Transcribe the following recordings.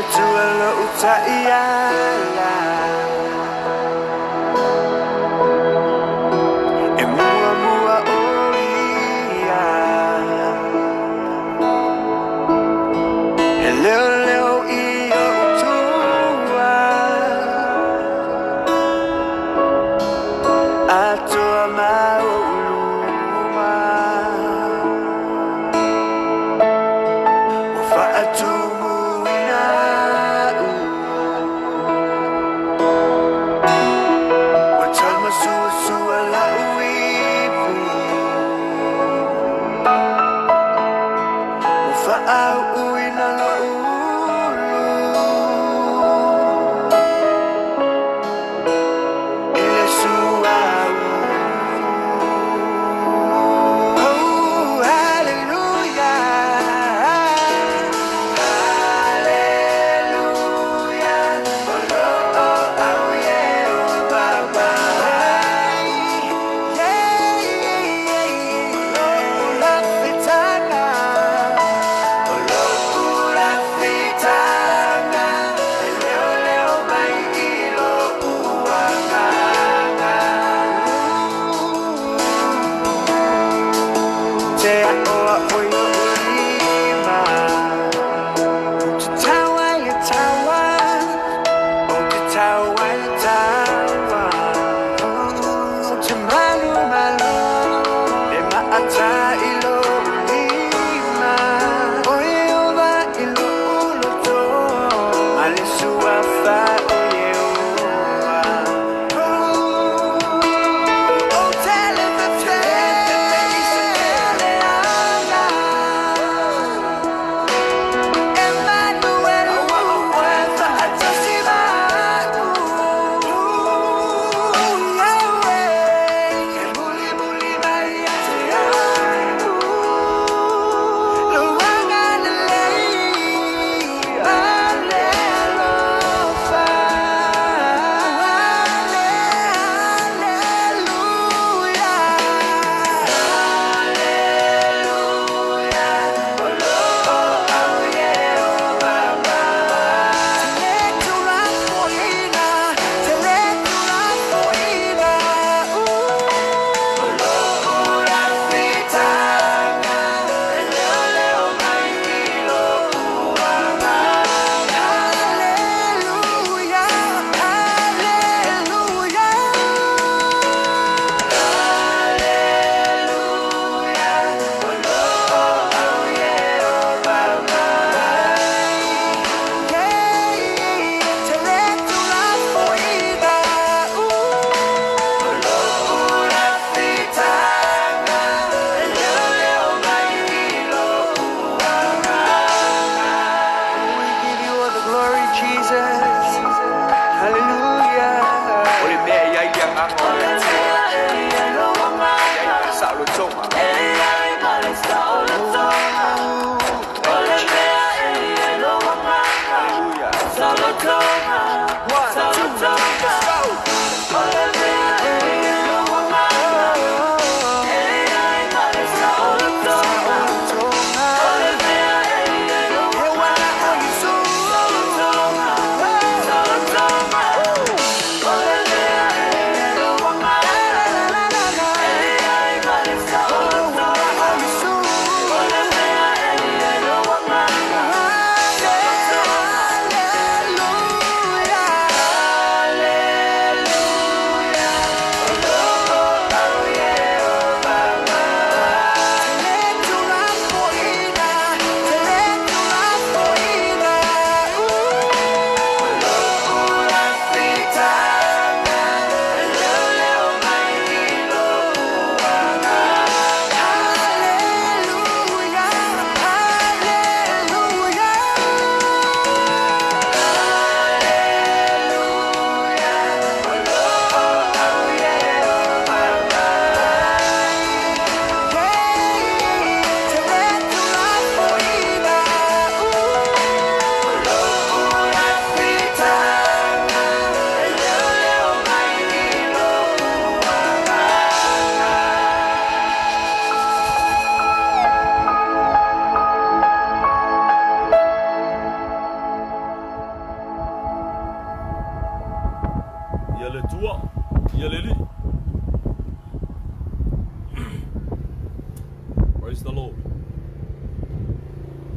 Atua lo'u ta'iala, e muamua o Ia, e leoleo i o'u tua, atoa ma o'u luma. Ua fa'atumuina a'u, ua taumasuasua la'u ipu, ua fa'au'uina lo'u ulu i le suauu. Oh, hallelujah, hallelujah, o lo'o au Ieova mai. Yeah, o lo'u lafitaga, o lo'u lafitaga.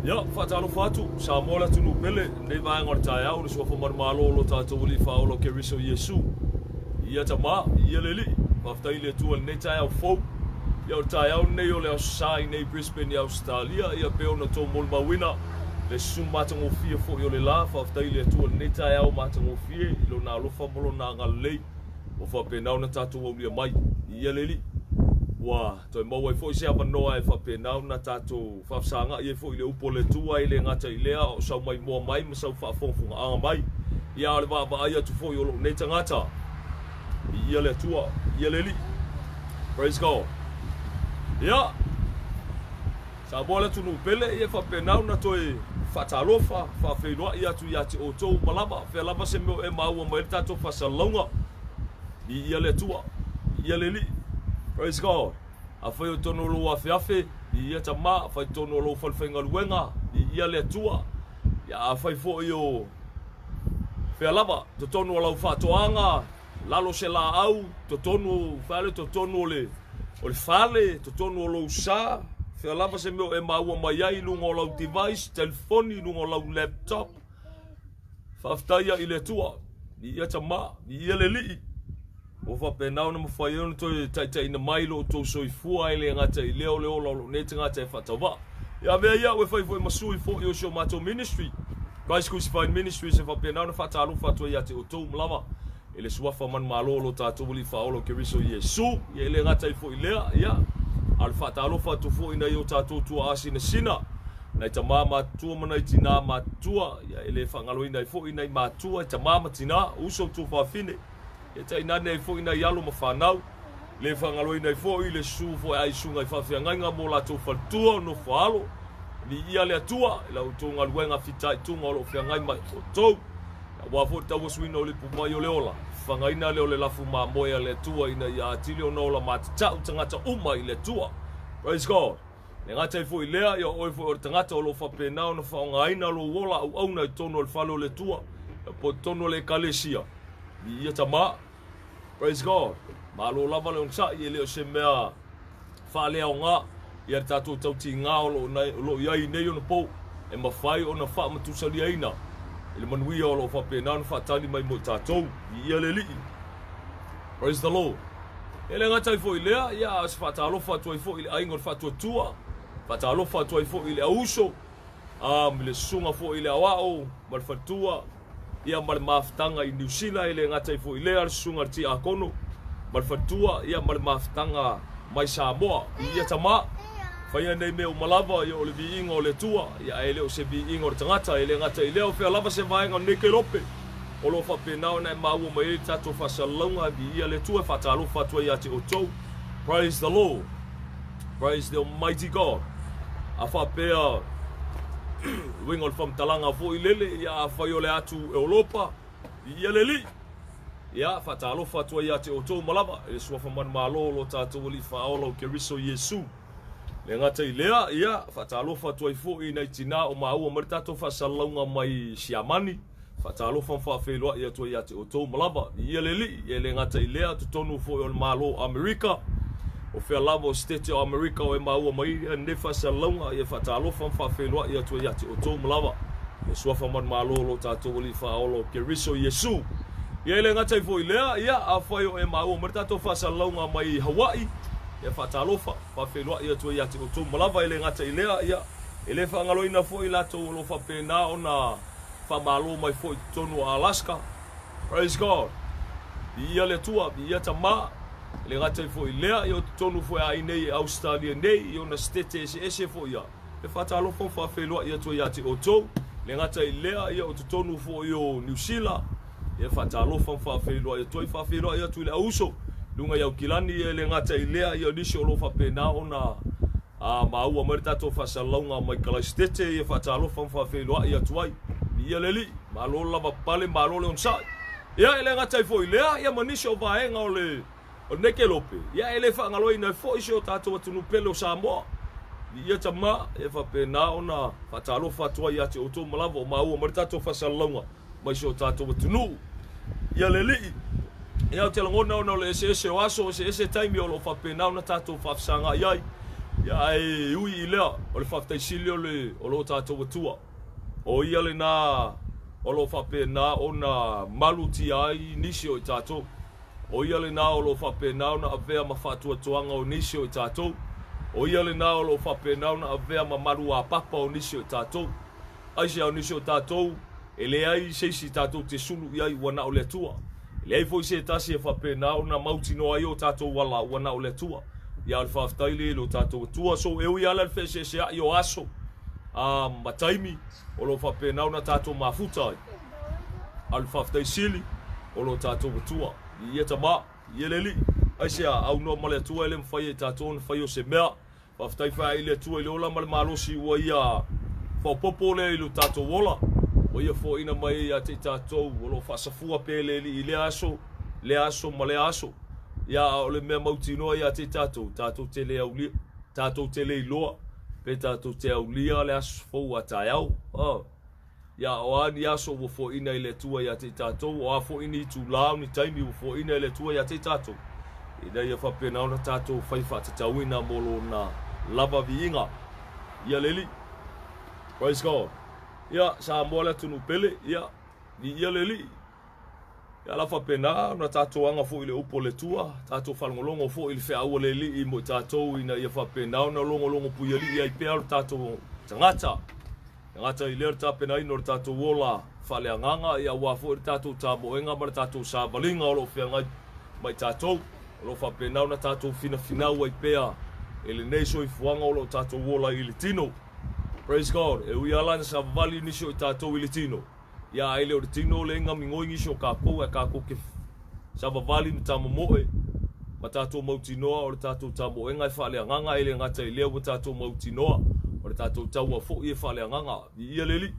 Ia, faatalofa atu, Samoa le atunuu pele, lenei vaega o le taeao, le suafa manumalo o lo tatou Alii Faaola o Keriso Iesu. Ia Tama, ia le Alii, faafetai i le Atua i lenei taeao fou. Ia o le taeao lenei o le Aso Sa i nei Brisbane i Ausetalia, ia pei ona outou molimauina le susu matagofie foi o le la, faafetai i le Atua i lenei taeao matagofie i Lona alofa ma Lona agalelei ua faapena ona tatou aulia mai. Ia le Alii, ua Toe maua ai foi se avanoa e faapena ona tatou faafesagai ai foi i le upu a le Atua, e le gata i lea o sau maimoa mai ma sau faafogafogaaga mai, ia a o le vaavaai atu foi o lou nei tagata. Viia le Atua, viia le Alii. Praise God. Ia, Samoa le atunuu pele, ia e faapena ona toe faatalofa, faafeiloai atu ia te outou uma lava, fea lava se mea o e maua mai ai le tatou faasalalauga. Viia le Atua, viia le Alii. Praise God. Afai o totonu o lou afeafe, viia Tama, afai totonu o lou falefaigaluega, viia le Atua. Ia afai foi o fea lava, totonu o lau faatoaga, lalo se laau, totonu, fale, totonu o le, o le fale, totonu o lou sa, fea lava se mea o e maua mai ai i luga o lau device, telefoni, luga o lau laptop. Faafetai i le Atua, viia Tama, viia le Alii, ua faapena ona mafai ai ona toe taitaiina mai lo outou soifua, e le gata i lea o le ola o lou nei tagata e faatauvaa. Ia avea ia au e fai foi ma sui foi o si o matou ministry, Christ Crucified Ministries, e faapena ona faatalofa atu ai ia te outou uma lava i le suafa manumalo o lo tatou Alii Faaola o Keriso Iesu. Ia e le gata ai foi i lea, ia, a o le faatalofa atu foi i nai o tatou tuaa sinasina, nai tamā matutua ma nai tinā matutua, ia e le faagaloina ai foi nai matua, tamā ma tinā, uso ma tuafafine, ia tainane ai foi nai alo ma fanau. Le faagaloina ai foi le susu foi a isuga i faafeagaiga mo latou faletua o nofo alo. Viia le Atua i la outou galuega fitaituga o lo o feagai ma outou. Aua foi le tauasuina o le ipu mai o le ola, fagaina lea o le lafu mamoe a le Atua ina ia atili ona ola matatau tagata uma i le Atua. Praise God. E gata ai foi i lea, ia o oe foi o le tagata o lo o faapena ona faaaogaina lou ola auauna i totonu o le fale o le Atua, po o totonu o le Ekalesia. Viia Tama. Praise God. Malo lava le onosai, e le o se mea faaleaoga ia le tatou tautiga o lo o i ai i nei ona pou, e mafai ona faamatusaliaina i le manuia o lo o faapena ona faatali mai mo i tatou. Viia le Alii. Praise the Lord. E le gata ai foi i lea, ia, a o se faatalofa atu ai foi i le aiga o le Faatuatua, faatalofa atu ai foi i le auuso, a, ma le susuga foi i le aoao ma le faletua, ia ma le mafutaga i Niu Sila, e le gata ai foi i lea, le susuga i le Tiakono ma le faletua, ia ma le mafutaga mai Samoa. Viia Tama, faia nei mea uma lava, ia o le viiga o le Atua, ia ae le o se viiga o le tagata. E le gata i lea, o fea lava se vaega o lenei kelope o lo o faapena ona e maua mai ai le tatou faasalalauga, viia le Atua, e faatalofa atu ai ia te outou. Praise the Lord. Praise the Almighty God. A faapea uiga o le faamatalaga foi lele, ia afai o le atu Europa, viia le Alii. Ia, faatalofa atu ai ia te outou uma lava, i le suafa manumalo o lo tatou Alii Faaola o Keriso Iesu. Le gata i lea, ia, faatalofa atu ai foi i nai tinā o maua mai le tatou faasalalauga mai Siamani, faatalofa ma faafeiloai atu ai ia te outou uma lava. Viia le Alii, e le gata i lea, totonu foi o le Malo o Amerika, o fea lava o Setete o Amerika o e maua mai ai lenei faasalalauga, ia faatalofa ma faafeiloai atu ai ia te outou uma lava. Le suafa manumalo o lo tatou Alii Faaola o Keriso Iesu. Ia e le gata ai foi i lea, ia, afai o e maua mai le tatou faasalalauga mai Hawaii, Ia faatalofa, faafeiloai atu ai ia te outou ma lava, e le gata i lea, ia, e le faagaloina foi i latou o lo o faapena ona faamalo mai foi i totonu o Alaska. Praise God! Viia le Atua, viia Tama, e le gata ai foi i lea, ia o totonu foi a i nei i Ausetalia nei, i ona setete eseese foi ia, E faatalofa ma faafeiloai atu ai ia te outou. E le gata i lea, ia o totonu foi o Niu Sila, ia faatalofa ma faafeiloai atu ai, faafeiloai atu i le auuso i luga i Aukilani, ia e le gata i lea, ia o nisi o lo o faapena ona a maua mai le tatou faasalalauga mai Kalaisitete, ia faatalofa ma faafeiloai atu ai. Viia le Alii, malo le lavapapale, malo le onosai. Ia e le gata ai foi i lea, ia ma nisi o vaega o le O lenei kelope, ia e le faagaloina ai foi si o tatou atunuu pele o Samoa. Viia Tama, e faapena ona faatalofa atu ai ia te outou ma lava o maua mai le tatou faasalalauga mai si o tatou atunuu. Ia le Alii, ia ou te lagona ona o le eseese o aso, eseese taimi o lo o faapena ona tatou faafesagai ai. Ia, ae ui i lea, o le faafetai sili o le o lo tatou Atua. O ia lena o lo o faapena ona malutia ai nisi o i tatou. O ia lena o lo o faapena ona avea ma faatuatuaga o nisi o i tatou. O ia lena o lo o faapena ona avea ma maluapapa o nisi o i tatou. Aisea o nisi o tatou, e leai se isi tatou te sulu i ai ua na o le Atua. E leai foi se tasi e faapena ona mautinoa ai o tatou ala ua na o le Atua. Ia o le faafetai lea i lo tatou Atua. So e ui lava la i le feeseesea'i o aso a ma taimi o lo o faapena ona tatou mafuta ai, a o le faafetai sili o lo tatou Atua. Ia Tama, ia le Alii, aisea aunoa ma le Atua e le mafai e tatou ona fai o se mea. Faafetai faai i le Atua i le ola ma le malosi ua ia faaopoopo lea i lo tatou ola, ua ia foaiina mai ai ia te i tatou o lo o faasafua pea le Alii i lea aso, lea aso ma lea aso. Ia, a o le mea mautinoa ia te i tatou, tatou te le aulia, tatou te le iloa pe tatou te aulia le aso fou a taeao. Oh. Ia, o a ni aso ua foaiina i le Atua ia te i tatou, o a foi ni itulā o ni taimi ua foaiina e le Atua ia te i tatou, ina ia faapena ona tatou fai faatatauina mo Lona lava viiga. Ia le Alii. Praise God. Ia, Samoa le atunuu pele, ia, viia le Alii. Ia la faapena ona tatou aga foi i le upu a le Atua, tatou faalogologo foi i le feau a le Alii mo i tatou ina ia faapena ona logologo puialii ai pea lo tatou tagata. E gata i lea le tapenaina o le tatou ola faaleagaga, ia aua foi le tatou tamoega ma le tatou savaliga o lo o feagai ma i tatou. O lo o faapena ona tatou finafinau ai pea i lenei soifuaga o lo o tatou ola i le tino. Praise God. E ui lava la ina savavali nisi o i tatou i le tino, ia ae le o le tino lea e gamigoi nisi o kakou, ae kakou ke savavali ma tamomoe ma tatou mautinoa o le tatou tamoega e faaleagaga, e le gata i lea ua tatou mautinoa o le tatou taua foi e faaleagaga. Viia le Alii.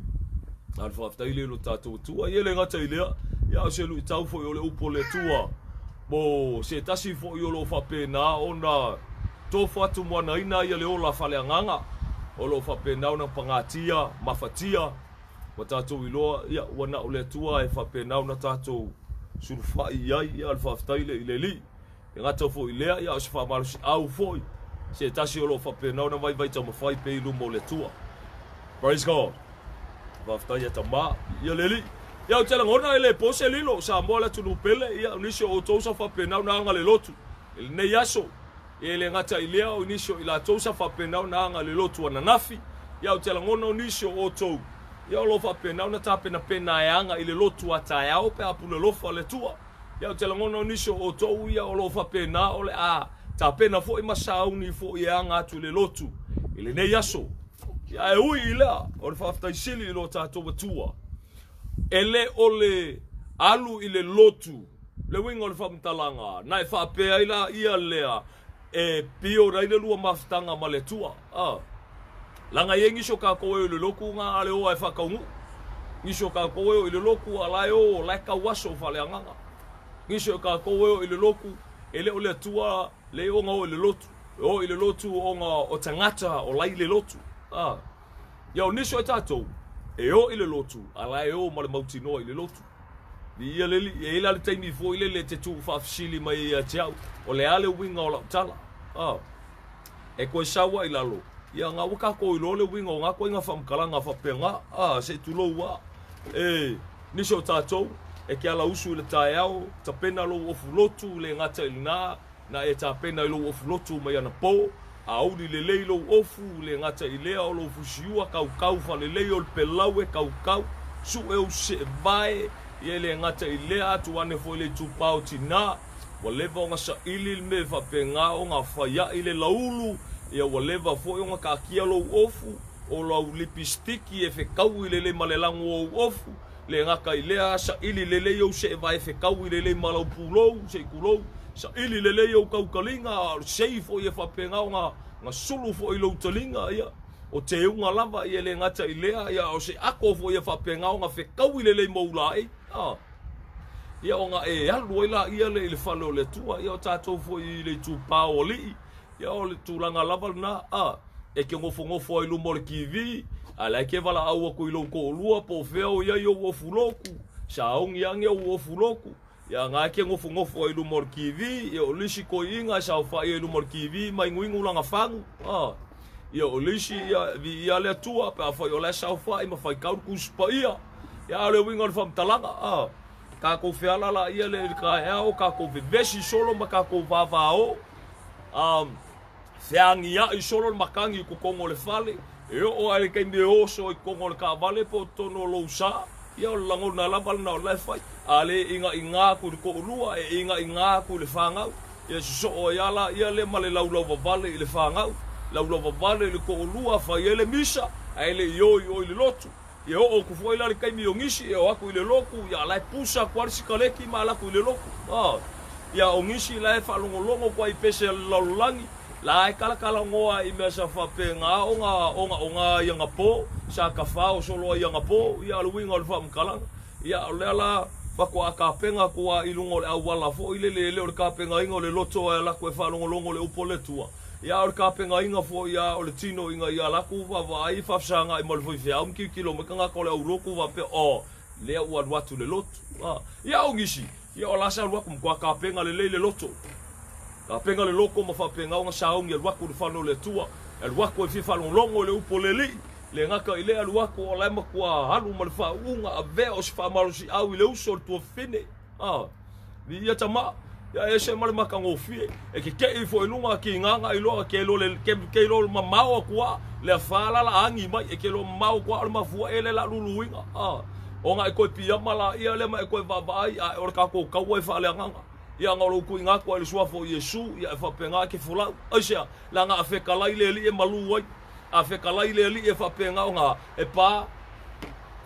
A o le faafetai lea i lo tatou Atua. Ia le gata i lea, ia o se luitau foi o le upu o le Atua mo se tasi foi o lo o faapena ona tofo atu moanaina ia le ola faaleagaga o lo o faapena ona pagatia, mafatia, Ua tatou iloa, ia, ua na o le Atua e faapena ona tatou sulufai i ai, ia, o le faafetai lea i le Alii. E gata foi i lea, ia, o se faamalosiau foi, se tasi o lo o faapena ona vaivai taumafai pea i luma o le Atua. Praise God. Faafetai ia Tama, ia le Alii. Ia, ou te lagona e le po se lilo, Samoa le atunuu pele, ia, o nisi o outou sa faapena ona aga le lotu i lenei aso. E le gata i lea, o nisi o i latou sa faapena ona aga i le lotu ananafi, ia ou te lagona o nisi o outou, ia o lo o faapena ona tapenapena e aga i le lotu a taeao pe a pule alofa le Atua. Ia ou te lagona o nisi o outou, ia o lo o faapena o le a tapena foi ma sauni foi e aga atu i le lotu i lenei aso. Ia ae ui i lea, o le faafetai sili i lo tatou Atua, e le o le alu i le lotu Le uiga o le faamatalaga, na e faapea ai la ia lea e pio ai le lua mafutaga ma le Atua. A. Laga e i ai nisi o kakou e o i le lotu nga a le oa e faataunuu. Nisi o kakou e o i le lotu a la e o, la e tau aso faaleagaga. Nisi o kakou e o i le lotu, e le o le Atua le ona o i le lotu. E o i le lotu ona o tagata o la i le lotu. A. Ia o nisi o tatou, e o i le lotu, a la e o ma le mautinoa i le lotu. Viia le Alii. E i ai la le taimi foi lele e te tuufaafesili mai ai ia te au, o le a le uiga o lau tala? A. E toe sau ai i lalo, ia na ua tatou iloa le uiga o na ituaiga faamatalaga faapena. A, se i tulou a. E, nisi o tatou, e te ala usu i le taeao, tapena lou ofulotu, le gata i lena, Na e tapena i lou ofu lotu mai anapo, auli lelei lou ofu, le gata i lea o lou fusiua kaukau faalelei o le pelau e kaukau, sue ou seevae, ia e le gata i lea atu ane foi le itupa o tina, ua leva ona saili le mea faapena ona faiai le laulu, ia ua leva foi ona taatia lou ofu, o lau lipistiki e fetaui lelei ma le lago o ou ofu, Le gata i lea, saili lelei ou seevae fetaui lelei ma lau pulou, se i tulou, saili lelei ou tautaliga, a o le sei foi e faapena ona sulu foi i lou taliga, ia, o teuga lava, ia, e le gata i lea, ia, a o se ato foi e faapena ona fetaui lelei ma ou laei, a, ia, ona e alu ai laia lea i le fale o le Atua, ia, o tatou foi i le itupa o alii, Ia o le tulaga lava lena, a, e te nofonofo ai i luma o le TV, a la e te valaau atu i lou toalua po o fea o i ai ou ofulotu, sauni ane ou ofulotu. Ia nga e ke gofogofo ai i luma o le TV, ia o le isi toeaiina e saofai ai i luma o le TV ma inuinu lana fagu, a. Ia o le isi ia e viia le Atua pe afai o la e saofai ma faitau le Tusi Paia. Ia a o le uiga o le faamatalaga, a. Tatou feala laia lea i le taeao, tatou vevesi solo ma tatou vavao, a, feagiai solo le matagi i totonu o le fale, e oo lava i le taimi e oso ai i totonu o le taavale po o totonu o lou sa, ia o le lagona lava lena o la e fai. A le inaina atu i le toalua, e inaina atu i le fanau, ia sosoo ai lava laia lea ma le laulauvavale i le fanau, laulauvavale i le toalua, fai ai le misa, ae le i o i o i le lotu. Ia oo atu foi la le taimi o nisi e o atu i le lotu, ia la e pusa atu lava le sikaleki ma ala atu i le lotu. A, ia o nisi la e faalogologo atu ai i pese a le lalolagi, la e talatalanoa i mea sa faapena ona ogaoga ai anapo, sa tafao solo ai anapo, ia o le uiga o le faamatalaga. Ia o lea la faatoa tapena atu lava i luga o le auala foi lele e le o le tapenaina o le loto e ala atu e faalogologo i le upu a le Atua. Ia a o le tapenaina foi a o le tino ina ia alu atu vaavaai faafesagai ma le faifeau ma tilotilo mai tagata o le aulotu faapea, oh, lea ua alu atu le lotu. A, ia o nisi, ia o la sa alu atu matua tapena lelei le loto. Tapena le loto ma faapena ona sauni alu atu i le fale o le Atua, e alu atu e fia faalogologo i le upu a le Alii. Le gata i lea alu atu o la e matua alu ma le faauuga avea o se faamalosiau i le uso o le tuafafine. A, viia tama, ia ese ma le matagofie, e kekeʻi ifo i luga kigaga iloa ke iloa le ke, ke iloa mamao atu a le afa la la agi mai e ke iloa mamao atu a o le mafua e le la luluina. A, ona e toe piama la ia lea ma e toe vaavaai a o le tatou taua e faaleagaga. Ia na o lou tuuina atu ai i le suafa o Iesu, ia e faapena e ke folau. Aisea? Leaga a fetalai le Alii e malu ai. A fetalai le Alii e faapena ona e pa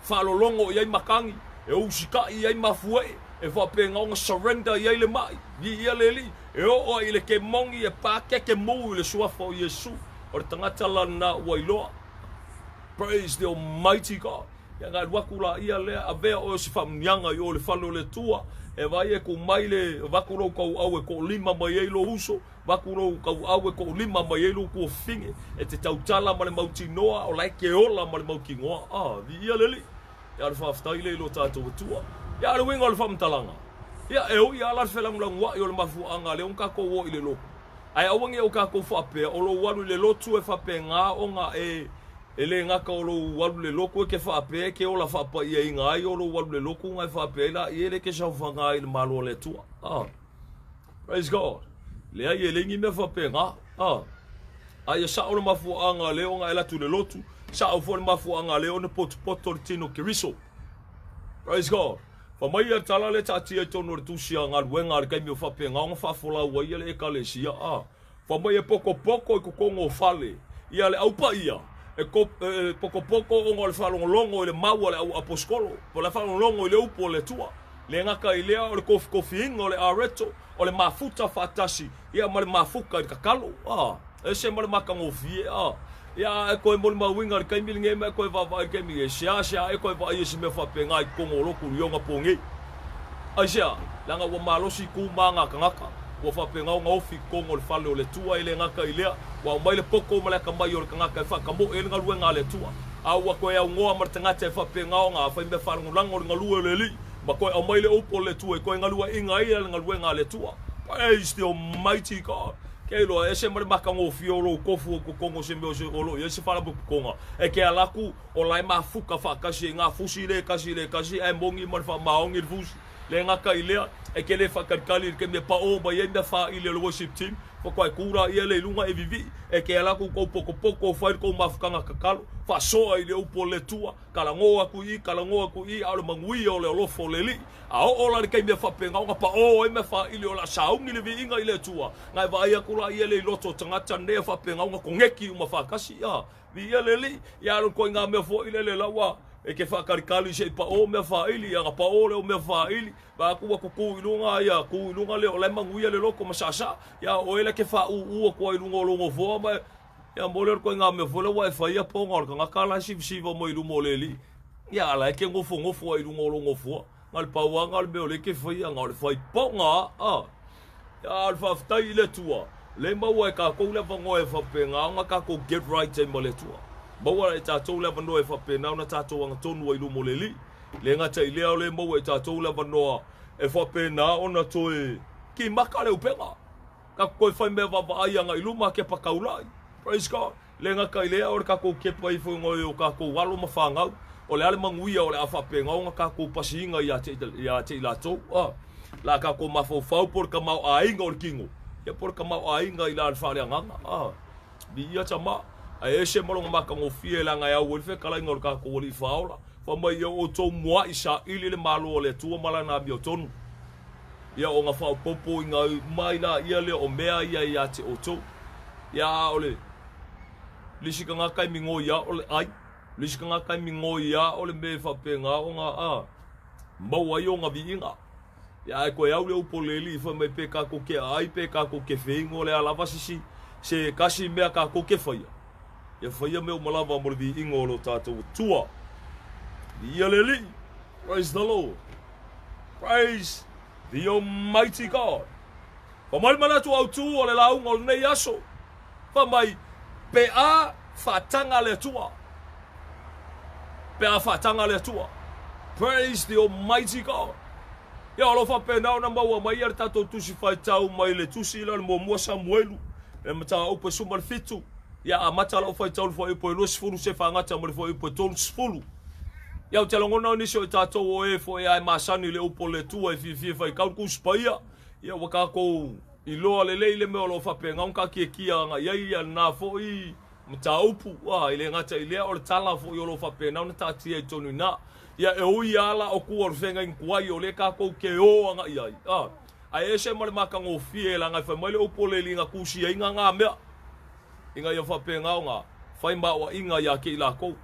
faalologo i ai matagi, e usitai i ai mafuee, e faapena ona surrender i ai le mai, viia le Alii, e oo ai i le kemoni e pakeke mu i le suafa o Iesu. O le tagata la lena ua iloa. Praise the Almighty God. Ia na alu atu laia lea, avea oe o se faamuniaga i o i le fale o le Atua, e vaai e ku mai le, avatu lou tauau e toolima mai ai lou uso, Vaku lou tauau e toolima mai ai lou tuafafine, e te tautala ma le mautinoa, o la e ke ola ma le mautinoa. A, viia le Alii. Ia, o le faafetai lea i lo tatou Atua. Ia, o le uiga o le faamatalaga, ia, e ui lava la le felagolagoai o le mafuaaga lea ona tatou o i le lotu, ae aua ne i o tatou faapea o lou alu i le lotu e faapena ona e, e le gata o lou alu i le lotu e ke faapea e ke ola faapaiaina ai o lou alu i le lotu ona e faapea ai laia e le ke saofaga ai i le Malo a le Atua. A. Praise God. Leai, e leai ni mea faapena. A. A ia sao le mafuaaga lea ona e alu atu i le lotu, sao foi le mafuaaga lea ona potopoto le tino Keriso. Praise God. Fa mai ia le tala lea taatia i totonu o le tusi a galuega a le taimi o faapena ona faafolau ai le ekalesia. A. Fa mai e potopoto i totonu o fale ia le au paia, e potopoto ona o le faalogologo i le mau a le au aposetolo, po o le faalogologo i le upu a le Atua. Le gata i lea o le kofikofiina o le areto, o le mafuta faatasi ia ma le mafuta i le tatalo. A, ese ma le matagofie. A, ia a e toe molimauina i le taimi lenei ma e toe vaavaai i le taimi lenei, seasea e toe vaai i se mea faapena i totonu o lotu i ona po nei. Aisea? Leaga ua malosi tu ma aga tagata, ua faapena ona ofi i totonu o le fale o le Atua, e le gata i lea, ua aumai le poto ma le atamai o le tagata e faatamoe ai le galuega a le Atua, a ua toe aunoa ma le tagata e faapena ona fai mea faalagolago le galue o le Alii, ma toe aumai le upu o le Atua e toe galueaiina ai le galuega a le Atua. Praise the Almighty God! Ke iloa, e ese ma le matagofie o lou tofu o totonu o se mea o lo o i ai se faalapotopotoga, e ke ala atu, O la e mafuta faatasi ai ngā fusi le kasi le kasi ae moni ma le faamaoni le fusi. Le gata i lea, e ke le faakalikali i le taimi e paʻō mai ai mea fāili a le worship team, faatoa e kū la ia le i luga e vivii, e ke ala atu kou pokopoko fai le kou mafutaga tatalo, faasoa i le upu o le Atua, talanoa atu i i, talanoa atu i i, a o le manuia o le alofa o le Alii. A oo la i le taimi e faapena ona paʻō ai mea fāili o le a sauni le viiga i le Atua, na e vaai atu la ia le i loto o tagata nei e faapena ona koneki uma faatasi, a. Viia le Alii, ia alu koe i ngā mea foi lele la ua e ke whakalikali se i paʻō mea whaili, ia ka paʻō leo mea whaili, ba aku ua kuku i lunga, ia ku i lunga leo lai manuia le loko ma sasa, ia oe la ke whaūū aku ai lunga o longo foa ma, ia mo leo koe ngā mea foi la ua e whai a ponga o le kangaka la sivasiva mai luma o le Alii, ia ala e ke ngofo ngofo ai lunga o longo foa, nga le pauanga o le mea o le ke whai nga o le whai ponga, a. A o le faafetai i le Atua, le maua e kākou le avanoa e faapena ona kākou get right ai ma le Atua. Maua e tātou le avanoa e faapena ona tātou agatonu ai i luma o le Alii. Le gata i lea, o le maua e tātou le avanoa e faapena ona toe kimaka le upega. Tatou toe fai mea vaavaai agai i luma kepa taulai. Praise God. Le gata i lea o le tatou kepa ifo i o tatou alo ma fanau, o le a le manuia o le a faapena ona tatou pasiina ia te, ia te i latou. Ah, la tatou mafaufau po o le tamaoaiga o le tino, ia po o le tamaoaiga i la le faaleagaga. Ah, viia tama, ae ese ma lona matagofie leaga e au ai le fetalaiga o le tatou Alii Faaola. Fai mai ia outou muai saili le Malo o le Atua ma lana amiotonu. Ia ona faaopoopoina mai laia lea o mea ia ia te outou. Ia a o le le isi tagata e migoi lava o le ai, le isi tagata e migoi lava o le mea e faapena ona a maua ai ona viiga. Ia ae toe au le upu o le Alii fai mai pe tatou te aai pe tatou te feinu o le a lava se isi se tasi mea tatou te faia. Ia faia mea uma lava mo le viiga o lo tatou Atua. Viia le Alii. Praise the Lord. Praise the Almighty God. Fa mai le manatu autu o le lauga o lenei aso. Fa mai, pe a faataga le Atua. Pe a faataga le Atua. Praise the Almighty God. Ia o lo faapena ona maua mai ia le tatou tusi faitau mai le tusi lea o le muamua Samuelu, le mataupu e 17. Ia amata lau faitau i le fuaiupu e 20 se fagata ma le fuaiupu e 30. Ia ou te lagona o nisi o i tatou o e foi a e masani i le upu o le Atua e fiafia e faitau le Tusi Paia, ia ua tatou iloa lelei le mea o lo o faapena ona taatiatia agai i ai ia lena foi mataupu. A, e le gata i lea, o le tala foi o lo o faapena ona taatia i totonu i ina. Ia e ui lava la o tua o le feagaiga tuai o lea tatou te o agai i ai, a, ae ese ma le matagofie leaga e fai mai le upu o le liga tusiaina na mea. Ina ia faapena ona fai maoaʻiga ia te i lakou,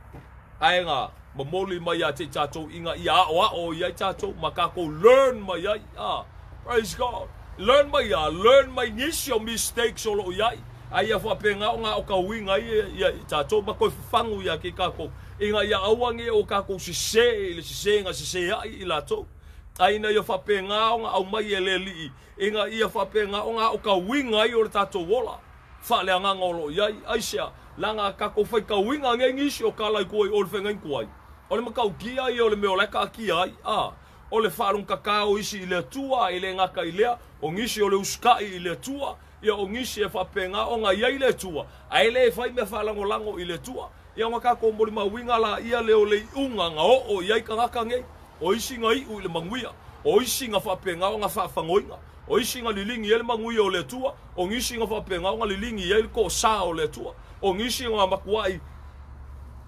ae na momoli mai ia te i tatou ina ia aʻoaʻo i ai tatou ma tatou learn mai ai. Ah, praise God. Learn mai ia, learn mai nisi o mistakes o lo o i ai, a ia faapena ona aotauina ai ia i tatou ma toe fafagu ia te i tatou, ina ia aua ne i o tatou sese i le sese na sese ai i latou, a ina ia faapena ona aumai e le Alii ina ia faapena ona aotauina ai o le tatou ola faaleagaga o lo o i ai. Aisea? Leaga a tatou faitauina nei nisi o tala i tua i o i le feagaiga tuai, o le matautia ia o le mea o la e taatia ai, a, o le faalogotatā o isi i le Atua, e le gata i lea, o nisi o le usutai i le Atua, ia o nisi e faapena ona i ai le Atua, ae le fai mea faalagolago i le Atua. Ia ona tatou molimauina laia lea o le iuga na oo i ai tagata nei, o isi na iu i le manuia, o isi na faapena ona faafagoina, o isi na liligi ai le manuia o le Atua, o nisi na faapena ona liligi ai le toasa o le Atua, o nisi na matuai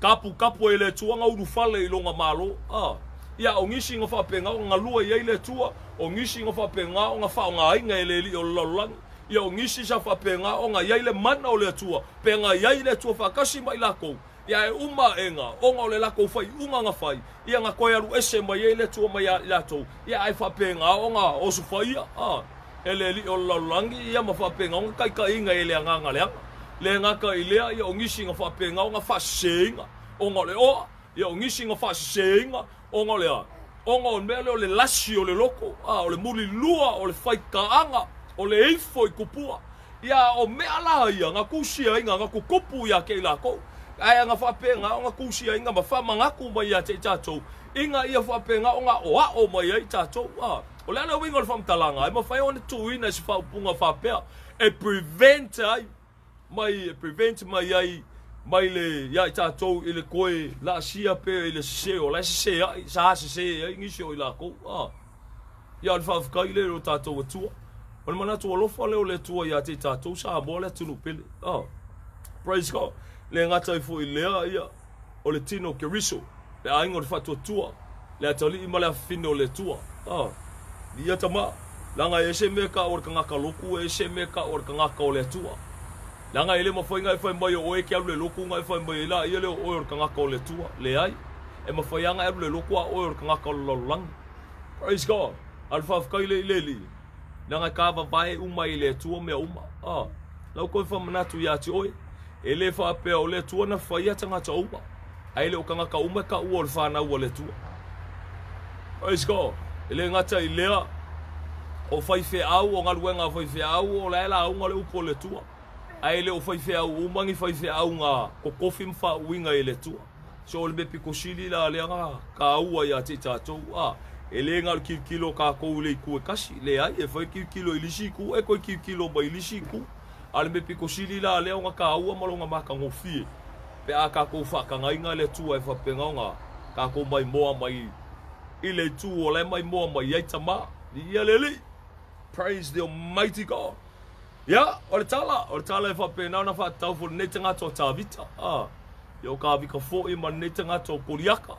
taputapu ai e le Atua na ulufale i lona malo, a, ia, o nisi na faapena ona galue i ai le Atua, o nisi na faapena ona faaaogaina e le Alii o le lalolagi, ia, o nisi sa faapena ona i ai le mana o le Atua, pe na i ai le Atua faatasi ma i lakou, Ia ae uma aʻega, ona o le latou faaiuga na fai, ia na toe alu ese mai ai le Atua mai ia i latou, ia ae faapena ona osofaia, a, e le alii o le lalolagi, ia ma faapena ona taitaiina e le agaga leaga. Le gata i lea, ia o nisi na faapena ona faaseseina, ona o le oa, ia o nisi na faaseseina, ona o le a? Ona o le mea lea o le lasi o le loko, a, o le mulilua o le faitaaga, o le ifo i tupua. Ia, o mea la ia na tusiaina, na tutupu ia te i latou, ae na faapena ona tusiaina ma faamanatu mai ia te i tatou, ina ia faapena ona aʻoaʻo mai ai tatou. A, o le a le uiga o le faamatalaga? E mafai ona tuuina i se faaupuga faapea, e prevent ai mai, e prevent mai ai mai le ia i tatou i le toe laasia pea i le sese o la e sese ai, sa sese ai nisi o i latou. A. Ia, o le faafetai lea i lo tatou Atua. O le manatu alofa lea o le Atua ia te i tatou Samoa le atunuu pele. Oh. Praise God. Le gata ai foi lea, ia, o le tino o Keriso, le aiga o le faatuatua, le atalii ma le afafine o le Atua. Oh. Ia tama, leaga e ese mea ka o le tagata lotu, e ese mea ka o le tagata o le Atua. Leaga e le mafai ona e fai mai o oe e te alu i le lotu ona e fai mai ai laia lea o oe o le tagata o le Atua. Leai. E mafai lava ona e alu i le lotu a o oe o le tagata o le lalolagi. Praise God. A o le faafetai lea i le Alii, leaga e kavavae uma i le Atua mea uma. A, lau toe faamanatu ia te oe, e le faapea o le Atua na faia tagata uma, ae le o tagata uma e taua o le fanau a le Atua. Praise God. E le gata i lea, o faifeau, o galuega a faifeau, o la e lauga le upu a le Atua. Ae le o faifeau uma ni faifeau na totofi ma faauiga e le Atua. So o le mea pito sili la lea na taua ia te i tatou, a. E le na o le tilotilo o tatou i le itu e tasi, leai, e fai le tilotilo i le isi itu, e toe tilotilo mai i le isi itu. A o le mea pito sili la lea ona taua ma lona matagofie pe a tatou faatagaina le Atua e faapena ona tatou maimoa mai i le itu o la e maimoa mai ai Tama. Viia le Alii! Praise the Almighty God! Ia, o le tala, o le tala e faapena ona faatatau foi lenei tagata o Tavita, a, ia o Tavita foi ma lenei tagata o Koliata.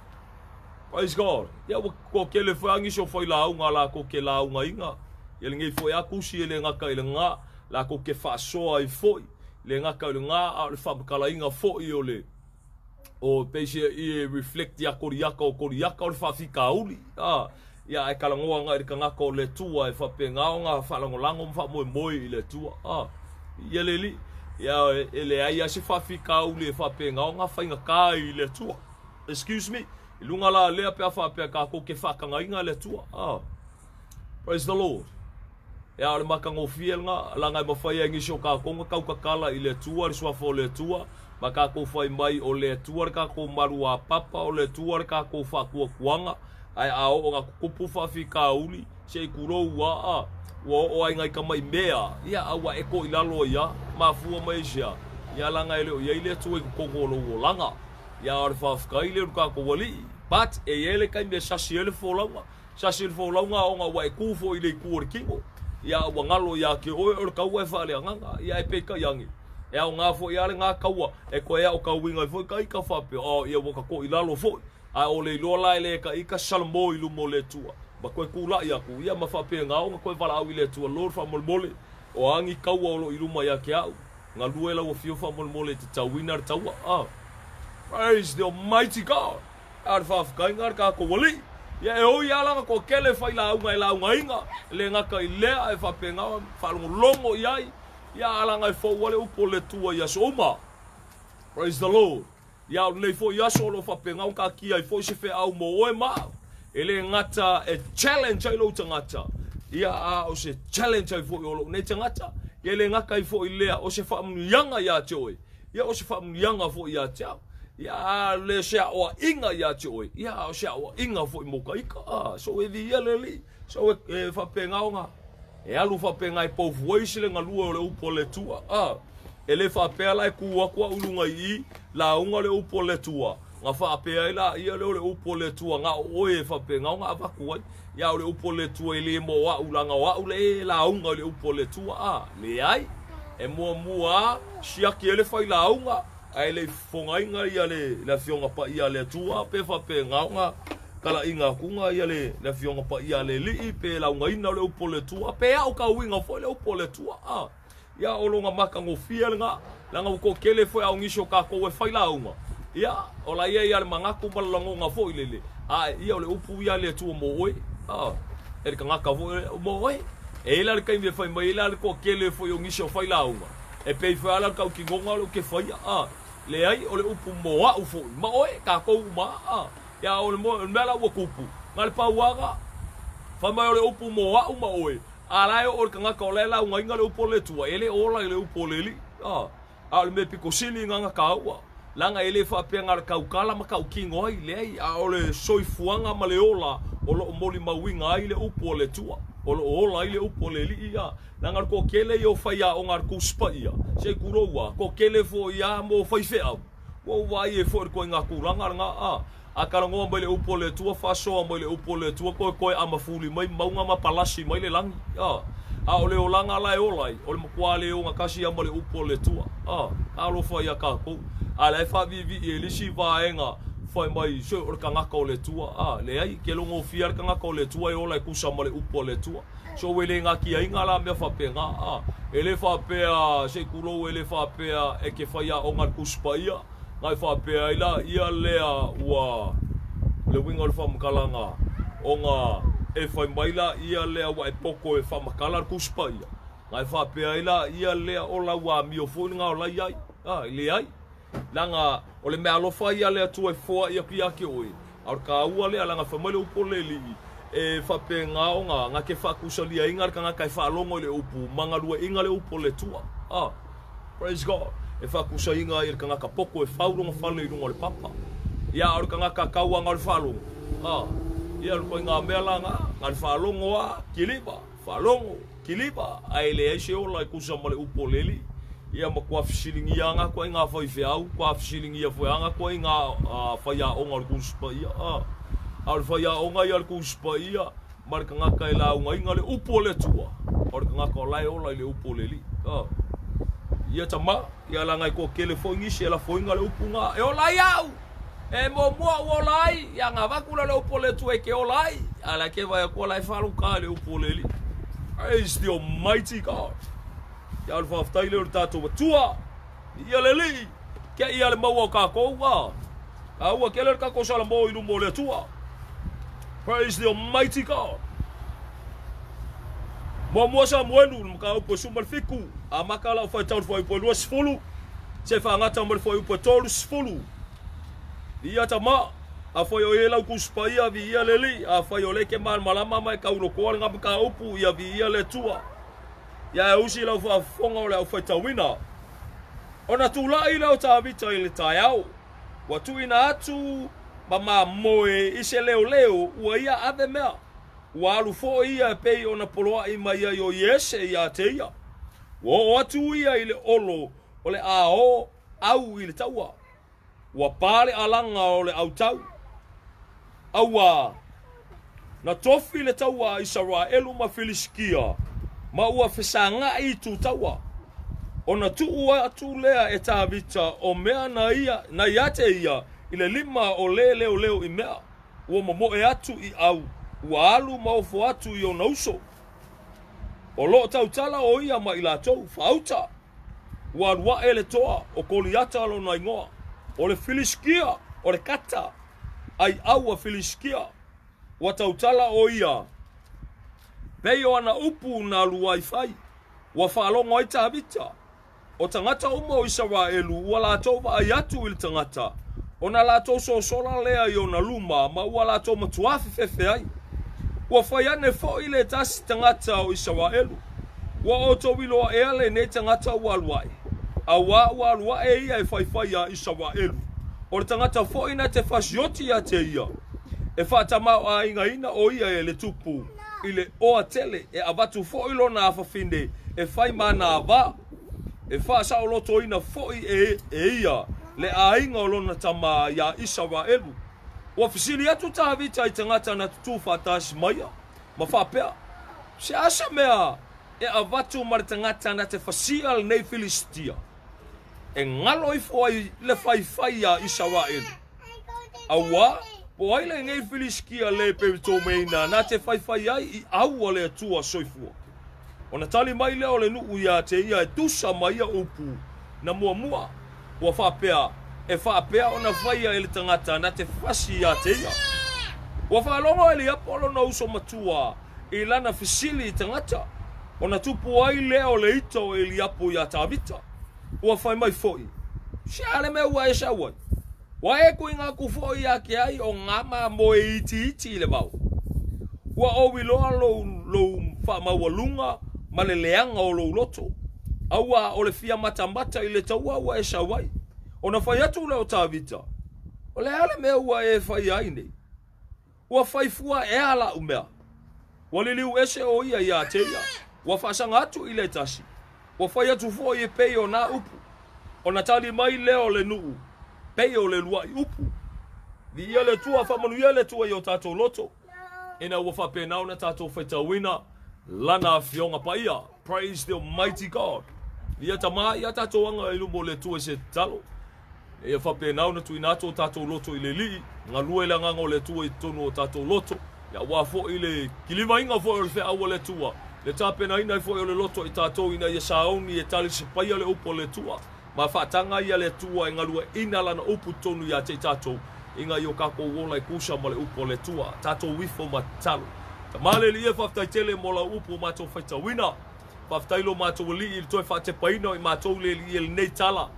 Praise God. Ia ua toatele foi a nisi o failauga latou te laugaina. Ia lenei foi a tusi e le gata i lena, latou te faasoa ai foi, le gata i lena a o le faamatalaina foi o le o pei se i e reflect ia Koliata o Koliata o le faafitauli. A, ia ae talanoa agai i le tagata o le Atua e faapena ona faalagolago ma faamoemoe i le Atua. A, ia le Alii. Ia e leai lava se faafitauli e faapena ona faigata ai i le Atua. Excuse me, i luga la lea pe a faapea tatou te faatagaina le Atua. Ah, praise the Lord. Ea o le matagofie lena, leaga e mafai ai nisi o tatou ona tautatala i le Atua, le suafa o le Atua, ma tatou fai mai o le Atua le tatou maluapapa, o le Atua le tatou faatuatuaga, ae a oo ina tutupu faafitauli, se i tulou a, a, ua oo ai nai tamai mea, ia, a ua eko i lalo ai a, mafua mai ai se a? Ia leaga e le o i ai le Atua i totonu o lou olaga. Ia o le faafetai lea i lo tatou Alii. But e i ai le taimi e sasi ai le folauga. Sasi le folauga ona ua e tu foi i le itu o le tino. Ia ua galo ia te oe o le taua e faaleagaga. Ia ae peitai ane, e aoga foi a lena taua e toe aotauina ai foi ta ita faapea, oh ia ua ta toʻi lalo foi. Ae o le iloa la e le ta ita salamo i luma o le Atua. Ma toe tulai atu, ia ma faapena ona toe valaau i le Atua, Lord faamolemole, o a ni taua o lo o i luma ia te au, Galue lau afio faamolemole e te tauina le taua. Ah. Praise the Almighty God. A le faafetaiga a le tatou Alii. Ia e oi lava lana toatele failauga e laugaina, e le gata i lea e faapena ona faalogologo i ai, ia a laga e fou le upu o le Atua i aso uma. Praise the Lord. Ia o lenei foi aso o lo o faapena ona taatia ai foi se feau mo oe ma au. E le gata e challenge ai lou tagata, ia a o se challenge ai foi o lou nei tagata, ia e le gata ai foi lea o se faamanuiaga ia te oe, ia o se faamanuiaga foi ia te au. Ia a le se aoaiga ia te oe, ia a o se aoaiga foi mo ka ika. A, so e viia le Alii, so e faapena ona e alu faapena e poufu ai se le galue o le upu a le Atua. A, e le faapea la e ku atu au i luga i i, lauga le upu a le Atua, na faapea ai laia lea o le upu a le Atua, na o oe e faapena ona avatu ai. Ia o le upu a le Atua e le mo au, leaga o au le e lauga i le upu a le Atua. A, leai, e muamua a siaki ai le failauga, ae le i fofogaina ia le, le Afioga Paia a le Atua, pe faapena ona talaiga atuga ia le, le Afioga Paia a le Alii, pe laugaina o le upu a le Atua, pe aotauina foi le upu a le Atua. A, ia o lona matagofie lena, leaga ua toatele foi a o nisi o tatou e fai lauga, ia, o la ia ia le manatu ma le lagona foi lele, a ia o le upu ia a le Atua mo oe, a, e le tagata foi mo oe. E i ai la le taimi e fai mai ai la le toatele foi o nisi o fai lauga, e pei foi a la le tautinoga o le ke faia, a, leai, o le upu mo au foi, ma oe, tatou uma, a, ia o le mea la ua tupu, na le pauaga, fai mai o le upu mo au ma oe, A la e oo le tagata o la e laugaina le upu o le Atua, e le ola i le upu o le Alii. A, a o le mea pito sili na na taua, leaga e le faapea na o le tautala ma tautino ai, leai, a o le soifuaga ma le ola o lo o molimauina ai le upu o le Atua, o lo o ola ai le upu o le Alii. A, leaga o le toatele ia o faiaoga a le Tusi Paia, se i tulou a, toatele foi a mo faifeau, Ua ou vaai ai foi i le ituaiga tulaga lena, a, a talanoa mai le upu a le Atua, faasoa mai le upu a le Atua, toe toe amafuli mai mauga ma palasi mai le lagi, a. A o le olaga la e ola ai, o le matua le ogatasi lava ma le upu a le Atua, a. Talofa ia tatou. A la e faaviivii ai le isi vaega fai mai, se o le tagata o le Atua, a. Leai, ke logofia le tagata o le Atua e ola e tusa ma le upu a le Atua. So e le gatiaina la mea faapena, a. E le faapea, se i tulou, e le faapea e ke faiaoga le Tusi Paia, na e faapea ai la ia lea ua, le uiga o le faamatalaga, ona e fai mai la ia lea ua e poto e faamatala le Tusi Paia, na e faapea ai la ia lea o lau amio foi lena o la i ai, a, leai. Leaga o le meaalofa ia a le Atua e foai atu ia te oe, a o le taua lea, leaga fai mai le upu o le Alii, e faapena ona na te faatusaliaina le tagata e faalogo i le upu ma galueaiina le upu o le Atua. Ah, praise God. E faatusaina ai e le tagata poto e fau lona fale i luga o le papa. Ia, a o le tagata tauaga o le faalogo. Ah, Ia, o le ituaiga mea la na, na o le faalogo lava, kiliva, faalogo, kiliva, ae leai se ola e tusa ma le upu o le Alii. Ia matua fesiligia lava na ituaiga faifeau, matua fesiligia foi lava na ituaiga faiaoga o le Tusi Paia. A o le faiaoga ia o le Tusi Paia ma le tagata e laugaina le upu o le Atua, o le tagata o la e ola i le upu o le Alii. Ia tama, ia leaga e toatele foi nisi e lafoina le upu na, e ola ai au! E muamua ua ola ai, ia ona avatu lea o le upu o le Atua e te ola ai. A o la e te vaai atu o la e faaluta le upu o le Alii. Praise the Almighty God. Ia o le faafetai lea o le tatou Atua. Ia le Alii, kia ia le maua o tatou, a. A ua tele le tatou salamo i luma o le Atua. Praise the Almighty God. Muamua Samuelu, le mataupu e 17, amata lau faitau i le fuaiupu e 20, seia faagata ma le fuaiupu e 30. Viia tama, afai o i ai lau Tusi Paia, viia le Alii, afai o lea e te malamalama ma e taulotoa lena mataupu, ia viia le Atua. Ia e usi lau faafofoga o le aufaitauina. Ona tulai lea o Tavita i le taeao, ua tuuina atu ma mamoe i se leoleo ua ia ave mea. Ua alu foi ia e pei ona poloai mai ai o Iese ia te ia. Ua oo atu ia i le olo o le a o au i le taua. Ua pa le alaga o le autau. Auā, na tofi le taua a Isaraelu ma Filisitia, ma ua fesagai i tutaua. Ona tuu atu lea e Tavita o mea na ia, na ia te ia i le lima o le leoleo i mea ua momoe atu i au, ua alu ma ofo atu i ona uso. O lo o tautala o ia ma i latou, faauta. Ua alu aʻe le toa o Koliata lona igoa, o le Filisitia, o le Kata, aiau a Filisitia. Ua tautala ʻo ia, pei o ana upu na alu ai fai. Ua faalogo ai Tavita, o tagata uma o Isaraelu ua latou vaai atu i le tagata, ona latou sosola lea i ona luma ma ua latou matuā fefefe ai. Ua fai ane foi le tasi tagata o Isaraelu, Ua outou iloa ea lenei tagata ua alu aʻe? Auā ua alu aʻe ia e faifai iā Isaraelu. O le tagata foi na te fasioti ia te ia, e faatamaoaigaina ʻo ia e le tupu i le oa tele, e avatu foi lona afafine e fai ma ana avā, e faasaolotoina foi e ia le aiga o lona tama iā Isaraelu. Ua fesili atu Tavita i tagata na tutū faatasi maia, ma faapea, Se a se mea e avatu ma le tagata na te fasia lenei Filisitia, e galo ifo ai le faifai iā Isaraelu? Auā, po o ai lenei Filisitia lē peritōmeina na te faifai ai i au a le Atua soifua? Ona tali mai lea o le nuu iā te ia e tusa ma ia upu na muamua, ua faapea, e faapea ona faia e le tagata na te fasi iā te ia. Ua faalogo Eliapo lona uso matua i lana fesili i tagata, ona tupu ai lea o le ita o Eliapo iā Tavita. Ua fai mai foi, Se a le mea ua e sau ai? Ua e tuuina atu foi ia te ai o ngā mamoe itiiti i le vao. Ua ou iloa lou, lou faamaualuga ma le leaga o lou loto. Aua o le fia matamata i le taua ua e sau ai. Ona fai atu lea o Tavita, O le a le mea ua e faia ai nei? Ua fai fua ea la'u mea? Ua liliu ese ʻo ia iā te ia, ua faasaga atu i le tasi, ua fai atu foi e pei o nā upu. Ona tali mai lea o le nuu, pei o le luaʻi upu. Viia le Atua, faamanuia le Atua i o tātou loto, ina ua faapena ona tātou faitauina Lana Afioga Paia. Praise the Almighty God. Ia tama ia tātou anga i luma o le Atua i se tatalo. Ia faapena ona tuuina atu o tatou loto i le Alii, galue le Agaga o le Atua i totonu o tatou loto, ia aua foi le kilivaina foi o le feau a le Atua, le tapenaina ai foi o le loto i tatou ina ia sauni e talisapaia le upu a le Atua, ma faataga ia le Atua e galueaina Lana upu i totonu ia te i tatou, ina ia o tatou ola e tusa ma le upu a le Atua. Tatou ifo ma tatalo. Tama le Alii e, faafetai tele mo lau upu ua matou faitauina. Faafetai lo matou Alii i le toe faatepaina o i matou le Alii e lenei tala.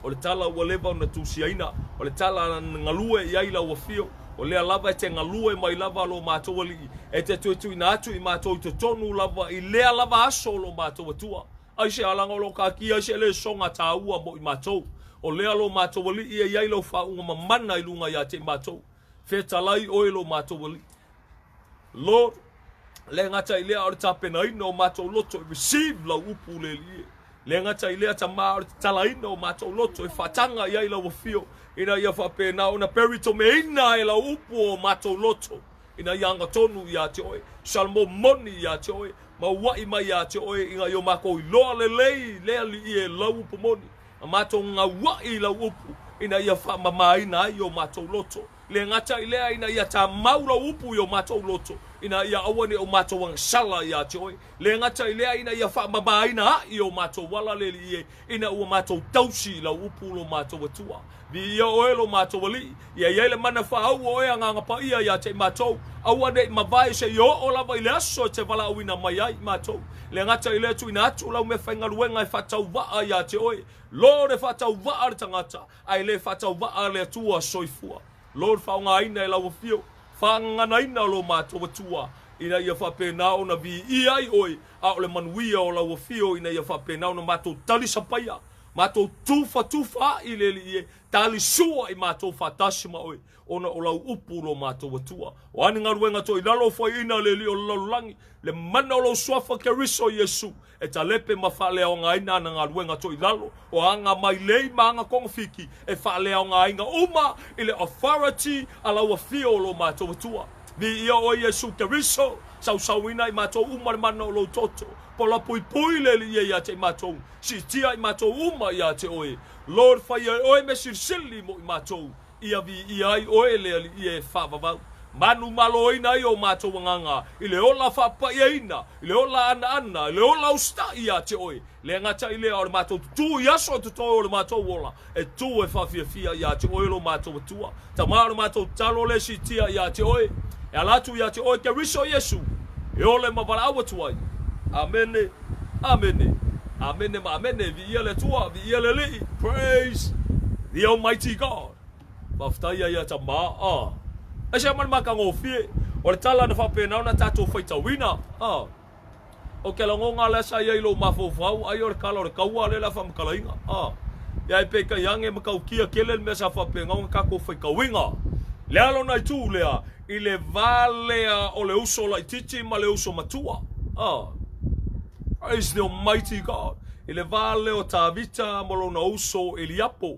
O le tala ua leva ona tusiaina, o le tala na galue i ai lau afio, o lea lava e te galue mai lava lo matou Alii, e te toe tuuina atu i matou i totonu lava i lea lava aso o lo matou Atua. Aisea laga o lo kakia ai se lesoga taua mo i matou? O lea lo matou Alii e i ai lau faauuga mamana i luga ia te i matou. Fetalai oe lo matou Alii. Lord, le gata i lea o le tapenaina o matou loto e receive lau upu le Alii e. Le gata i lea Tama o le tatalaina o matou loto e faataga i ai lau afio, ina ia faapena ona peritomeina e lau upu o matou loto, ina ia agatonu ia te oe, salamo moni ia te oe, ma ua'i mai ia te oe, ina ia o matou iloa lelei le Alii e lau upu moni, ma matou gaua'i i lau upu, ina ia faamamaina ai o matou loto. Le gata i lea, ina ia tamau lau upu i o matou loto, ina ia aua ne i o matou agasala ia te oe. Le gata i lea, ina ia faamamaina a'i o matou ala le Alii e, ina ua matou tausi i lau upu lo matou Atua. Viia oe lo matou Alii, ia i ai le mana faauu o oe Agaga Paia ia te i matou, aua ne i mavae seia oo lava i le aso e te valaauina mai ai i matou. Le gata i lea, tuuina atu lau meafaigaluega e faatauvaa ia te oe, Lord, e faatauvaa le tagata, ae le faatauvaa le Atua soifua. Lord, faaaogaina e lau afio, faagaganaina lo matou Atua, ina ia faapena ona viia ai oe, a o le manuia o lau afio, ina ia faapena ona matou talisapaia, matou tufatufa a'i le Alii e, talisua i matou faatasi ma oe, ona o lau upu lo matou Atua. O a ni galuega toilalo faiina le Alii o le lalolagi, le mana o lou suafa Keriso Iesu, e talepe ma faaleaogaina ana galuega toilalo, o aga mailei ma aga togafiti, e faaleaogaina uma i le authority a lau afio o lo matou Atua. Viia oe Iesu Keriso, sausauina i matou uma le mana o lou toto, polapuipui le Alii e ia te i matou, siitia i matou uma ia te oe. Lord, faia e oe mea silisili mo i matou, Ia viia ai oe le Alii e faavavau. Manumaloina ai o matou agaga i le ola faapaiaina, i le ola anaana, i le ola usitai ia te oe. Le gata i lea o le matou tutū i aso e totoe o le matou ola, e tū e faafiafia ia te oe lo matou Atua. Tama o le matou tatalo le siitia ia te oe, e ala atu ia te oe Keriso Iesu, e ole ma valaau atu ai. Amene, amene, amene ma amene. Viia le Atua, viia le Alii. Praise the Almighty God. Faafetai ia ia Tama. Ah. E se ma le matagofie o le tala na faapena ona tatou faitauina. Ah. O ke lagoga lea sa i ai i lou mafaufau, ai o le kala o le kaua lea o le a faamatalaina. Ah. Ia e peitai ane matautia tele le mea sa faapena ona tatou faitauina. Le a lona itu lea i le va lea o le uso laitiiti ma le uso matua. Ah. Praise the Almighty God. I le va lea o Tavita ma lona uso Eliapo.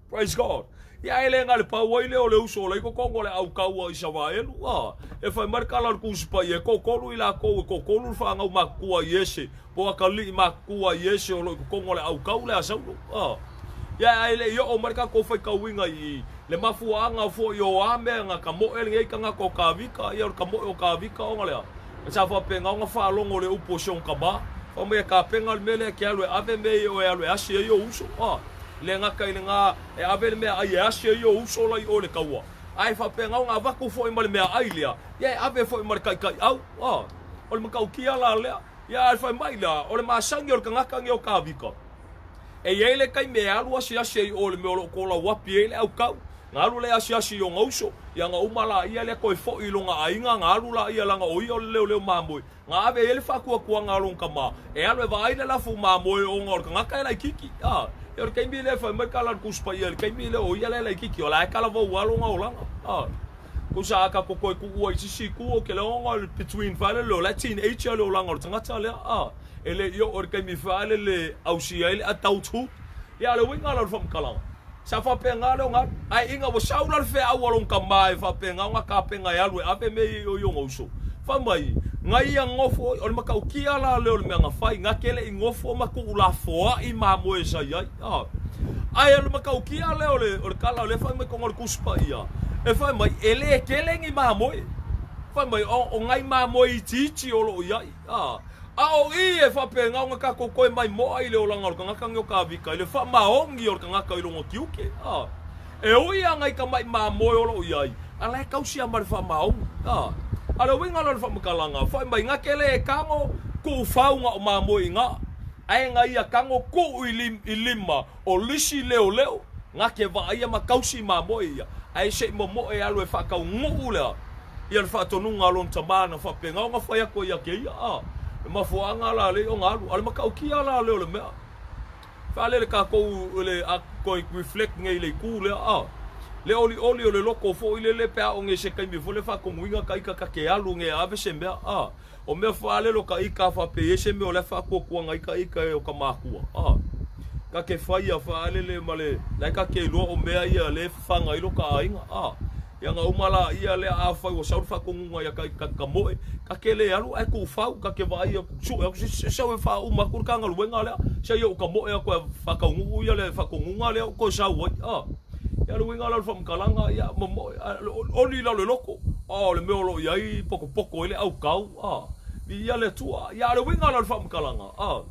Praise God. Ia e le na le pau ai lea o le uso o la i totonu o le au kaua o Isaraelu. A, e fai mai le kala o le Tusi Paia, e toatolu i latou, e toatolu le fanau matutua a Iese, po o atalii matutua a Iese o lo o i totonu o le au kau lea a Saulo. A, ia ae le i oo mai le tatou faitauina i le mafuaaga foi o a mea na tamoe lenei tagata o Tavita, ia o le tamoe o Tavita ona lea, Sa faapena ona faalogo le upu o si ona tama, fai mai e tapena le mea lea e te alu e ave mea ia e alu e asi ai ou uso. A, le gata i lena e ave le meaai e asi ai ou uso la i o i le taua, ae faapena ona avatu foi ma le meaai lea, ia e ave foi ma le taitaiau. A, o le matautia la lea. Ia ae fai mai la, o le masani o le tagata nei o Tavita, e i ai le taimi e alu asiasi ai i o i le mea o lo o tolauapi ai le aukau, Na alu le asiasi i ona uso, ia na uma laia lea toe foi i lona aiga, na alu laia leaga o ia o le leoleo mamoe, na ave i ai le faatuatuaga a lona tama, e alu e vaai le lafu mamoe ona o le tagata e laititi. A, ia o le taimi lea e fai mai le tala a le Tusi Paia i le taimi lea o ia lea e laititi, o la e talavou lava lona olaga. A, tusa a tatou toe tuua i se isi itu, ou te iloa ona o le between faalele o la e teenager le olaga o le tagata lea. A, e le i oo i le taimi faalele e ausia ai le adulthood. Ia, o le uiga la o le faamatalaga, Sa faapena le ogalu. Ae ina ua sau la le feau a lona tama e faapena ona tapena e alu e ave mea ia i ona uso, fai mai, Na ia nofo, o le matautia la lea o le mea na fai, na te le i nofo ma tuulafoai mamoe sa i ai. Ae o le matautia lea o le, o le tala o lea e fai mai totonu o le Tusi Paia, e fai mai, e le tele ni mamoe. Fai mai, o, o nai mamoe itiiti o lo o i ai. A o i e faapena ona tatou toe maimoa i le olaga o le tagata nei o Tavita, i le faamaoni o le tagata i lona tiute. E ui lava nai tamai mamoe o lo o i ai, a la e tausi lava ma le faamaoni. A o le uiga la o le faamatalaga, fai mai, na te le tago tuufau na o mamoe i ina, ae na ia tago tuu i lima o lisi leoleo, na te vaaia ma tausi mamoe ia, ae se i momoe alu e faataunuu lea. Ia le faatonuga a lona tama na faapena ona fai atu ai ia te ia, a, le mafuaaga la lea ona alu. A o le matautia la lea o le mea, faalele tatou i le, a toe reflect nei i le itu lea, a. Le olioli o le loko foi lele pe a o nge se kaimi foi le faatonuina ka ika ka ke alu nge ave se mea, a. O mea faalelo ka ika faapea i ai se mea o lea faatuatuaga ai ka ika e o ka makua, a. Ka ke faia faalele ma le la ka ke iloa o mea ia le fafaga ai lo ka aiga, a. Ia na uma la ia lea afai ua sau le faatonuga ia ka ika ka moe, ka ke le alu ae tuufau, ka ke vaai atu, sue atu se sau e faauma atu le ta galuega lea, se i ou ka moe atu e faataunuu ia le faatonuga lea ou toe sau ai, a. Ia le uiga la o le faamatalaga, ia momoe, oli i lalo le loto, a o le mea o lo o i ai potopoto ai le aukau, a, viia le Atua. Ia a o le uiga la o le faamatalaga, a,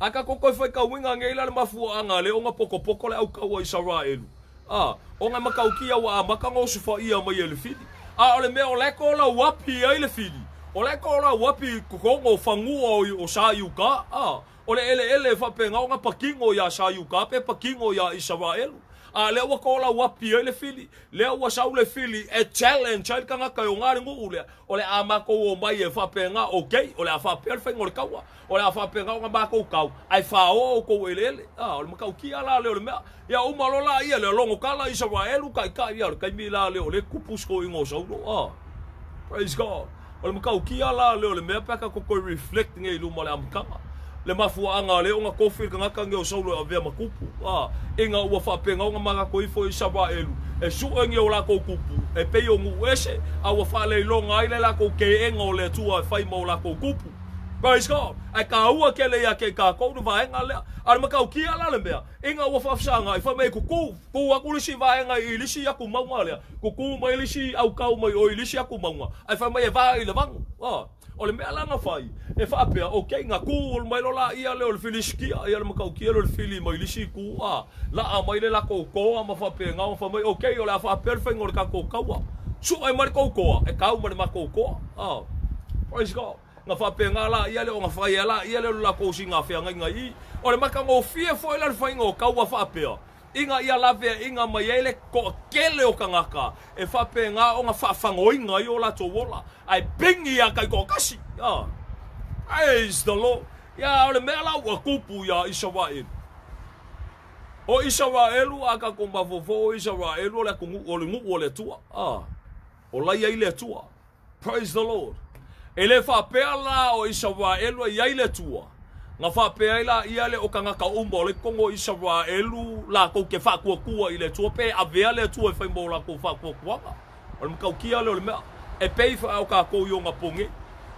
a tatou toe faitauina nei la le mafuaaga lea ona potopoto le aukau a Isaraelu, a, ona e matautia ua amata ona osofaia mai e le fili. A o le mea o la e tolauapi ai le fili, o la e tolauapi i totonu o fanua o sa i uta, a, O le eleele e faapena ona patino iā Sa Iuta pe patino iā Isaraelu. A lea ua tolauapi ai le fili, lea ua sau le fili e challenge ai le tagata e oga le nuu lea, o le a matou omai e faapena, okay, o le a faapea le faiga o le taua, o le a faapena ona matou tau, ae faoa outou eleele. A, o le matautia la lea o le mea. Ia uma loa la ia lea, logo tala Isaraelu, taitai, ia o le taimi la lea o lea e tupu si toeaina o Saulo. A, praise God. O le matautia la lea o le mea pe a tatou toe reflect nei i luma o le amataga. Le mafuaaga lea ona tofi le tagata nei o Saulo e avea ma tupu, a, ina ua faapena ona manatu ifo Isaraelu e sue ni o latou tupu e pei o nuu ese, a ua faaleiloga ai le latou keega o le Atua e fai ma o latou tupu. Praise God! Ae taua tele ia te i tatou le vaega lea. A o le matautia la le mea, Ina ua faafesagai, fai mai, Kuku, tu atu le isi vaega i le isi atu mauga lea, kuku mai le isi aukau mai oi le isi atu mauga, ae fai mai e va i le vagu. A, o le mea la na fai, e faapea, okay, na tu mai loa laia lea o le Filisitia, ia le matautia lea o le fili mai le isi itu, a, laa mai le latou toa ma faapena ona fai mai, okay, o le a faapea le faiga o le tatou taua, sue mai le tou toa e tau ma le matou toa. A, praise God. Na faapena la ia lea ona fai ai la ia lea o le latou siiga feagaiga i i. O le matagofie foi la le faiga o taua faapea, ina ia laveaiga mai ai le toatele o tagata e faapena ona faafagoina ai o latou ola, ae pigi ia taitoatasi. A. Praise the Lord. Ia, o le mea la ua tupu iā Isaraelu. O Isaraelu, a tatou mafaufau o Isaraelu o le atunuu, o le nuu o le Atua. A. O la i ai le Atua. Praise the Lord. E le faapea la o Isaraelu e i ai le Atua, na faapea ai la ia le o tagata uma o le totonu o Isaraelu latou te faatuatua i le Atua pe avea le Atua e fai mo latou faatuatuaga. O le matautia lea o le mea e pei fa o tatou i ona po nei.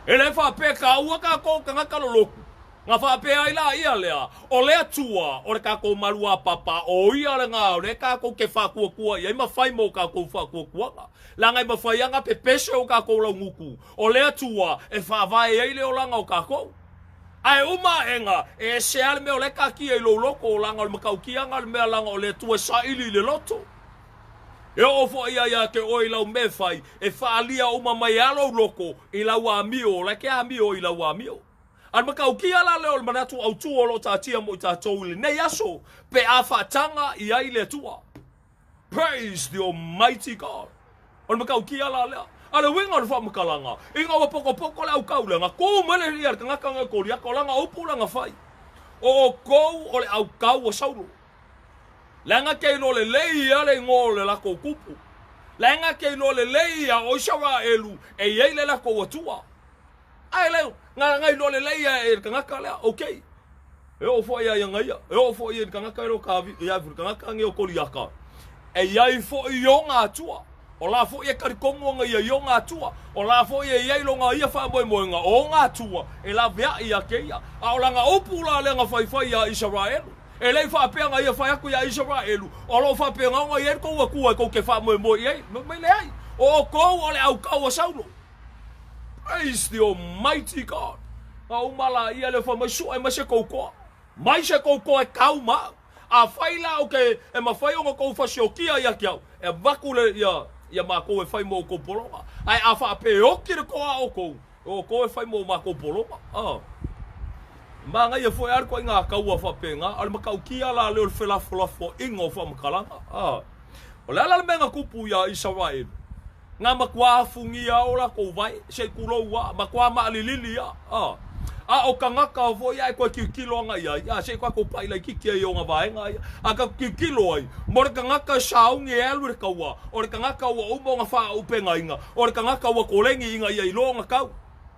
E le faapea taua tatou tagata lolotu, Na faapea ai la ia lea, O le Atua, o le tatou maluapapa, o ia lena o lea tatou te faatuatua i ai ma fai mo tatou faatuatuaga. Leaga e mafai lava ona pepese o tatou laugutu, o le Atua e faavae ai le olaga o tatou. Ae uma aʻega, e ese lava le mea o la e taatia i lou loto, leaga o le mataukiaga le mea leaga o le Atua e saili i le loto. E oo foi ia ia te oe i lau mea e fai, e faaalia uma mai lava lou loto i lau amio, o la e te amio i lau amio. A o le matautia la lea o le manatu autu o lo o taatia mo i tatou i lenei aso, pe a faataga i ai le Atua. Praise the Almighty God. O le matautia la lea. A o le uiga o le faamatalaga, ina ua potopoto le aukaulega, tu mai le ia le tagata na Koliata, o lana upu lana fai, O outou o le aukau o Saulo. Leaga te iloa lelei ia le igoa o le latou tupu. Leaga te iloa lelei ia o Isaraelu e i ai le latou Atua. Ae leu, na na iloa lelei ia e le tagata lea, okay. E oo foi ia ia ia, e oo foi ia le tagata ia o ka ia le tagata ni o Koliata. E i ai foi i ona Atua. O la foi e talitonu ona ia i ona Atua. O la foi e i ai lona ia faamoemoega o ona Atua e laveai ia te ia. A o lana upu la lea na faifai ia Isaraelu. E le i faapea na ia fai atu ia Isaraelu, o lo o faapena ona i ai le tou Atua e tou te faamoemoe i ai. Mai leai. O outou o le aukau a Saulo. Praise the Almighty God. Na uma la ia le fai mai sue mai se kou toa. Mai se kou toa e kau ma au. A fai la o ke e mawhai o kou fasiokia ia ki au, e vaku le ia ia mākou e fai mo kou pologa. Ae a whaape oki le toa o kou, o kou e fai mo mākou pologa. Ah. Māngaia foi a le koa i ngā kaua whaapenga, a le makaukia la leo le whelafolafo inga o whaamakalanga. Ah. O le ala le mea nga kupu ia Israel. Nga matua afungia o lakou vae, sei kulou a, matua maalilili a, a. A o kagaka foi ae koe kiukilo aga i ai, a se i kakou paʻi laititi ai i ona vaega ia, a ka kiukilo ai, mo le kagaka e sauni e alu i le kaua, o le kagaka ua uma ona faaaupegaina, o le kagaka ua koleni ina ia iloa ona kau.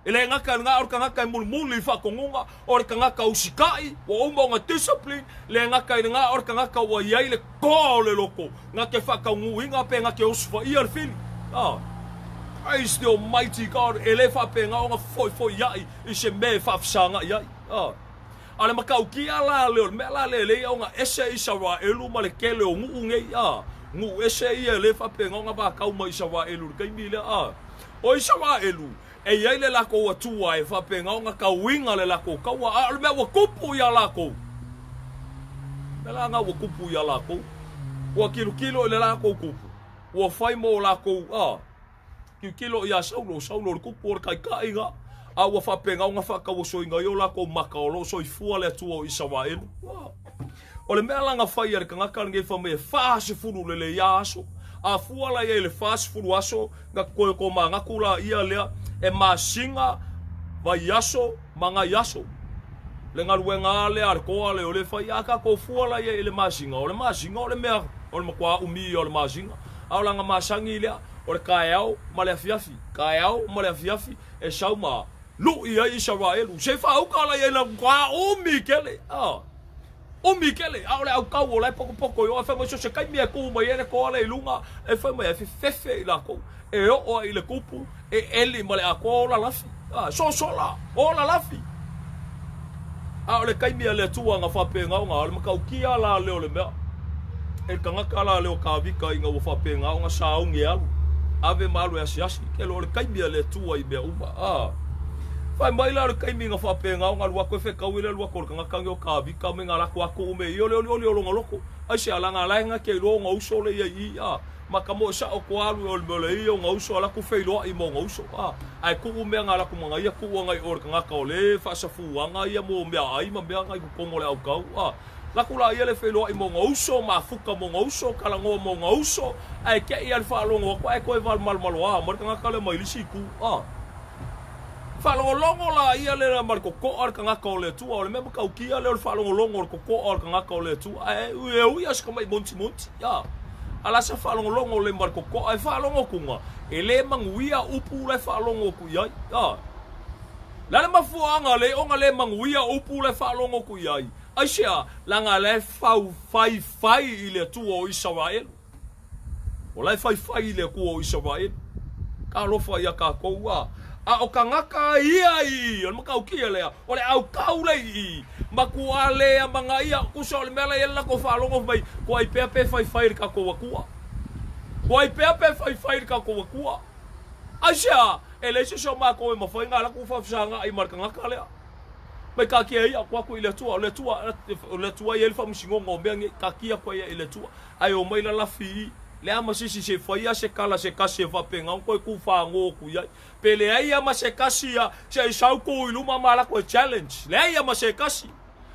E le gata i lena, o le kagaka e mulimuli i faatonuga, o le kagaka usikai, ua uma ona discipline, le gata i lena, o le kagaka ua i ai le toa o le loto, na te faataunuuina pe na te osofaia le fili. Ah. Praise the Almighty God, e le faapena ona fefoifoiai i se mea e faafesagai ai. Ah. A o le matautia la lea, o le mea la lea e lei ona ese Isaraelu ma le tele o nuu nei, ah. Nuu ese ia e le faapena ona vatau ma Isaraelu i le taimi lea, ah. O Isaraelu, e i ai le lakou Atua e faapena ona tauina le lakou kaua, a o le mea ua tupu iā lakou, mea la na ua tupu iā lakou, ua kilokilo i le lakou kupu, ua fai mo lakou, a, kilokilo iā Saulo, o Saulo o le kupu o le taitai na, a ua faapena ona faatauosoina ai o lakou maka o lo o soifua le Atua o Isaraelu. A. O le mea la na fai a le tagata lenei fai mai e 40 lelei a aso. A fua la ia i le 40 aso, na toe tomanatu la ia lea e masina, vaiaso ma nai aso. Le galuega a lea a le toa lea o le fai, a tatou fua la ia i le masina, o le masina o le mea o le matua umi ia o le masina. A o lana masani lea, o le taeao ma le afiafi, taeao ma le afiafi e sau ma luʻi ai Isaraelu. Se i faauka la ia i le matua umi tele. A. Umi tele, a o le aukau o la e potopoto i o, ae fai mai so se taimi e tu mai ai le toa lea i luga, e fai mai e fefefe i lakou, e oo ai i le kupu, e eli ma le atoa ola lafi, a, sosola, ola lafi. A o le taimi a le Atua na faapena ona, o le matautia la lea o le mea, e le tagata la lea o Kavika ina ua faapena ona sauni e alu, ave ma alu e asiasi, kelo o le taimi a le Atua i mea uma, a. Fai mai la o le taimi na faapena ona alu atu e fetaui le alu atu o le tagata nei o Kavika me nga lako atu me ia o le olioli o lona loko. Aisea la nga lae nga ke iloa ona uso le ia i i a ma ka moe sao ko alu e o le mea o le ia ona uso a laku feiloai ma ona uso a ae tuu mea nga laku ma nga ia tuu anga i o le tagata o le faasafuaga ia mo mea ai ma mea nga i totonu o le aukau a laku la ia le feiloai ma ona uso mafuka ma ona uso talanoa ma ona uso ae te i a le faalogo atu ae toe valomalomaloa mai le tagata lea mai le isi itu a. Faalogologo la ia lea ma le kokoa o le tagata o le Atua. O le mea matautia lea o le faalogologo o le kokoa o le tagata o le Atua. Ae e ui a se tamai montimonti, ia. A la se faalogologo le ma le kokoa e faalogo atuga, e le manuia upu la e faalogo atu i ai, ia. Le a le mafuaaga le ona le manuia upu la e faalogo atu i ai? Aisea? Leaga la e fau faifai i le Atua o Isaraelu. O la e faifai i le Akua o Isaraelu. Talofa ia kakou a. A o kagaka ia i, o le matautia lea, o le aukau le i, matua le amanaia, tusa o le mea la i ai le latou faalogo mai, tuai pea pe faifai i le tatou Atua. Tuai pea pe faifai i le tatou Atua. Aisea? E leai se isi o matou e mafai ona alu atu faafesagai ma le tagata lea. Mai taatia ia, atu atu i le Atua, o le Atua, o le Atua e i ai le faamasinoga o mea nei, taatia atu ai i le Atua. Ae omai lalafi i le a ma se isi se fai a se kala se kasi e faapena ona toe tu fago atu i ai. Pe leai a ma se kasi a se i sau tu i luma ma lako e challenge. Leai a ma se kasi.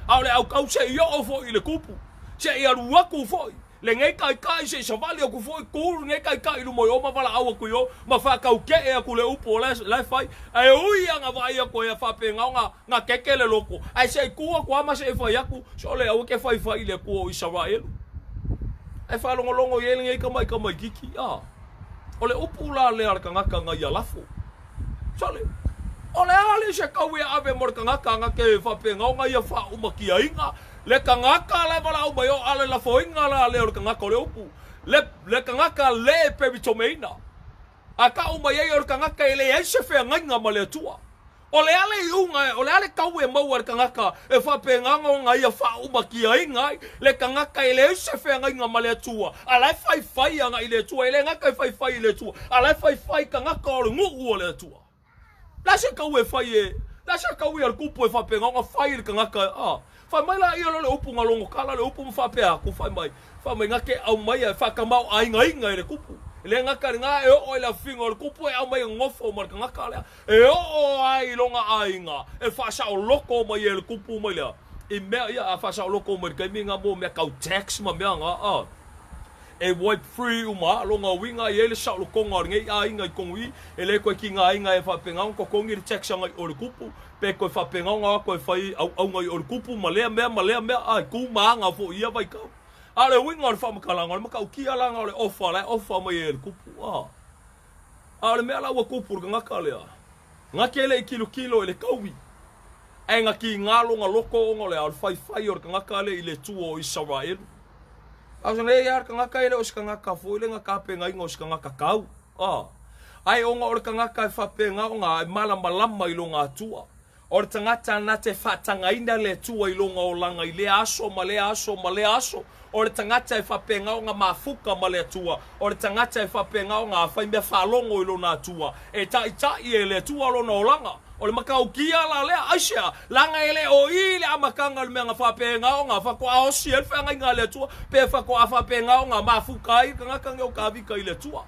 A o le aukau se i oo foi i le kupu. Se i alu atu foi. Lenei taitai se i savali atu foi tu lenei taitai i luma i o ma valaau atu i o ma faataukee atu le upu o la e fai. Ae ui a na vaai atu ai a faapena ona Na keke le loko, ae se i kū aku lava ma se i fai aku, sole aua ke faifai i le Akua o Isaraelu. Ae faalogologo i ai lenei tamaitamaititi, a, o le upu la lea a le tagata na ia lafo. Sole, o le a le se kau e ave mo le tagata na ke faapena ona ia faaumakiaina le tagata la e valaau mai o, a le lafoina la lea o le tagata o le upu, le, le tagata le peritomeina. A tau mai ai o le tagata e leai se feagaiga ma le Atua. O le a le iuga, o le a le kau e maua e le tagata e faapena ona ia faaumakiaina ai le tagata e leai se feagaiga ma le Atua, a la e faifai agai i le Atua, e le gata e faifai i le Atua, a la e faifai tagata o le nuu o le Atua. Le a se kau e fai e, le a se kau ia le kupu e faapena ona fai i le tagata, a. Fai mai la ia le upu na logotala le upu ma faapea atu, fai mai, fai mai na te aumaia e faatamaoaigaina e le kupu. E le gata i lena e oo ai le afiga o le kupu e aumai e nofo ma le tagata lea. E oo ai i lona aiga e faasaoloko mai e le kupu mai lea i mea ia a faasaoloko mai i le taimi na mo mea tau tax ma mea na a. E wipe free uma a lona uiga e i ai le saolotoga o lenei aiga i tonu i i, e le toe tigaina ai faapena ona totogi le tax agai o le tupu, pe toe faapena ona o atu e fai auauna i o le tupu ma lea mea ma lea mea, a e tu ma aga foi i ia vaitau. A o le uiga o le faamatalaga, o le matautia la na o le ofa la e ofa mai ai e le tupu, a. A o le mea la ua tupu i le tagata lea, na te le i tilotilo i le taui, ae na tiga lona loto ona o le a? O le faifai o le tagata lea i le Atua o Isaraelu. A o nei lava le tagata e le o se tagata foi lea na tapenaina o se tagata tau, a. Ae ona o le tagata e faapena ona e malamalama i lona Atua. O le tagata na te faatagaina le Atua i lona olaga i lea aso ma lea aso ma lea aso. O le tagata e faapena ona mafuta ma le Atua. O le tagata e faapena ona fai mea faalogo i lona Atua. E taitai e le Atua lona olaga. O le matautia la lea, aisea? Leaga e le o i le amataga o le mea na faapena ona faatoa osi ai le feagaiga a le Atua, pe faatoa faapena ona mafuta ai le tagata nei o Tavita i le Atua.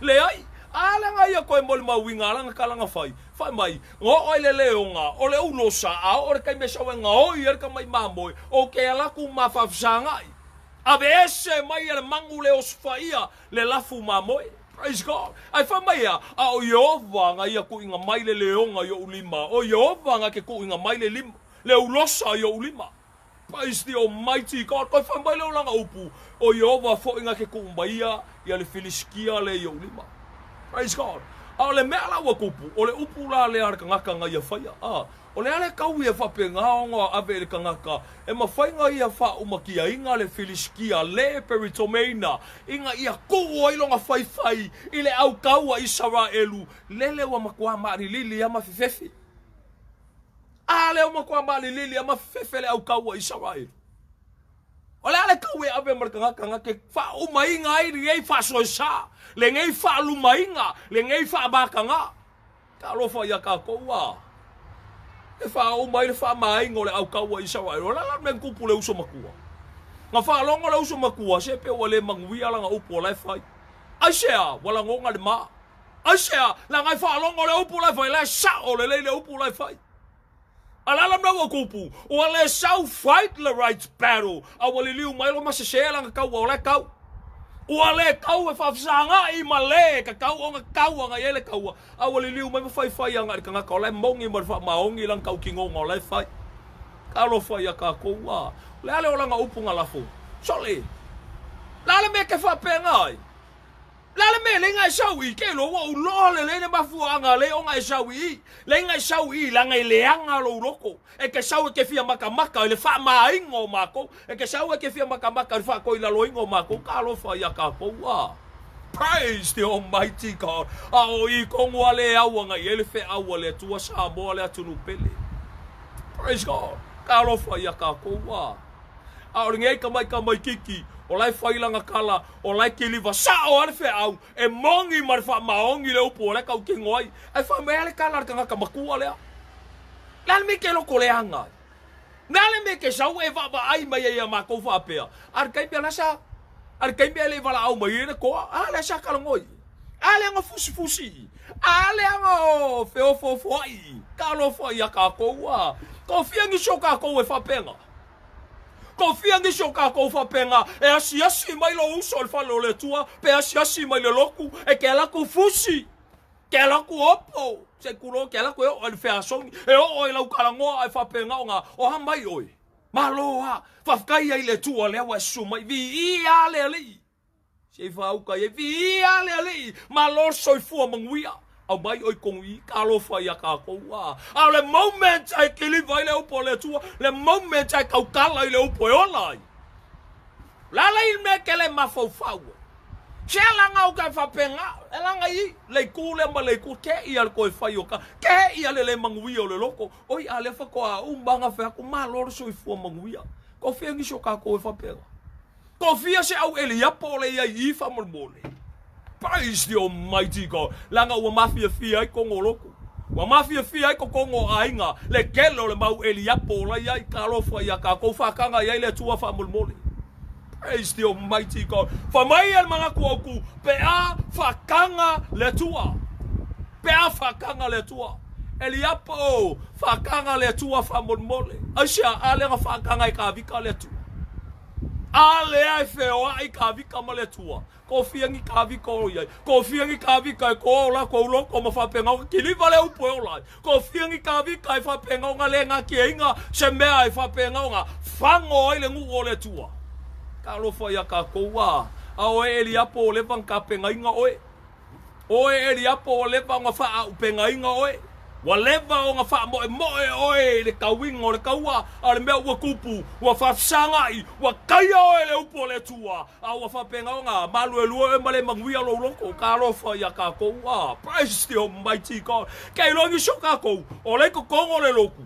Leai. A leaga ia toe molimauina a lana tala na fai, fai mai, Na oo ai le leoga o le ulosa, a oo le taimi e sau ai gaoi ai le tamai mamoe, ou te ala atu ma faafesagai. Aveese mai e le magu le osofaia le lafu mamoe. Praise God. Ae fai mai ea, a o Ieova na ia tuuina mai le leoga i ou lima, o Ieova na te tuuina mai le lima, le ulosa i ou lima. Praise the Almighty God. Toe fai mai lea o lana upu, o Ieova foi na te tuu maia ia le Filisitia lea i ou lima. Praise God. A o le mea la ua tupu, o le upu la lea a le tagata na ia faia. A, o le a le taui e faapena ona ave i le tagata, e mafai na ia faaumatiaina le Filisitia le peritomeina, ina ia tuu ai lona faifai i le autau a Isaraelu, lele ua matua maalilili a ma fefefe. A lea ua matua malilili a ma fefe le au kaua Isaraelu. O le a le kau e ave ma le tagata na te faaumaina ai lenei faasoesa, lenei faalumaina, lenei faamataga. Talofa ia tatou a. E faauma ai le faamaina o le au kaua Isaraelu. O le a la le mea na tupu le uso matua? Na faalogo le uso matua se pe ua le manuia lana upu o la e fai. Aisea, ua lagona le ma. Aisea? Leaga e faalogo le upu la e fai, la e sao lelei le upu la e fai. A le a la mea ua tupu? Ua le sau fight le right battle, a ua liliu mai loa ma sese lana taua o la e tau. Ua le tau e faafesagai ma le tatau ona tau agai ai le taua, a ua liliu mai ma faifai agai le tagata o la e moni ma le faamaoni lana tautinoga o la e fai. Talofa ia tatou, a o le a le olaga upu na lafo? Sole! Le a le mea e te faapena ai? Le a le mea e leai na e sau i, ke iloa ua ou loa lelei le mafuaaga lea ona e sau i i. Leai na e sau i i leaga e leaga lou loto. E te sau e te fia matamata i le faamaina o matou. E te sau e te fia matamata i le faatoilaloina o matou. Talofa ia tatou a. Praise the Almighty God. A o i tonu a le au ana i ai le feau a le Atua Samoa le atunuu pele. Praise God. Talofa ia tatou a. A o lenei tamai tamaititi, o la e fai lana tala, o la e kiliva sao lava le feau, e moni ma le faamaoni le upu o la e tautino ai. Ae fai mai lava le tala a le tagata matua lea. Le a le mea e te loto leaga ai? Le a le mea e te sau e vaavaai mai ai ia matou faapea, a le taimi a la sa, a le taimi e le i valaau mai ai le toa, a lea sa talanoa i i. A lea na fusifusi i i. A lea na feofoofoai i i. Talofa ia tatou a. Kofia nisi o tatou e faapena. Kofia nisi o tatou faapena e asiasi mai lou uso i le fale o le Atua, pe asiasi mai le lotu, e te alu atu fusi, te alu atu opo, se i tulou, te alu atu e oo i le feasogi, e oo i lau talanoa ae faapena ona o a mai oe. Malo a, faafetai ai i le Atua lea ua e susu mai, viia le Alii. Se i faauka i ai, viia le Alii, malo le soifua manuia. Aumai oi tonu i, talofa ia tatou a. A o le moment e kiliva ai le upu a le Atua, le moment e tautala i le upu e ola ai. O le a le mea e te le mafaufau ai? Se alaga o ka faapena, e laga i le itu lea ma le itu, te ia le toe fai o ka, te ia le le manuia o le loto. Oi a lea faatoa uma na fai atu, malo le soifua manuia. Ko fea nisi o tatou e faapena? Tofia se au Eliapo o le i ai i i faamolemole. Praise the Almighty God. Leaga ua mafiafia ai togo o lotu. Ua mafiafia ai totogo o aiga, le tele o le mau Eliapo o la i ai. Talofa ia tatou faataga i ai le Atua faamolemole. Praise the Almighty God. Fai mai le manatu autu, pe a faataga le Atua. Pe a faataga le Atua. Eliapo, faataga le Atua faamolemole. Aisea, a lea na faataga e Tavita le Atua. A lea e feoai kavika ma le Atua. Kofia ni kavika o iai. Kofia ni kavika e koa o lakou loko ma faapena ona kiliva le upu e ola ai. Kofia ni kavika e faapena ona le gatiaina se mea e faapena ona fago ai le nuu o le Atua. Talofa ia kakou a. A oe Eliapo ua leva ona tapenaina oe. Oe Eliapo ua leva ona faaupegaina oe, ua leva ona faamoemoe oe i le tauiga o le taua, a o le mea ua tupu, ua faafesagaʻi, ua taia oe e le upu a le Atua, a ua faapena ona maluelue oe ma le manuia lou loto. Talofa ia tatou, ah, praise the Almighty God. Ke iloa nisi o tatou, o la i totonu o le lotu,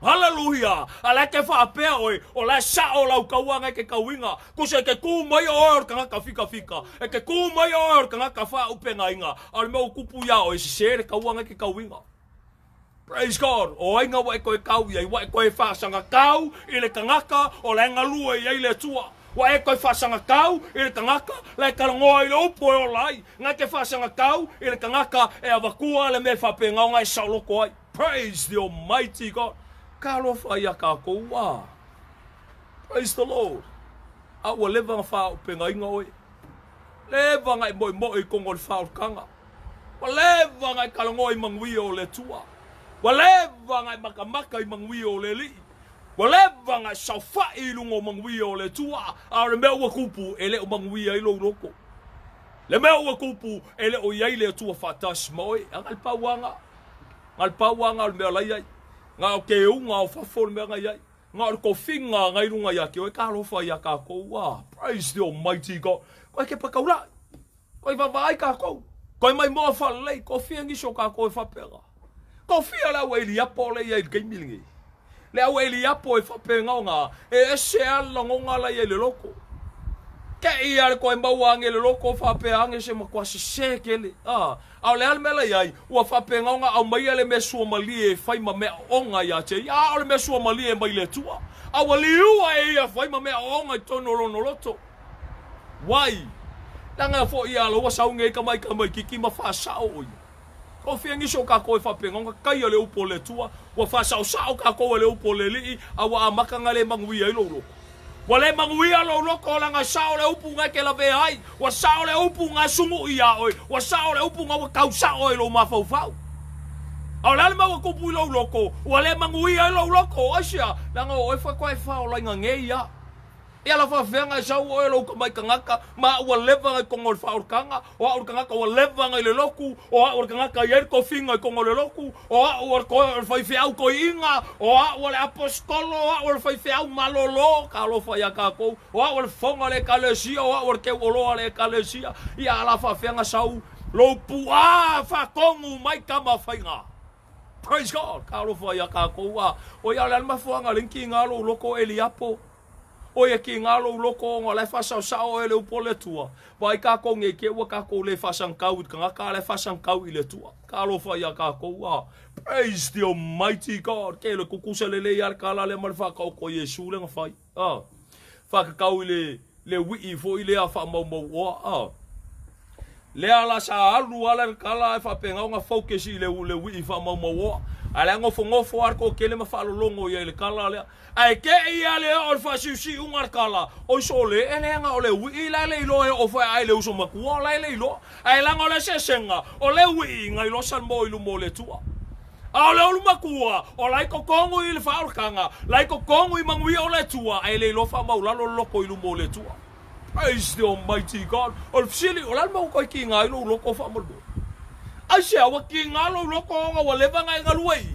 Haleluia! A la e ke faapea oe, o la e sa'o lau taua na e ke tauiga. Kusa e ke kū mai oe o le tagata fikafika, e ke kū mai oe o le tagata faaʻupegaina, a o le mea ua tupu iā oe, sesē le taua na e ke tauiga. Praise God! O ai na ua e toe kau i ai? Ua e toe faasagatau i le tagata o la e galue i ai le Atua. Ua e toe faasagatau i le tagata la e talanoa i le upu e ola ai. Na e ke faasagatau i le tagata e avatua le mea e faapena ona e saoloto ai. Praise the Almighty God. Talofa ia tatou a. Praise the Lord. A ua leva na faaopegaina oe. Leva na e moemoe i tonu o le faaolataga. Ua leva na e talanoa i manuia o le Atua. Ua leva na e matamata i manuia o le Alii. Ua leva na e saofai i luga o manuia o le Atua. A o le mea ua tupu, e le o manuia ai lou loto. Le mea ua tupu, e le o i ai le Atua faatasi ma oe. A na le pauaga. Na le pauaga o le mea la i ai. Na o ke uga o fafo le mea na i ai. Na o le tofiga na i luga ia te oe. Talofa ia takou. Ah, praise the Almighty God. Koe ke pakaulai. Koe vaavaai takou. Koe mai moa whalelei. Kofia nisi o takou e whapega. Kofia le au Eliapo le ia i le taimi lenei. Le au Eliapo e faapena ona e ese a le lagona la ia i le loko. Ke ia le koe maua ange le loko faapea ange se matua sese tele. A, a o le a le mea la iai, ua faapena ona aumaia le mea suamalie e fai ma mea oona ia te ia. A o le mea suamalie mai le Atua. A ua liua e ia fai ma mea oona i totonu o lona loto. Wai, leaga foi ia la ua sauni ai tamaiti tamaititi ma faasao o ia. Ko fea nisi o kakou e faapena ona taia le upu o le Atua, ua faasaosao kakou e le upu o le Alii, a ua amata ona le manuia ai lou loto. Ua le manuia lou loto leaga e sao le upu na e te lavea ai, ua sao le upu na e sunuʻi iā oe, ua sao le upu na ua tau sao ai lou mafaufau. A o le a le mea ua tupu i lou loto, ua le manuia ai lou loto? Aisea? Leaga o oe faatoa e faolaina nei ia. Ia la faafeaga e sau oe lou tamai tagata, ma au ua leva i totonu o le faaolataga, o au le tagata ua leva i le lotu, o au le tagata e i ai le tofiga i totonu o le lotu, o au o le faifeau toeaina, o au o le aposetolo, o au o le faifeau malolo, talofa ia tatou, o au o le fofoga o le Ekalesia, o au o le teuoloa o le Ekalesia. Ia la faafeaga sau lou puaa faatonu mai tama faiga. Praise God! Talofa ia tatou, a o ia o le a le mafuaaga le kiga lou loto Eliapo. Oi e kīngā lou loko ona o la e faasaosao oe e le upu o le Atua. Vaai kākou nei te ua kākou le faasagakau i le tagata, a la e faasagakau i le Atua. Talofa iā kākou, a Praise the Almighty God! Ke le kukusa lelei a le kala lea ma le faataoto a Iesu lea na fai. A Faakakau i le le uii foi lea faamaumauoa. A Lea la sa alu ala le kala ae faapena ona focus i le le uii faamaumauoa. A le nofonofo a le toatele ma faalologo ia i le kala lea. Ae te i a le oo le faasiusiuga le kala, oi sole e leaga o le uii la le iloa e oo foi ae le uso matua o la e le iloa. Ae leaga o le eseesega, o le uii na iloa salmo i luma o le Atua. A o le ulu matua, o la i totonu i le faaolataga, la i totonu i manuia o le Atua, ae le iloa faamaulalo le loto i luma o le Atua. Praise the Almighty God. O le fesili, o le a le mea ua toe kiga ai lou loto faamolemole? Aisea ua kiga lou loto ona ua leva ona e galue i i?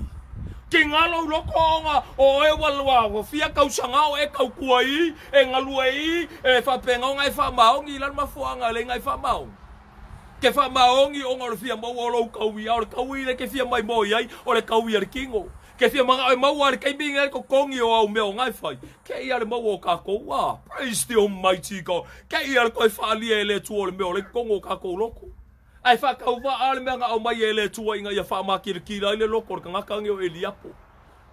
Kiga lou loto ona o oe ua, ua fia tausaga o e tautua i i, e galue i i, e faapena ona e faamaoni i la le mafuaaga e leai ona e faamaoni? Ke faamaoni ona o le fia maua o lou taui, a o le taui lea ke fia maimoa i ai, o le taui a le kino. Ke fia manao e maua le taimi nei le totogi o au mea o na e fai. Ke ia le maua o kakou, ah, praise the Almighty God. Ke ia le toe faalia e le Atua o le mea o le totogo o kakou loko. Ae faatauvaa le mea na aumai e le Atua ina ia faamakilatila ai le loko o le tagata nei o Eliapo.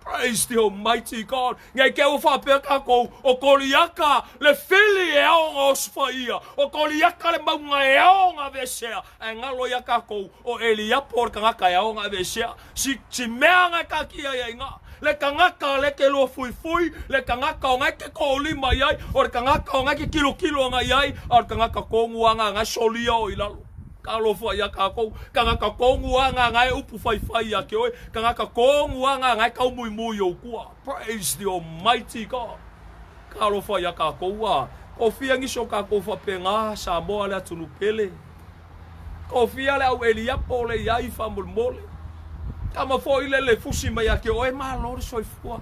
Praise the Almighty God. Nei te ua faapea tatou, o Koliata le fili e ao ona osofaia, o Koliata le mauga e ao ona aveesea, ae galo ia tatou, o Eliapo le tagata e ao ona aveesea. Si, si mea na e taatia ai i ina. Le tagata le ke lua fuifui, le tagata o ngai ke toolima i ai, o le tagata o ngai ke kilokilo anga i ai, a o le tagata tonu anga ngai solia o i lalo. Talofa ia kākou, tagata tonu anga ngai upu faifai ia ke oe, tagata tonu anga ngai kaumuimui o kua. Praise the Almighty God. Talofa ia kākou a. Ko fia nisi o kākou whapengā, Samoa le atunu pele. Ko fia le au Eliapo le iai faamolemole. Tama foi le le fusi mai ia te oe, malo le soifua.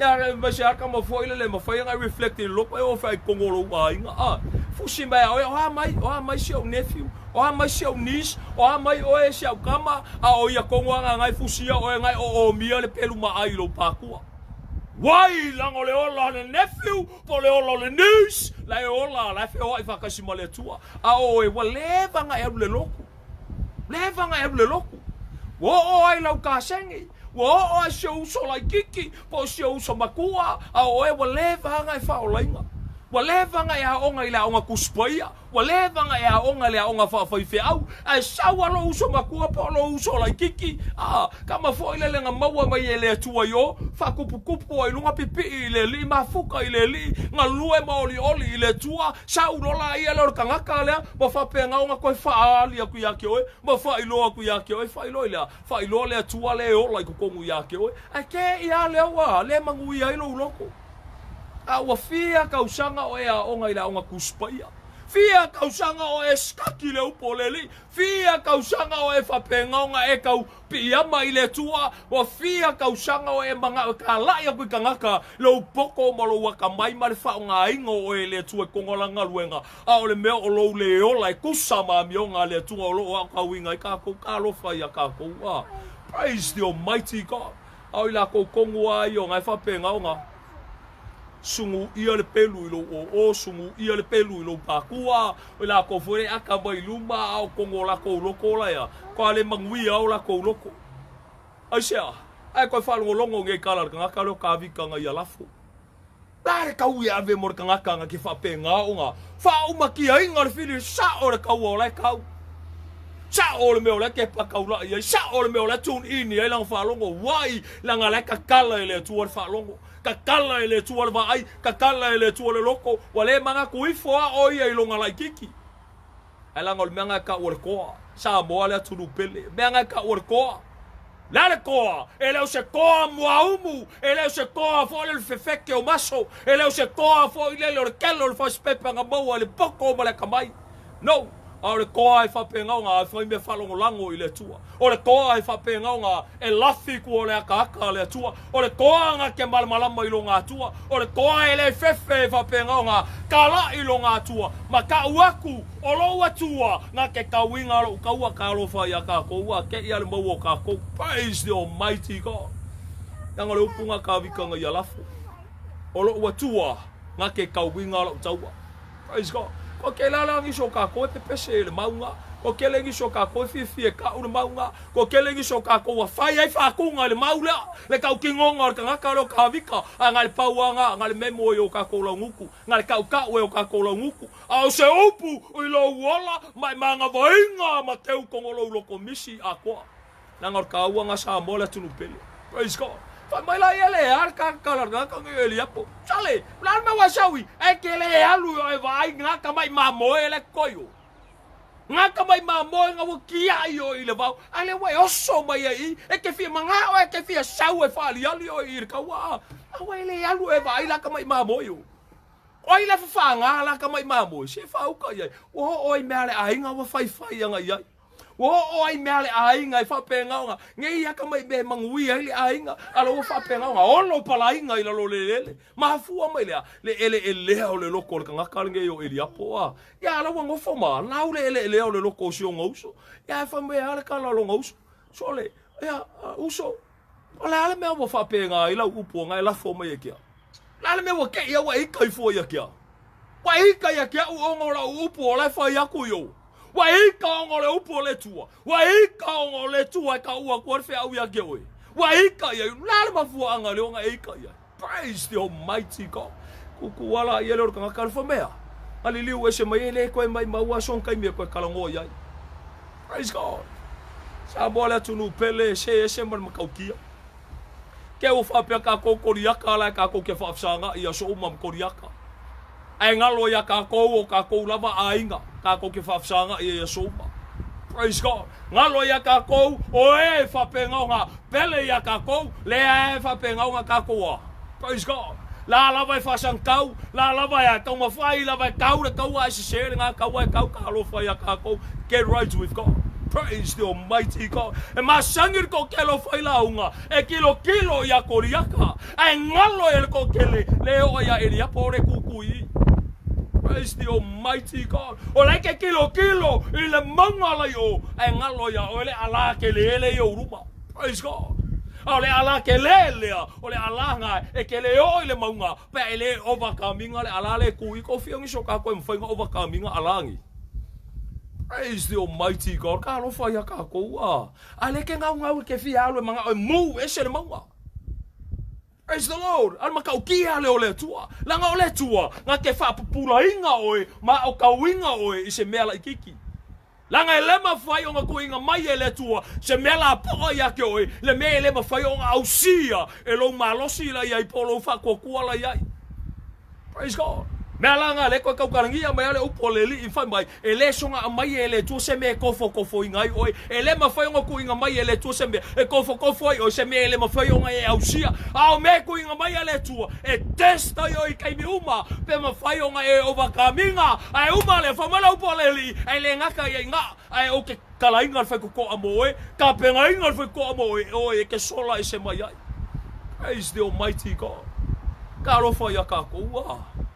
Ia ma se aka ma foi le le mafai ona reflect i loko e o whai kongo lou aiga. Ah, fusi mai a oe, o a mai, o a mai si au nephew, o a mai si au niece, o a mai oe si au kama, a o ia kongo anga ngai fusi ia oe ngai o o mia le pelu ma ai lou pakua. Wai leaga o le ola le nephew po o le ola o le niece la e ola la e feoai faatasi ma le Atua a o oe ua leva ona e alu i le lotu leva ona e alu i le lotu ua oo ai lau kasegi ua oo ai si ou uso laititi po o si ou uso matua a o oe ua leva ona e faaolaina ua leva ona e aoga i le aoga Tusi Paia Ua leva ona e aoga i le aoga faafaifeau, ae sau a lou uso matua po o lou uso laititi, a, kama foi lele na maua mai e le Atua i o, faakupukupu ai luga pipii i le Alii, mafuta i le Alii, galue ma olioli i le Atua, sau loa laia lea o le tagata lea, ma faapena ona toe faaali atu ia te oe, ma faailoa atu ia te oe, faailoa i le a? Faailoa le Atua lea e ola i totonu ia te oe, ae te i a lea ua le manuia ai lou loto. A ua fia tausaga o e aoga i le aoga Tusi Paia. Fia tausaga o e study le upu o le Alii. Fia tausaga o e faapena ona e tau piiama i le Atua. Ua fia tausaga o e manao e talai atu i tagata lou poto ma lou atamai ma le faaaogaina o oe e le Atua i totonu o lana galuega. A o le mea o lou le ola e tusa ma amioga a le Atua o lo o aotauina ai tatou. Talofa ia tatou. A Praise the Almighty God. A o i lakou tonu lava ia o na e faapena ona sugu ʻia le pelu i lou ʻōʻō, sugu ʻia le pelu i lou pākua, o i lakou foi e aka mai i luma, a o tonu o lakou loko la ia, koa le manuia o lakou loko. Aisea? Ae koe faalogologo nei kala le tagata lea o Kavika na ia lafo. La le kau e ave mo le tagata na ke faapena ona faaumakiaina le fili sao le kaua o la e kau. Sao le mea o la e kepa kaulaʻi ai, sao le mea o la e tune in i ai lana faalogo, wai leaga la e kakala e le Atua le faalogo, kakala e le Atua le vaai, kakala e le Atua le loko, ua le manatu ifo a o ia i lona laititi. Ae leaga o le mea na e kau o le koa, Samoa le atunuu pele, mea na e kau o le koa. Le a le koa? E le o se koa muaumu, e le o se koa foi lele fefeke o maso, e le o se koa foi lele o le kele o le fasipepa na maua i le poko ma le akamai. No! A o le koa e faapena ona e fai mea faalagolago i le Atua. O le koa e faapena ona e lafi kua o le akaaka a le Atua. O le koa na ke malamalama i lona Atua. O le koa e le fefe e faapena ona kalaʻi lona Atua. Ma kaʻu aku o lou Atua na ke kauiga a loʻu kaua ka alofa ia kakou a keia le maua o kakou. Praise the Almighty God. Leaga o le upu na kawika na ia lafo. O loʻu Atua na ke kauiga a loʻu taua. Praise God. Ko kela la nisi o kākou e pepese i le maunga, ko kele nisi o kākou e fiafia e kaʻu le maunga, ko kele nisi o kākou ua fai ai whākūnga i le mau lea, le kaukingonga o le tagata lea o Kāwika, a nga le pauanga, nga le memo i o kākou launuku, nga le kaʻukaʻu e o kākou launuku, a o se upu i lou ola ma e magavainga ma teu kongo lou loko misi atoa. Leaga o le taua na Samoa le atunuu pele. Praise God. Fai mai la ia le a le kakala na ka ngi eli apo. Sale, la le mea ua saui, e ke le alu i o e vaai nga ka mai mamoe le koio. Nga ka mai mamoe nga ua kiai o i le vao, a le ua e oso mai ai i, e ke fia mangao e ke fia sau e faaliali o i le kaua a. A ua e le alu e vaai la ka mai mamoe o. O ai le fafaga la ka mai mamoe, se faauka i ai. Ua oo ai mea le aiga ua faifai anga i ai. Ua oo ai mea le aiga e faapena ona nei ia ka mai mea e manuia ai le aiga, a la ua faapena ona olo palaiga i lalo o le eleele. Mafua mai lea, le eleelea o le loko o le tagata lenei o Eliapo a. Ia la ua nofo ma lau le eleelea o le loko o si ona uso. Ia e fai mai a le tala o lona uso. Sole, ia, uso, o le a le mea ua faapena ai lau upu ona e lafo mai e ke au? O le a le mea ua kei au ua e ika ifo ia ke au? Ua e ika ia ke au ona o lau upu o la e fai aku i ou. Ua ika ona o le upu o le Atua. Ua ika ona o le Atua e kaua atu ai le feau ia te oe. Ua ika ia, o le a le mafuaaga lea ona e ika i ai? Praise the Almighty God. Kuku ala ia lea o le tagata le famea. A liliu ese mai e le koe mai maua so taimi e koe kalanoa i ai. Praise God. Samoa le atunuu pele se ese ma le matautia. Ke ua faapea kākou Koliaka la e kākou ke faafesagaʻi i aso uma ma Koliaka. Ae galo iā kākou o kākou lava ʻāina, kākou ke faafesagaʻi i aso uma. Praise God. Galo iā kākou, o e faapegaoga pele iā kākou, lea e faapegaoga kākou a. Praise God. La lava e faasagakau, la lava e a taumafai lava e kau le kaua ae sesē le gā kaua e kau ka alofa iā kākou. Get right with God. Praise the Almighty God. E masani le toatele o failauga e kilokilo iā Koliata, ae galo ia le toatele le oo iā Eliapa o le kukui. Praise the Almighty God. O la e ke kilokilo i le mauga la i o, ae galo iā oe le alā keleele i ou luma. Praise God. A o le alā kelē lea, o le alā gā e ke le oo i le mauga, pe a e le overcoming-a le alā le kū i ko fia nisi o kākou e mafai ona overcoming-a alā nei. Praise the Almighty God. Ka alofa iā kākou, a. A le ke gaugau i ke fia alu e manaʻo e mū ese le mauga. Praise the Lord. A le matautia lea o le Atua. Leaga o le Atua, na te faapupulaina oe ma o kauiga oe i se mea laitiiti. Leaga e le mafai ona tuuina mai e le Atua se mea lapoa ia te oe, le mea e le mafai ona ausia e lou malosi la i ai po o lou faatuatua la i ai. Praise God. Mea la nga le koe kaukalagia mai ale upu o le alii fai mai, e le soga aumai e le Atua se mea e tofotofoina ai oe. E le mafai ona tuuina mai e le Atua se mea e tofotofo ai oe, se mea e le mafai ona e ausia. A o mea e tuuina mai a le Atua, e test ai oe i taimi uma, pe mafai ona e overcome-ina. Ae uma lea, fai mai le upu a le Alii, ae le gata ia i ga, ae ou te kalaina le faitotoa mo oe, tapenaina le faitotoa mo oe, oe e te sola ese mai ai. Praise the Almighty God. Talofa iā kākou, a.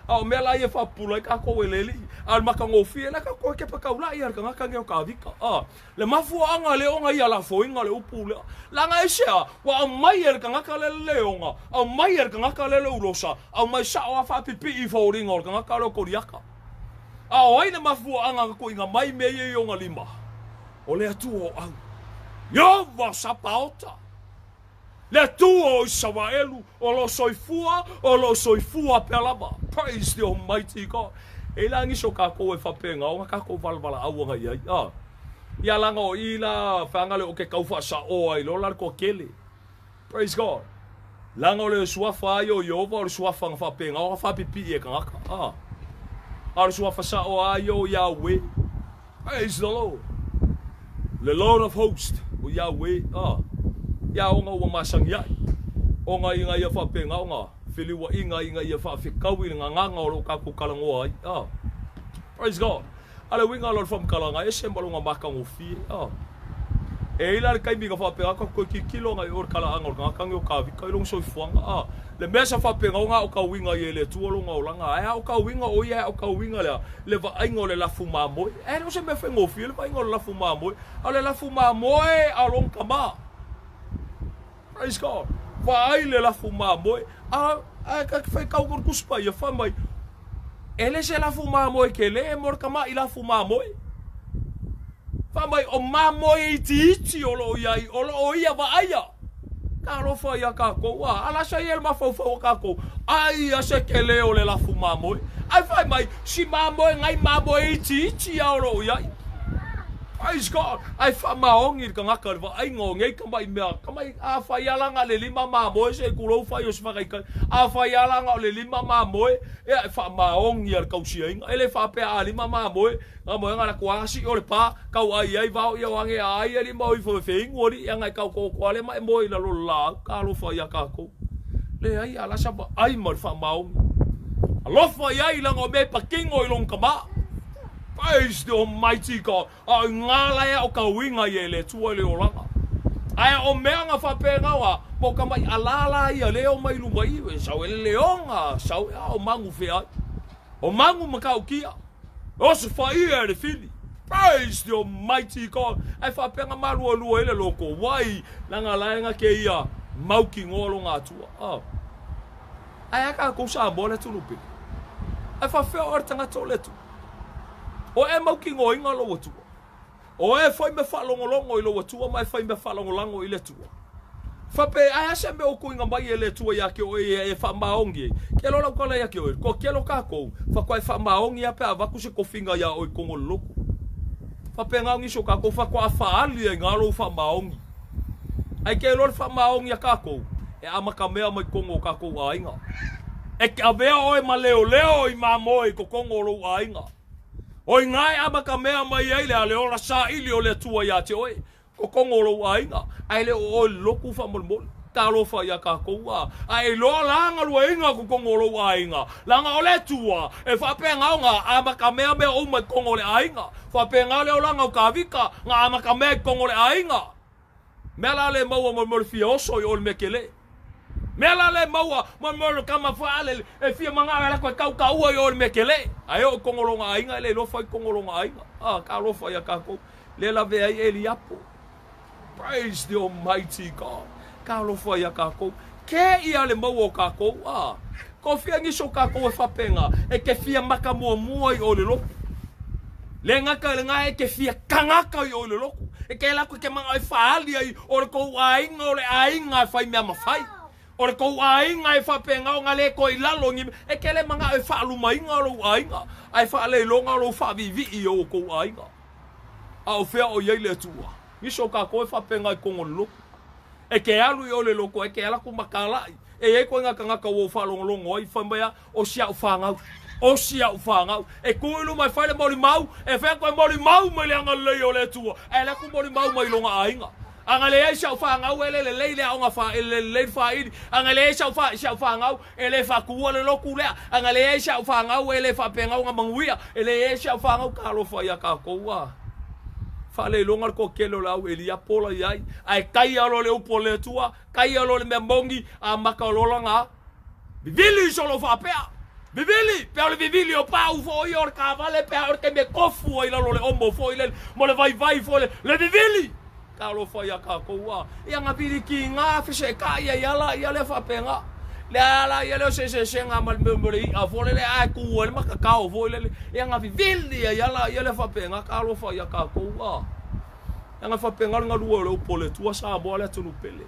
A o mea la ia e faapupula ai kākou e le Alii, a o le matagofie, la kākou e kepa taulaʻi a le tagata nei o Kāvika, a. Le mafuaaga le ona ia lafoina le upu lea. Leaga aisea, ua aumai e le tagata lea le leoga, aumai e le tagata lea le ulosa, aumai sao a faapipii i foliga o le tagata lea o Koliata. A o ai le mafuaaga na tuuina mai mea ia i ona lima? O le Atua o au, Ieova Sapaota. Le Atua o Isaraelu o lo o soifua, o lo o soifua pea lava. Praise the Almighty God. E i la nisi o kākou e faapena ona kākou walawalaau ana i ai. A. Ia laga o i la whaanga le o ke kau whaasaoa i lola le toatele. Praise God. Laga o le suafa ai o Ieova o le suafa na faapena ona faapipii e tagata. A. A o le suafa sao ai o Yahweh. Praise the Lord. Le Lord of Hosts, o Yahweh, a, ia ona ua masani ai, ona ina ia faapena ona feliuaʻiga ina ia faafetaui i le gagana o lo tatou talanoa ai, a. Praise God. A le uiga la o le faamatalaga, ese ma lona matagofie, a. E i ai la le taimi na faapena atu toe tilotilo ana i o le talaaga o le tagata nei o Tavita i lona soifuaga, a. Le mea sa faapena ona aotauina ai e le Atua lona olaga, ae aotauina o ia e aotauina le a? Le vaaiga o le lafu mamoe. E le o se mea faigofie le vaaiga o le lafu mamoe, a o le lafu mamoe a lona tama. Praise God. Vaai le lafu mamoe, a, ae ka te faitau ko le Tusi Paia, fai mai, e le se lafu mamoe tele mo le tamaʻi lafu mamoe. Fai mai, o mamoe itiiti o lo o i ai, o lo o ia vaaia. Talofa iā kākou, a, a la sa ia le mafaufau o kākou, ai a se tele o le lafu mamoe. Ae fai mai, si mamoe ngai mamoe itiiti a o lo o i ai. Praise God. Ae faamaoni le tagata i le vaaiga o nei tamaʻi mea, tamaʻi, a fai a la na o le lima mamoe se i tulou fai o se faataitai, a fai a la na o le lima mamoe, ia e faamaoni a le tausiaina. E le faapea a lima mamoe, Na moe nga latou asi o le pa, kau ai ai vao ia o ange a ai e lima o ifo e feinu alii anga e kau kokoa le ma e moe i lalo o le laau, talofa ia kakou. Leai, a la sa vaai ma le faamaoni. Alofa i ai leaga o mea e patino i lona tama. Praise the Almighty God. A o i nga lae o kauiga ia e le Atua i le olaga. Ae o mea nga faapena wa, mo ka mai alala ia le o mai luma i, e sau e le leoga, sau e a o magu fea ai. O magu ma kaukia. Osofaiia e le fili. Praise the Almighty God. Ae faapea nga malualua ai le loko. Wai, leaga la e nga ke ia mautinoa lona Atua. Oh. Ae a kākou Samoa le atunuu pele. Ae faafefea oe le tagata o le Atua. O e mautinoaina lou Atua. O e fai mea faalogologo i lou Atua ma e fai mea faalagolago i le Atua. Faapea, ae a se mea o tuuina mai e le Atua ia te oe ia e faamaoni ai? Kelo lau tala ia te oe, kua kelo kākou, faatoa e faamaoni a pe a avatu se tofiga iā oe i totonu o le lotu. Faapena o nisi o kākou faatoa faali ai ngā lou faamaoni. Ae kelo le faamaoni a kākou, E amatamea mai totonu o tatou aiga. E te avea oe ma leoleo i mamoe i totonu o lou aiga. O i ina e amatamea mai ai le a le ola saili o le Atua ia te oe, totonu o lou aiga, ae le o oe i le lotu faamolemole. Talofa ia tatou a, a e iloa la galueaiina totonu o lou aiga, leaga o le Atua e faapena ona amatamea mea uma i totonu o le aiga. Faapena le olaga o Tavita, na amatamea i totonu o le aiga. Mea la le maua mo le fia oso i o le mea kele. Mea la le maua mo le tama faalele e fia manao e alu atu e tautaua i o le mea kele. Ae oo i totonu o lona aiga e le iloa fai i totonu o lona aiga. Ah, talofa ia tatou. Le lavea ai Eliapo. Praise the Almighty God. Talofa ia tatou. Ke ia le maua o tatou. Ah, ko fia nisi o tatou e faapena e te fia maka muamua i o le lotu. Le gata i lena e te fia tagata i o i le lotu. E te alu atu e te manao e faaali ai o le tou aiga o le aiga e fai mea mafai. O le tou aiga e faapena ona le toe i lalo ni mea. E te le manao e faalumaina lou aiga ae faaleiloga lou faaviivii i o tou aiga. A o fea o i ai le Atua? Nisi o tatou e faapena i totonu o le lotu. E te alu i o le lotu ae te alu atu matalai. E i ai koe tagata ua ou faalogologo ai fai mai a O si au fanau, o si au fanau, e tu i luma e fai le molimau, e fai atu e molimau mai le agalelei o le Atua, ae le atu molimau mai lona aiga. A na leai si au fanau e le lelei le aoga fa, e le lelei le faili, a na leai si au fa, si au fanau e le faatuua le lotu lea, a na leai si au fanau e le faapena ona manuia, e leai si au fanau, talofa ia tatou a. Faaleiloga le toatele o le au Eliapo la i ai, ae taia loa le upu a le Atua, taia loa le mea moni, amata o le olaga a. Vivili solo faapea. Vivili, pea o le vivili o pau foi ia o le taavale, pea o le taimi e tofu ai lalo o le omo foi lele, ma le vaivai foi lele, le vivili! Talofa ia tatou a. Ia na vilikiga feseetai ai a laia lea faapena. Le a laia lea o se eseesega ma le mea o le i'a foi lele ae tu ai le matatao foi lele. Ia na vivili ai a laia lea faapena. Talofa ia tatou a. Leaga e faapena le galue o le upu o le Atua Samoa le atunuu pele.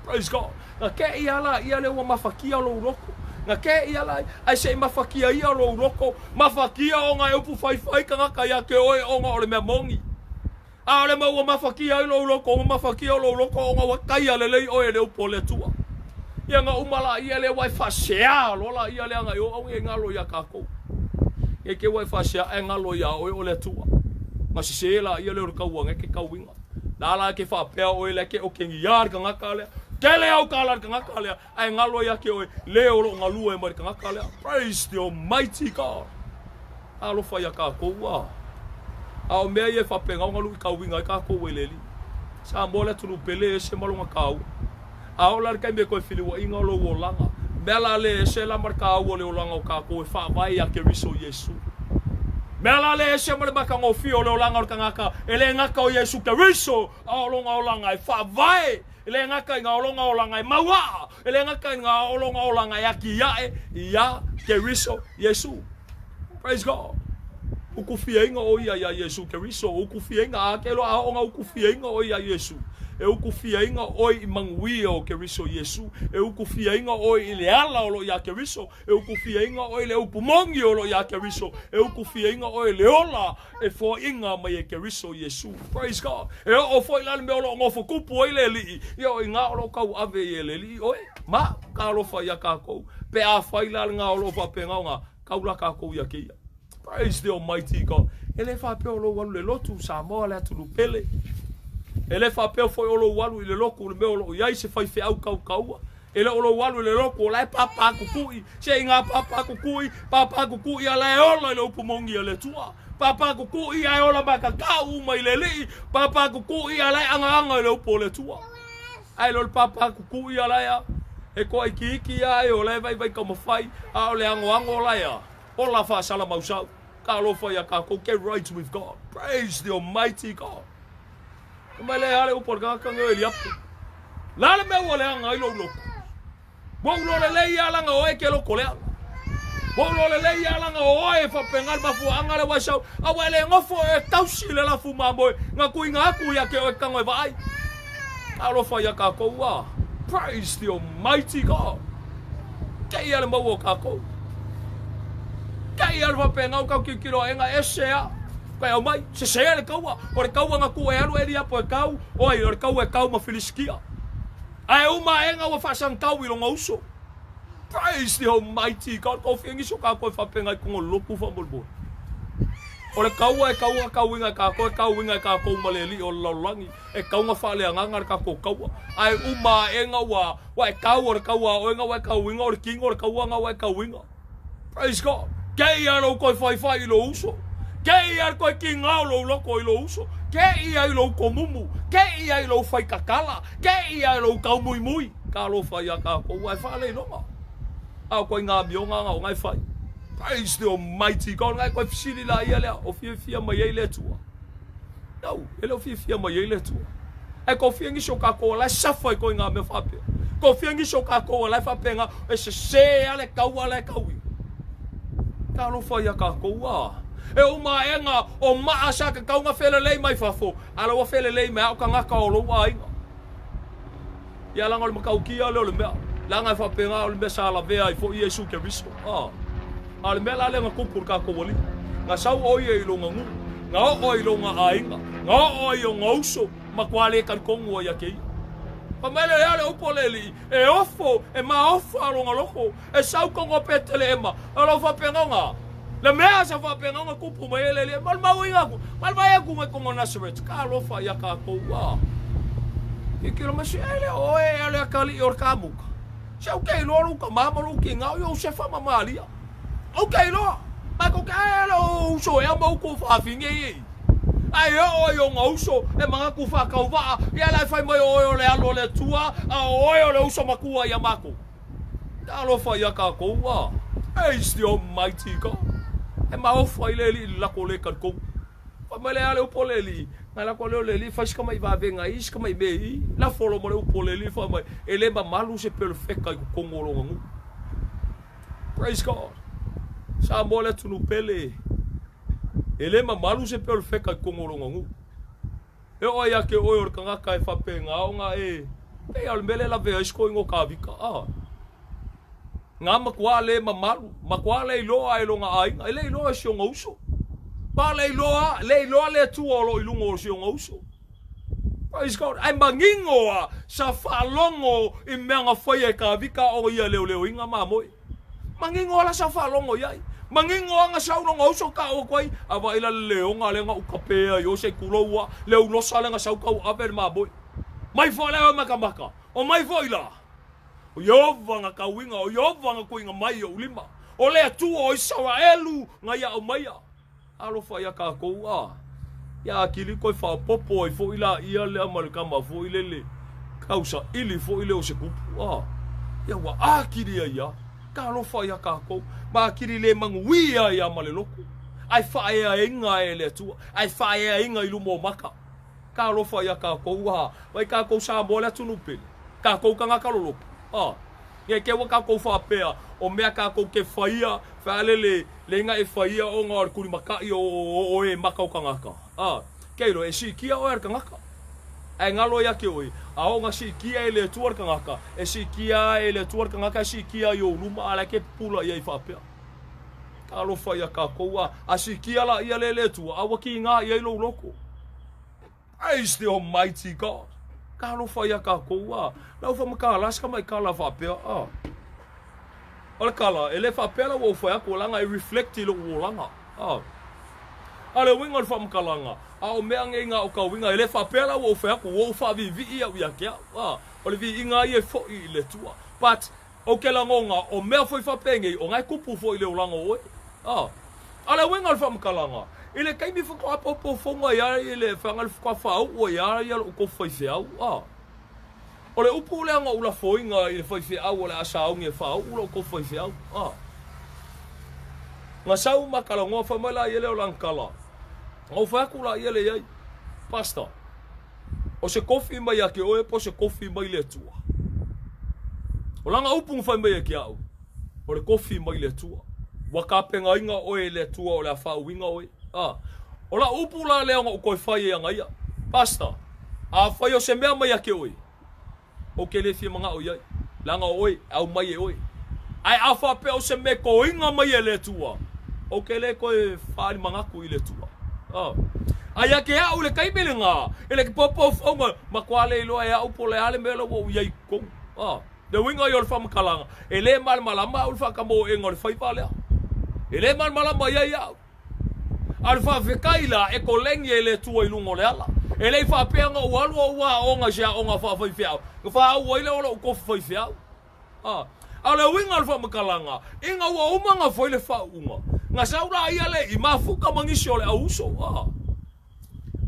Praise God. Na kē ia la ia lea ua mafatia lou loto. Na kē ia la ae se i mafatia ia lou loto, mafatia ona e upu faifai tagata ia te oe ona o le mea moni. A o le mea ua mafatia ai lou loto, ua mafatia lou loto ona ua taia lelei oe e le upu o le Atua. Ia na uma la ia lea ua e faasea loa la ia lea na i o au nei galo ia tatou. Nei te ua e faasea ae galo ia oe o le Atua. Na sese la ia lea o le taua nei ke tauiga. La la ke faapea oe lea ke okengia le tagata lea. Tele au tala le tagata lea ae galo ia te oe le o loo galue mai le tagata lea. Praise the Almighty God. Alofa ia tatou a. A o mea ia e faapena ona luitauina ai tatou e le Alii. Samoa le atunuu pele e ese ma lona taua. A oo la le taimi e toe feliuaiga o lou olaga, mea la le ese la ma le taua o le olaga o tatou e faavae ia Keriso Iesu. Mea la le ese ma le matagofie o le olaga o le tagata, e le gata o Iesu Keriso, a o lona olaga e faavae, e le gata i ngā olonga olaga e mauaa, e le gata i ngā olonga olaga e atiae ia Keriso Iesu. Praise God. Ukufiainga o ia ia Iesu Keriso, ukufiainga a ke loa aoga ukufiainga o ia Iesu. E ukufiainga oi i manuia o Keriso Iesu, e ukufiainga oi i le ala o lo ia Keriso, e ukufiainga oi i le upu moni o lo ia Keriso, e ukufiainga oi i le ola e foaiga mai e Keriso Iesu. Praise God. E oo foi la le mea o loo nofo kupu ai le Alii, ia o iga o loo tauave i e le Alii oe. Ma, talofa ia takou. Pe afai la le ga o loo faapena ona kau la takou ia keia. Praise the Almighty God. E le faapea o lou alu le lotu, Samoa le atunuu pele. E le faapea foi o lou alu i le lotu le mea o loo iai se faifeau kautaua. E le o lou alu i le lotu o la e pāpā kukui, se i ngā pāpā kukui, pāpā kukui a la e ola i le upu moni a le Atua. Pāpā kukui a e ola makakau uma i le Alii, pāpā kukui a la e angaanga i le upu o le Atua. Ae le o le pāpā kukui a laia, he koa ikiiki ia e ola e vaivai taumafai, a o le agoago o laia, ola faasalamausau. Talofa ia tatou, get right with God. Praise the Almighty God. Fai mai lea, e a le upu a le tagata nei o Eliapo. La le mea ua leaga ai lou loto. Ua ou loa lelei lava laga oe ke loko leaga. Ua ou loa lelei lava laga oe e faapena le mafuaaga lea ua e sau. A ua e le nofo e tausi le lafu mamoe na tuuina atu ia te oe tago e vaai. Talofa ia tatou a. Praise the Almighty God. Kei a le maua o tatou. Kei a le faapena o tau tilotilo aega ese a. Kai aumai, sese le taua. O le taua na tuu e alu Eliapo e tau, oi, o le taua e tau ma Filisitia. Ae uma aega ua faasagitau i loga uso. Praise the Almighty God. Ko fiangi so ka koe fapenga i kongo loku faamolemole. O le kaua e kauga kauiga e kākou, e kauiga e kākou ma le alii o le lalolagi, e kauga faaleagaga le kākou kaua. Ae uma aega ua, ua e kau o le kaua a oe nga ua e kauiga, o le kino o le kaua nga ua e kauiga. Praise God. Ke ia lou koe whaiwhai i lou uso. Ke ia le koe kingao lou loko i lou uso. Ke ia i lou komumu. Ke ia i lou whaikakala. Ke ia i lou kaumuimui. Ka alofa ia kākou, ae whaaleiloga. A o koe ngā mionga nga o ngai whai. Praise the Almighty God. Ngai koe fesili la ia lea, o fiafia mai ai le Atua. No, e le o fiafia mai ai le Atua. Ae ko fia nisi o kākou ala e safa i koe ngā mea whāpea. Ko fia nisi o kākou ala e whāpea ngā, e se se ale kau ala e kaui. Ka alofa ia kākou a. E o maenga o maa sa ka kaunga whelelei mai fafo, ala ua whelelei mai ao kangaka o lou aiga. Ia leaga o le matautia lea o le mea, leaga e faapena o le mea sa lavea ai foi Iesu Keriso. A, a o le mea la lea na tupu i le tatou Alii, na sau ʻo ia i lona nuu, na oo ai i lona aiga, na oo ai i ona uso, matua le talitonu ai ia te ia. Fai mai lea, o le upu a le Alii, e ofo, e maofa lona loto, e sau tonu a Peteleema, o lou faapena ona. Le mea sa faapena ona tupu mai ai le Alii, malimauina atu, malimai atu mai tonu a Nasaret, ka alofa ia tatou, a. Tilotilo mai se, e le o oe ea le atalii o le kamuta. Se ou te iloa lou tama ma lou tina o Iosefa ma Maria. Ou te iloa. Matou te, e le o uso ea ma utu o fafine ia i. Ae oo ai ona uso e manatu faatauvaa, ia la e fai mai o oe o le alo o le Atua, a o oe o le uso matua ia matou. Talofa ia tatou a. Praise the Almighty God. E maofa i le alii le lako le talitonu. Fai mai le a le upu a le alii, nai lako lea o le alii fai si tamai vavega i si tamai mea i. Lafo loa ma le upu a le alii fai mai, e le mamalu se pelofeka i totonu o lona nuu. Praise God. Samoa le atunuu pele. E le mamalu se pelofeka i totonu o lona nuu. E oo ai ia te oe o le tagata e faapena ona e pei lava o le mea lea e lavea ai si toeaina o Kavika, a. Na matua le mamalu, matua le iloa e lona aiga, e le iloa e si ona uso. Ma le iloa, le iloa le Atua o lo o i luga o si ona uso. Praise God. Ae manino a sa faalogo i mea na faia e Kavika o ia leoleoina mamoe. Manino ala sa faalogo i ai. Manino aga sau lona uso tau atu ai, a vaai la le leoga lea na uka pea i o se tulou a, le ulosa lea na sau tau ave le mamoe. Mai foi lea oe makamaka, o mai foi la. O Ieova na tauiga, o Ieova na tuuina mai i ou lima. O le Atua o Isaraelu na ia aumaia. Alofa ia tatou a ia akili koe faaopopo ai foi laia lea ma le tama foi lele tausaili foi lea o se kupu a ia ua akili ai a talofa ia tatou ma akili le manuia ai a ma le loto ae faaeaina e le Atua ae faaeaina i luma o maka. Talofa ia tatou a vai tatou Samoa le atunuu pele tatou tagata loloto a nei te ua tatou faapea o mea tatou te faia fealele leiga e faia ona o le tulimatai o o e maka o tagata a ke iloa e siitia oe a le tagata ae galo ia te oe a ona siitia e le Atua le tagata e siitia e le Atua le tagata e siitia i ou luma a la ke pupula ia i faapea. Talofa ia tatou a, a sikia la ia le le Atua, a ua kiga i ai lou loko. Praise the Almighty God. Talofa ia tatou a, lau fa makala se mai kala faapea a. O le kala, e le faapea la ua ou fai atu, leaga e reflect i lou olaga. A. A le uiga o le faamatalaga, a o mea nei na o ka uiga, e le faapea la ua ou fai atu, ua ou faaviivii au ia te au. A. O le viiga ia e foi i le Atua. But, Ou te lagona, o mea foi faapenei, o na e kupu foi i le olaga o oe. A. A le uiga o le faamatalaga, i le taimi faatoa apoapofoga ai a i le feaga le faatoa faauu ai a ia lou tofu faifeau. A. O le upu lea na ou lafoina i le faifeau o le a sauni e faauu lou tofu faifeau. A. Na sau ma talanoa fai mai la ia lea o lana tala. Na ou fai atu la ia lea i ai, Pastor, O se kofi mai ia te oe po o se kofi mai le Atua. O lana upu na fai mai ai ki a au, o le kofi mai le Atua. Ua tapenaina oe e le Atua o le a faauiga oe. A, o lau upu la lea na ou toe fai ai ana ia, Pastor, afai o se mea mai ia te oe, Ou te le fia manao i ai, leaga o oe, e aumai e oe. Ae a faapea o se mea e toina mai e le Atua, ou te le toe faaali manatu i le Atua. Oh. A ia te a'u i le taimi lena, e le te poupou ma matua le iloa e a'u po o le a le mea la ua ou i ai i totonu. A, le uiga ia o le faamatalaga, e le malamalama a'u i le faatamoeega o le faiva lea. E le malamalama i ai a'u. A o le faafetai la, e koleni e le Atua i luga o le ala. E le i faapea na ou alu ou aoga i se aoga faafaifeau, na faaauau ai lea o lou tofi faifeau. A o le uiga o le faamatalaga, ina ua uma ona fai le faauuga, na sau laia le i mafuta ma nisi o le au uso.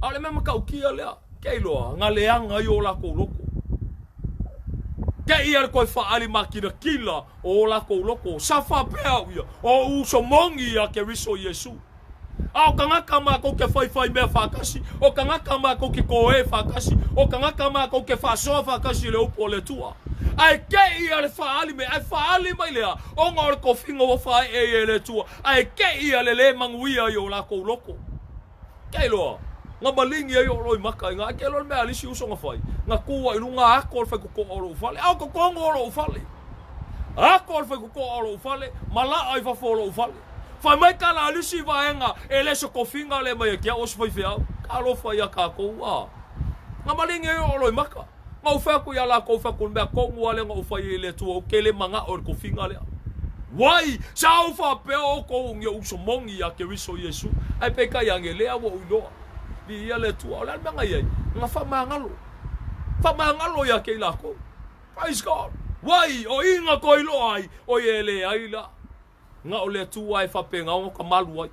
A o le mea matautia lea, ke iloa, na leaga ai o latou loto. Te ia le toe faaali makilatila o o latou loto, sa faapea au ia, o uso moni ia Keriso Iesu. A o tagata matou te faifai mea faatasi, o tagata matou te koe faatasi, o tagata matou te faasoa faatasi i le upu a le Atua. Ae te ia le faaali mai, ae faaali mai lea, ona o le tofiga ua faaee ai e le Atua, ae te ia le le manuia i o latou loto. Ke iloa, na maligi ai ou loimaka i na, ke iloa le mea a le isi uso na fai, na tu ai i luga ako o le faitotoa o lou fale, a o totonu o lou fale. Ako o le faitotoa o lou fale, ma laa i fafo o lou fale. Fai mai tala a le isi vaega, e le se tofiga lea mai ia te au o se faifeau. Talofa ia tatou, a. Na maligi ai ou loimaka. Na ou fai atu ia latou, fai atu, le mea tonu lava lea na ou fai ai i le Atua, ou te le manao i le tofiga lea. Wai, sa ou faapea o outou ni ou uso moni ia Keriso Iesu, ae peitai ane, lea ua ou iloa. Viia le Atua. O le a le mea na i ai? Na faamagalo. Faamagalo ia te i latou. Praise God. Wai, o i na toe iloa ai, o ia e leai la. Na o le Atua e faapena ona ka malu ai.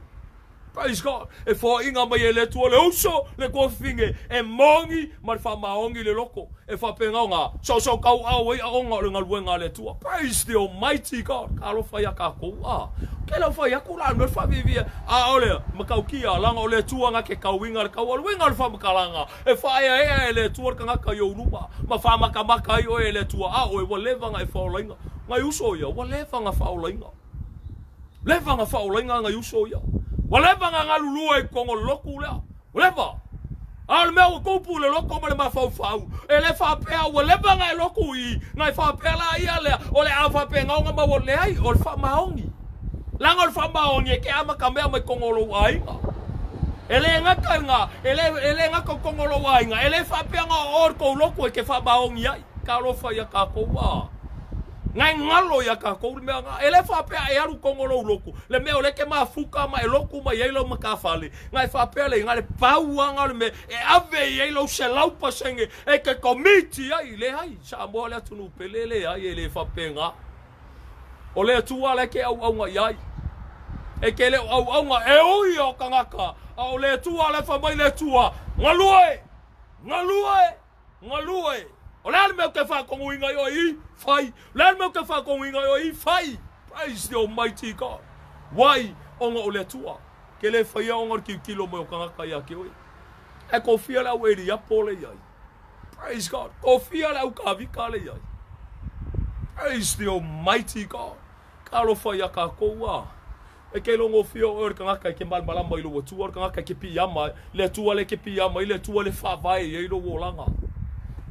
Praise God. E foaiina mai e le Atua le uso, le tuafafine, e moni ma le faamaoni le loko. E faapena ona soosoo tauau ai aoga o le galuega a le Atua. Praise the Almighty God. Talofa ia tatou. Ah, ke lau fai atu la le faaviivia. A o le matautia, laga o le Atua na ke tauiga le taua. O le uiga o le faamatalaga, e faaeaea e le Atua le tagata i ou luma, ma faamatamata ai oe e le Atua. A oe, ua leva ona e faaolaina. Nai uso ia, ua leva ona faaolaina. Leva ona faaolaina nai uso ia. Ua leva ona galulue i totonu o le lotu lea. Ua leva. A o le mea ua tupu i le loto ma le mafaufau, e le faapea ua leva ona e lotu i i, na e faapea la ia lea, o le a faapena ona maua. Leai, o le faamaoni. Leaga o le faamaoni e te amatamea mai totonu o lou aiga. E le gata i lena, e le, e le gata i totonu o lou aiga, e le faapea na o oe le tou lotu e te faamaoni ai. Talofa ia tatou, a. Na e galo ia tatou le mea na. E le faapea e alu totonu o lou lotu, le mea o lea e te mafuta ma e lotu mai ai lau matafale, na e faapea le na le pau lava na o le mea e ave i ai lou 100% e te komiti ai. Leai, Samoa le atunuu pele, leai, e le faapena. O le Atua la e te auauna i ai. E te le o auauna e ui o tagata, a o le Atua la e fai mai le Atua, galue, galue, galue. O le a le mea ou te faatonuina i oe i fai? O le a le mea ou te faatonuina i oe i fai? Praise the Almighty God. Why? Ona o le Atua. Ke le faia ona o le tilotilo mai o tagata ia te oe. Ae kofia le au Eliapo le i ai. Praise God. Kofia le au Kavika le i ai. Praise the Almighty God. Talofa ia tatou a. E ke logofia oe o le tagata e ke malamalama i lou Atua, o le tagata e ke piiama, le Atua le ke piiama i le Atua le faavae i ai lou olaga.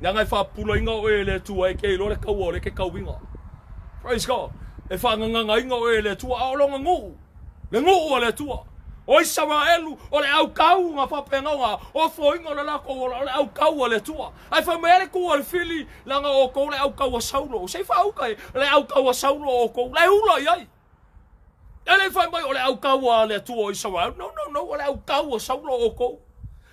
Leaga e faapupulaina oe e le Atua e ke iloa le taua o le ke tauiga. Praise God. E faagagagaina oe e le Atua, a o lona nuu, le nuu a le Atua. O Isaraelu, o le aukau na faapena ona ofoina o le latou ola, o le aukau a le Atua. Ae fai mai ai le tu a le fili, leaga o outou le aukau a Saulo. Se i faauka e, le aukau a Saulo o outou, la e ula i ai. E le i fai mai o le aukau a le Atua o Isaraelu. No, no, no, o le aukau a Saulo o outou.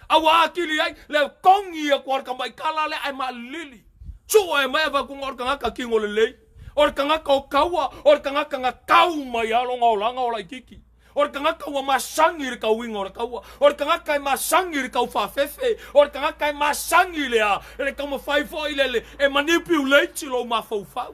A ua atili ai le kogi atu a le tamaikala lea ae maalilili. Sue mai a fai atu o le tagata kino lelei. O le tagata o kaua, o le tagata na tau mai a lona olaga o laititi. O le tagata ua masani i le tauiga o le taua. O le tagata e masani i le taufaafefe. O le tagata e masani i le a, e le taumafai foi le, le, e manipulate lou mafaufau.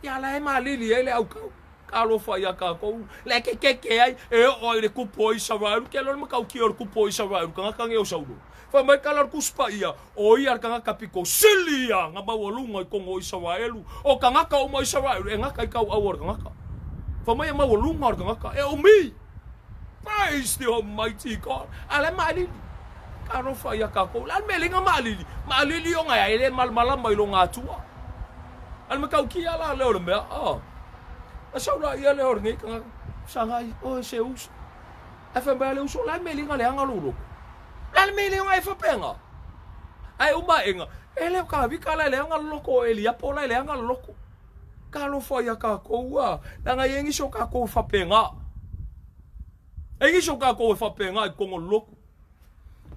Ia la e malili ai le aukau. Talofa ia tatou, le kekeke ai, e oo ai le kupu o Isaraelu, ke loa le matautia o le kupu o Isaraelu, tagata nei o Saulo. Fai mai tala o le Tusi Paia, o ia le tagata pito sili ia na maualuga i totonu o Isaraelu, o tagata uma o Isaraelu e gata i tauau o le tagata. Fai mai e maualuga o le tagata, e umi. Praise the Almighty God. A la e maalili. Talofa ia tatou. Le a le mea e leai na maalili? Maalili ona e le malamalama i lona Atua. A le matautia la lea o le mea, ah. Na sau la ia lea o lenei tagata, sagai, oe se uso. Ae fai mai a le uso, o le a le mea e leai na leaga lou loto? Le a le mea i le ona e faapea Ae uma aʻega, e le o ka vika la e leaga le loko o Eliapo la e leaga le loko. Talofa ia kākou a, leaga e i ai nisi o kākou e faapena. E i ai nisi o kākou e faapena i totonu o le lotu.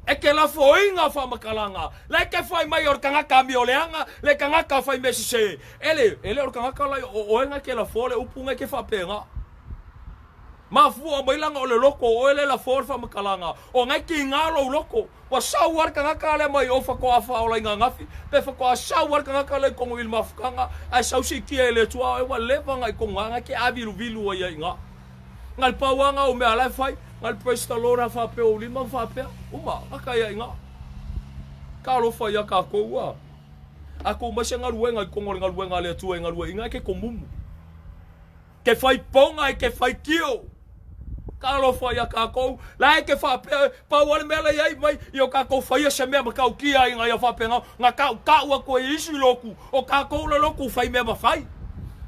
E ke lafoina faamatalaga, la e ke fai mai o le tagata amioleaga, le tagata fai mea sese. E le, e le o le tagata la o oe na ke lafoa le upu na e ke faapena. Mafua mai laga o le loto o oe le lafoa le faamatalaga, o na e tiga lou loto. Ua sau lava le tagata lea mai o faatoa faaola i gagafi, pe faatoa sau lava le tagata lea i totonu i le mafutaga, ae sau siitia e le Atua oe, ua leva ona i totonu lava, na te aviluvilu ai ai i ina. Na le pau lava na o mea la e fai, na le praise the Lord a faapea ou lima ma faapea, uma, gata ai i ina. Talofa ia tatou a. A tuu mai se galuega i totonu o le galuega a le Atua e galue i ina, e ke tomumu. Ke fai ponga e ke fai kio. Talofa ia tatou, la e ke faapea, pau lava le mea la i ai mai, ia o tatou faia se mea matautia ina ia faapena, na tautau atu ai e isi lotu, o tatou le lotu fai mea mafai.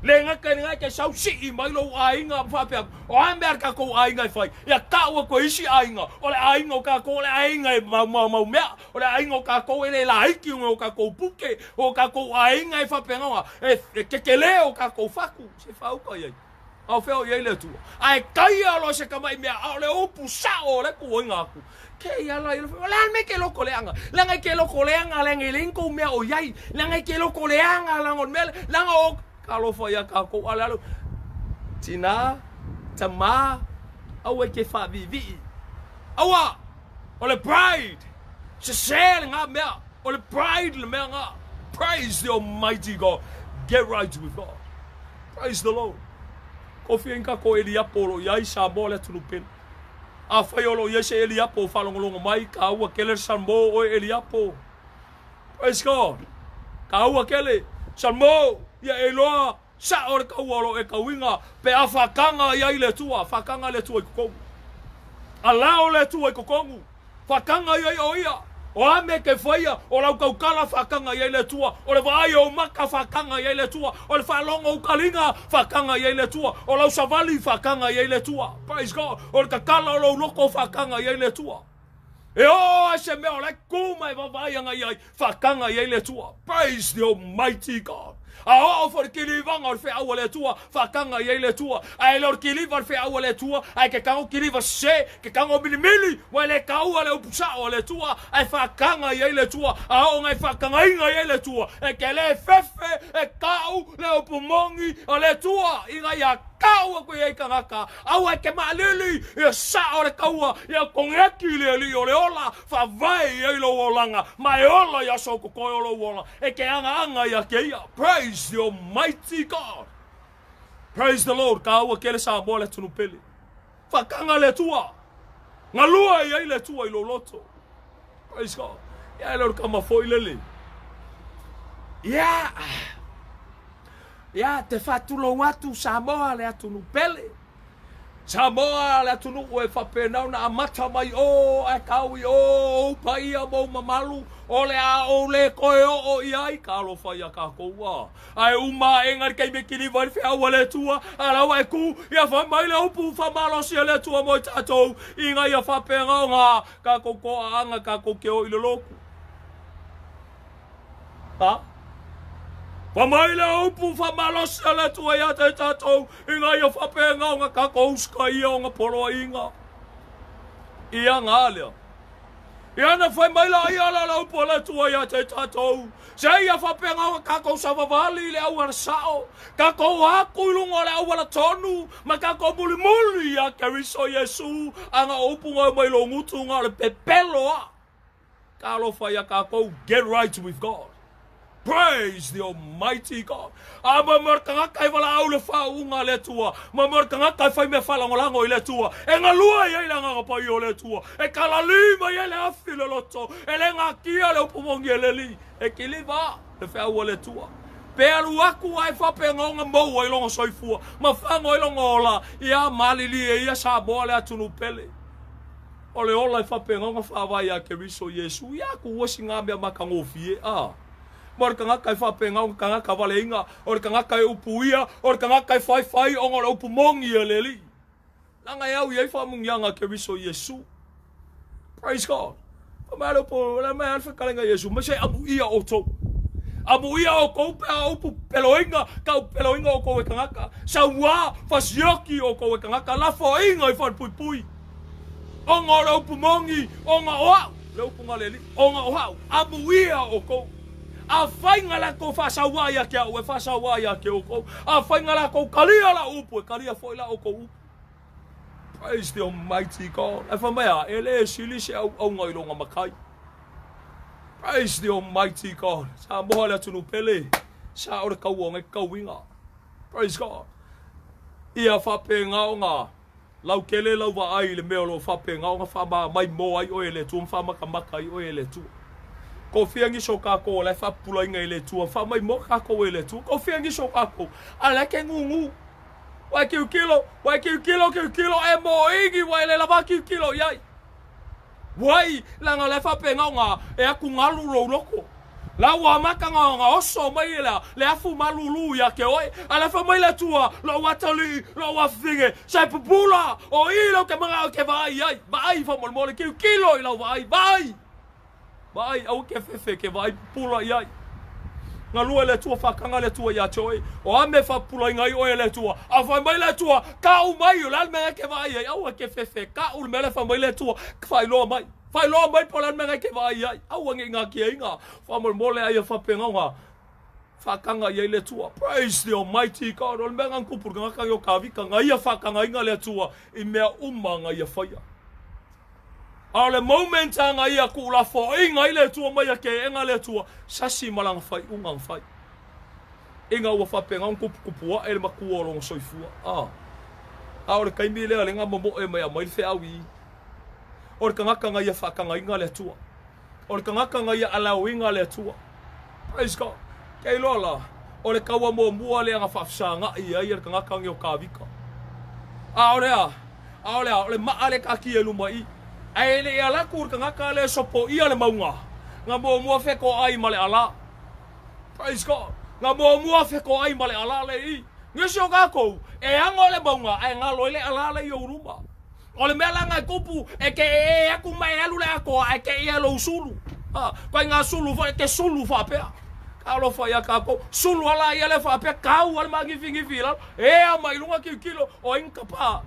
Le gata i lena e te sau sii mai lou aiga ma faapea atu, o a mea a le tatou aiga e fai, ia tau atu e isi aiga, o le aiga o tatou o le aiga e maumau mea, o le aiga o tatou e le laiti ona o tatou puke, o tatou aiga e faapena ona, e tetele o tatou fatu. Se faauka i ai. A o fea o i ai le Atua? Ae taia loa se tamai mea, a o le upu sao o le tuuaiga atu. Ke i ala i le o le a le mea e ke loko leaga? Leaga e ke loko leaga, leaga e leai ni tou mea o i ai. Leaga e ke loko leaga, leaga o le mea lea, leaga o... Talofa ia tatou, a o le alu, Tina, tama, aua e te faaviivii. Aua! O le pride! Sese lena mea! O le pride le mea nga. Praise the Almighty God. Get right with God. Praise the Lord. Kofia inga ko Eliapo o lo i ai Samoa le atunuu pele. Afai o lo i ai se Eliapo o faalogologo mai, kāua kele le Salmo oe Eliapo. Praise God. Kāua kele Salmo, ia e iloa Sao le kaua o lo e kauiga pe a whakanga i ai le Atua, whakanga le Atua i kokongu. Alao le Atua i kokongu, whakanga i ai o ia. O a mea ke whaia, o lau kaukala whakanga i ai le Atua, o le vaai o maka whakanga i ai le Atua, o le whalongo o kalinga whakanga i ai le Atua, o lau savali whakanga i ai le Atua. Praise God. O le kakala o lou loko whakanga i ai le Atua. E oo ai se mea o la e kū mai vaavaai anga i ai, whakanga i ai le Atua. Praise the Almighty God. A oo fo le kilivaga o le feau a le Atua, whakanga i ai le Atua. A e le o le kiliva o le feau a le Atua, a e ke kango kiliva sese, ke kango milimili, ua e le kaua le upu sao a le Atua, a e whakanga i ai le Atua, a oo ngai whakangainga i ai le Atua, e ke le fefe, e kau le upu mongi a le Atua, i ngai a kau aku i ai kangaka, Aua e te maalili, ia sao le kaua, ia kogeki le alii o le ola, faavae i ai lou olaga, ma e ola i aso kokoe o lou ola, e ke agaaga ia keia. Praise the Almighty God. Praise the Lord. Kāua kele Samoa le atunuu pele. Whakanga le Atua. Ngalua i ai le Atua i lou loto. Praise God. Ia e le o le kama foi lele. Ia. Ia, te faatulou atu Samoa le atunuu pele. Samoa le atunuu e faapena ona amata mai o ae tau i o ou paia ma ou mamalu o le a ou le toe oo i ai. Talofa ia tatou a. Ae uma aʻega le taimi e kiliva ai le feau a le Atua, a la ua e ku, ia fai mai le upu faamalosi a le Atua mo i tatou, ina ia faapena ona tatou toaaga tatou te o i le lotu. Ha? Fa mai le upu faamalosi a le Atua ia te tatou, ina ia faapena ona tatou usitaia ona poloaiga. Ia ngā lea. Ia na fai mai la ia la le upu a le Atua ia te tatou, se ia faapena ona tatou savavali i le auala sao, tatou aku i luga o le auala tonu, ma tatou mulimuli ia Keriso Iesu, ana upu ngā mai lo ngutu ngā le pepelo a. Talofa ia tatou, get right with God. Praise the Almighty God. A ma mo le tagata e valaau le faauuga a le Atua, ma mo le tagata e fai mea faalagolago i le Atua, e galue i ai le Agaga Paia o le Atua, e kalalī mai ai le afi i le loto, e le gatia le upu moni e le Alii, e kiliva le feau a le Atua. Pe alu atu ae faapena ona maua i lona soifua, ma fago ai lona ola, ia malilie ia Samoa le atunuu pele. O le ola e faapena ona faavae ia Keriso Iesu, ia aku ua sina mea matagofie, a. Ma o le tagata e faapena ona tagata valeina, o le tagata e upuia, o le tagata e faifai ona o le upu moni a le Alii. Leaga e au i ai faamuniaga a Keriso Iesu. Praise God. Fai mai a le upu, fai mai a le fetalaiga a Iesu, mai se i amuia outou. Amuia outou pe a upu peloina, tau peloina outou e tagata, sauā, fasioti outou e tagata, lafoaiga i falepuipui. Ona o le upu moni, ona o au, le upu na le Alii, ona o au, amuia outou. Afai na latou faasauā ia te au, e faasauā ia te outou. Afai na latou talia lau upu, e talia foi la outou upu. Praise the Almighty God. Ae fai mai a, e le sili se auauna i lona matai. Praise the Almighty God. Samoa le atunuu pele, sa o le taua o ngai tauiga. Praise God. Ia faapena ona lautele lau vaai i le mea o lo o faapena ona faamamaimoa ai oe e le Atua ma faamatamata ai oe e le Atua. Kofia nisi o kākou o la e faapupulaina e le Atua, faamaimoa kākou e le Atua. Kofia nisi o kākou, a la e ke nūnū. Ua e kiukilo, ua e kiukilo, kiukilo, e moini, ua e le lava kiukilo i ai. Wai, leaga la e faapena ona e atu galu lou loto. La ua amata na ona oso mai e lea, le afu malulu ia te oe. A la fai mai le Atua, lou atalii, lou afafine, se pupula, o i lou te manao e te vaai ai. Vaai faamolemole, kiukilo i lau vaai, vaai! Vaai, aua ke fefe, ke vaai pupula i ai. Galue le Atua, faakaga le Atua ia te oe. O a mea e faapupulaina ai oe e le Atua? A fai mai le Atua, Kau mai, o le a le mea e ke vaai ai? Aua ke fefe, kau le mea lea fai mai le Atua, faailoa mai. Faailoa mai po o le a le mea e ke vaai ai. Aua ne i gatiaina, faamolemole a ia faapena faakaga i ai le Atua. Praise the Almighty God. O le mea na tupu i le tagata o Tavita, na ia faakagaina le Atua i mea uma na ia faia. A o le moment a na ia tuulafoaiina ai le Atua mai ia keega le Atua, sasi ma lana faaiuga na fai. Ina ua faapena ona tuputupu ae le matua o lona soifua. A, a o le taimi lea lea na momoe mai aumai le feau i i. O le tagata na ia faatagaina le Atua. O le tagata na ia alaoina le Atua. Praise God. Kei iloa la, o le kaua muamua lea na faafesagai ai le tagata nei o Tavita. A o le a? A o le a? O le maa lea taatia i luma i i. Ae le i ala atu le tagata lea e sopoia le mauga, na muamua fetoai ma le ala. Praise God. Na muamua fetoai ma le ala lea i i. Nisi o tatou, e ano le mauga ae galo ai le ala lea i ou luma. O le mea la na e tupu, e te ee atu ma e alu le atoa, ae te ia lou sulu. Ha, kai ngā sulu foi, e te sulu faapea. Talofa ia kākou, sulu ala ia le faapea, kau ale māgifigifi i lalo, ea mai lunga kiukilo, o ai nga kapa,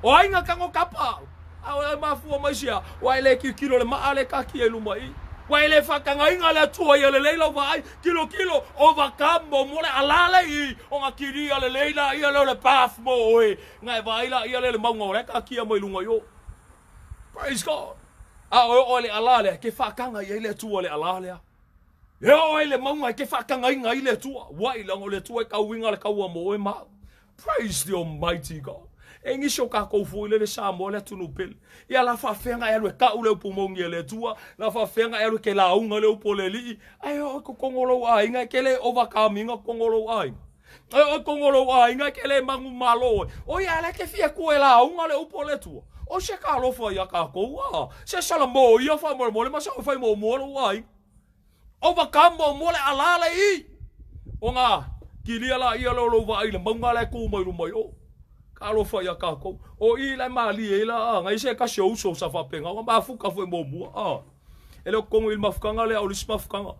o ai nga tango kapa. A o e mafua mai sia, ua e le kiukilo le maa le kakia i luma i. Ua e le whakangaiga le Atua ia lelei lau vaai, tilotilo, overcome mo mo le ala le i, o nga kiria lelei la ia leo le path mo oe, Na e vaai la ia lea le mauga o la e taatia mai luga i o. Praise God. A o e oo ai le alā lea, ke faakaga i ai le Atua le alā lea. E oo ai le mauga e ke faakagaina ai le Atua. Wai, leaga o le Atua e tauiga le kaua mo oe ma au. Praise the Almighty God. E nisi o kākou foi lele Samoa le atunuu pele. Ia la faafea na e alu e kau le upu moni e le Atua, la faafea na e alu e ke lauga le upu o le Alii. Ae oo i totonu o lou aiga, e ke le overcome ina totonu o lou aiga. E oe kogo lou aiga e ke le magu malo oe. O ia le ke fia kue lauga le upu o le Atua. O se talofa ia kākou a. Se salamo ia faamolemole ma sa fai muamua lou aiga. Overcome muamua le alā le i. O ngā kilia la ia leo lou vaai le mauga la e kū mai luma i o. Talofa ia kākou. O i la e mālie ai la a. Ngai se kasi o uso sa faapena ona mafuta foi muamua a. E le o totonu i le mafutaga lea, o le isi mafutaga.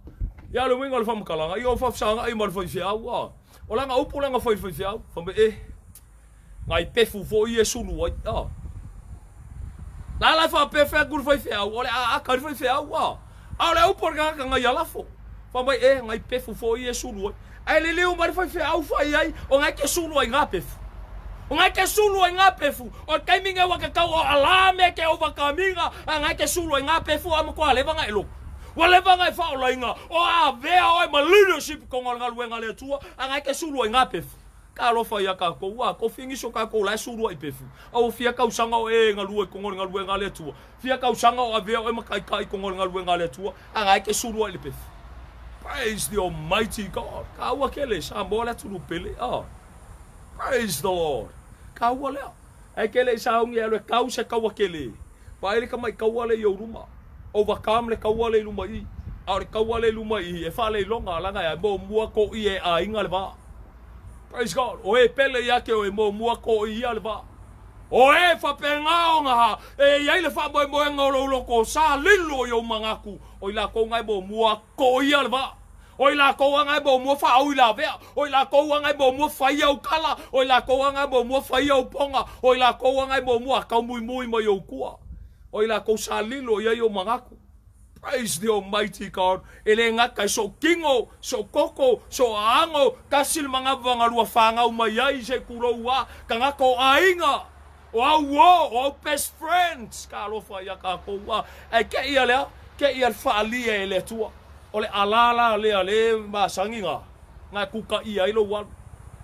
Ia, o le uiga o le faamatalaga, ia o faafesagai ma le faifeau, a. O lana upu lea na fai i le faifeau, fai mai, e, nai pefu foi ia e sulu ai, a. La la e faapea fai atu le faifeau, o le a aka i le faifeau, a. A o le upu a le tagata na ia lafo. Fai mai, e, nai pefu foi ia e sulu ai. Ae liliu mai le faifeau fai ai, o ngai ke sulu ai ngā pefu. O ngai ke sulu ai ngā pefu. O le taimi nei ua tatau o alā mea ke overcoming-a, a ngai ke sulu ai ngā pefu a matua leva ngai loku. Ua leva ngai whaolainga, o avea oe ma leadership konga o le galuega a le Atua, a ngai ke sulu ai ngā pefu. Talofa ia kākou, ua kofi nisi o kākou la e sulu ai pefu. A ua fia tausaga o e galue konga o le galuega a le Atua. Fia tausaga o avea oe ma taitai konga o le galuega a le Atua, a ngai ke sulu ai le pefu. Praise the Almighty God. Kāua kele, Samoa le atunuu pele. Ah. Praise the Lord. Kāua lea. Ae kele i saungi e alu e kau se kaua kele. Vaai le tamai kaua lea i ou luma. Overcome le kaua lea i luma i i. A o le kaua lea i luma i i, e faaleiloga leaga e a, e muamua koia e aiga le va. Praise God. O e pele ia te oe, muamua koia le va. O e faapena ona e i ai le faamoemoega o lou loto sa lilo i ou manatu, o i latou na e muamua toia le vaa. O i latou lava na e muamua faauilavea, o i latou lava na e muamua faia ou tala, o i latou lava na e muamua faia ou poga, o i latou lava na e muamua taumuimui mai ou tua. O i latou sa lilo i ai ou manatu. Praise the Almighty God. E le gata i sou tino, sou toto, sou aano, tasi le manava na lua fanau mai ai se tulou a tagata o aiga, o au uo, o au best friends. Ka alofa ia tatou a. Ae te ia lea, te ia le faalia e le Atua. O le alā la lea le masani na, na e kutaia ai lou alu.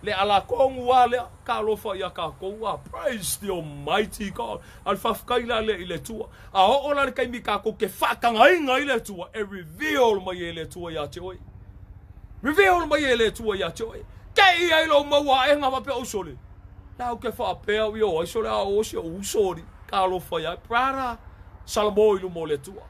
Le alā tonu a lea, ka alofa ia tatou a. Praise the Almighty God. A o le faafetai la lea i le Atua. A oo la le taimi tatou te faatagaina ai le Atua, e reveal mai e le Atua ia te oe. Reveal mai e le Atua ia te oe. Te i ai lou maua aega faapea uso le. La ou ke faapea ui o ai sole a o si o uso li. Ka alofa ia. Brother, Salamo i luma o le Atua.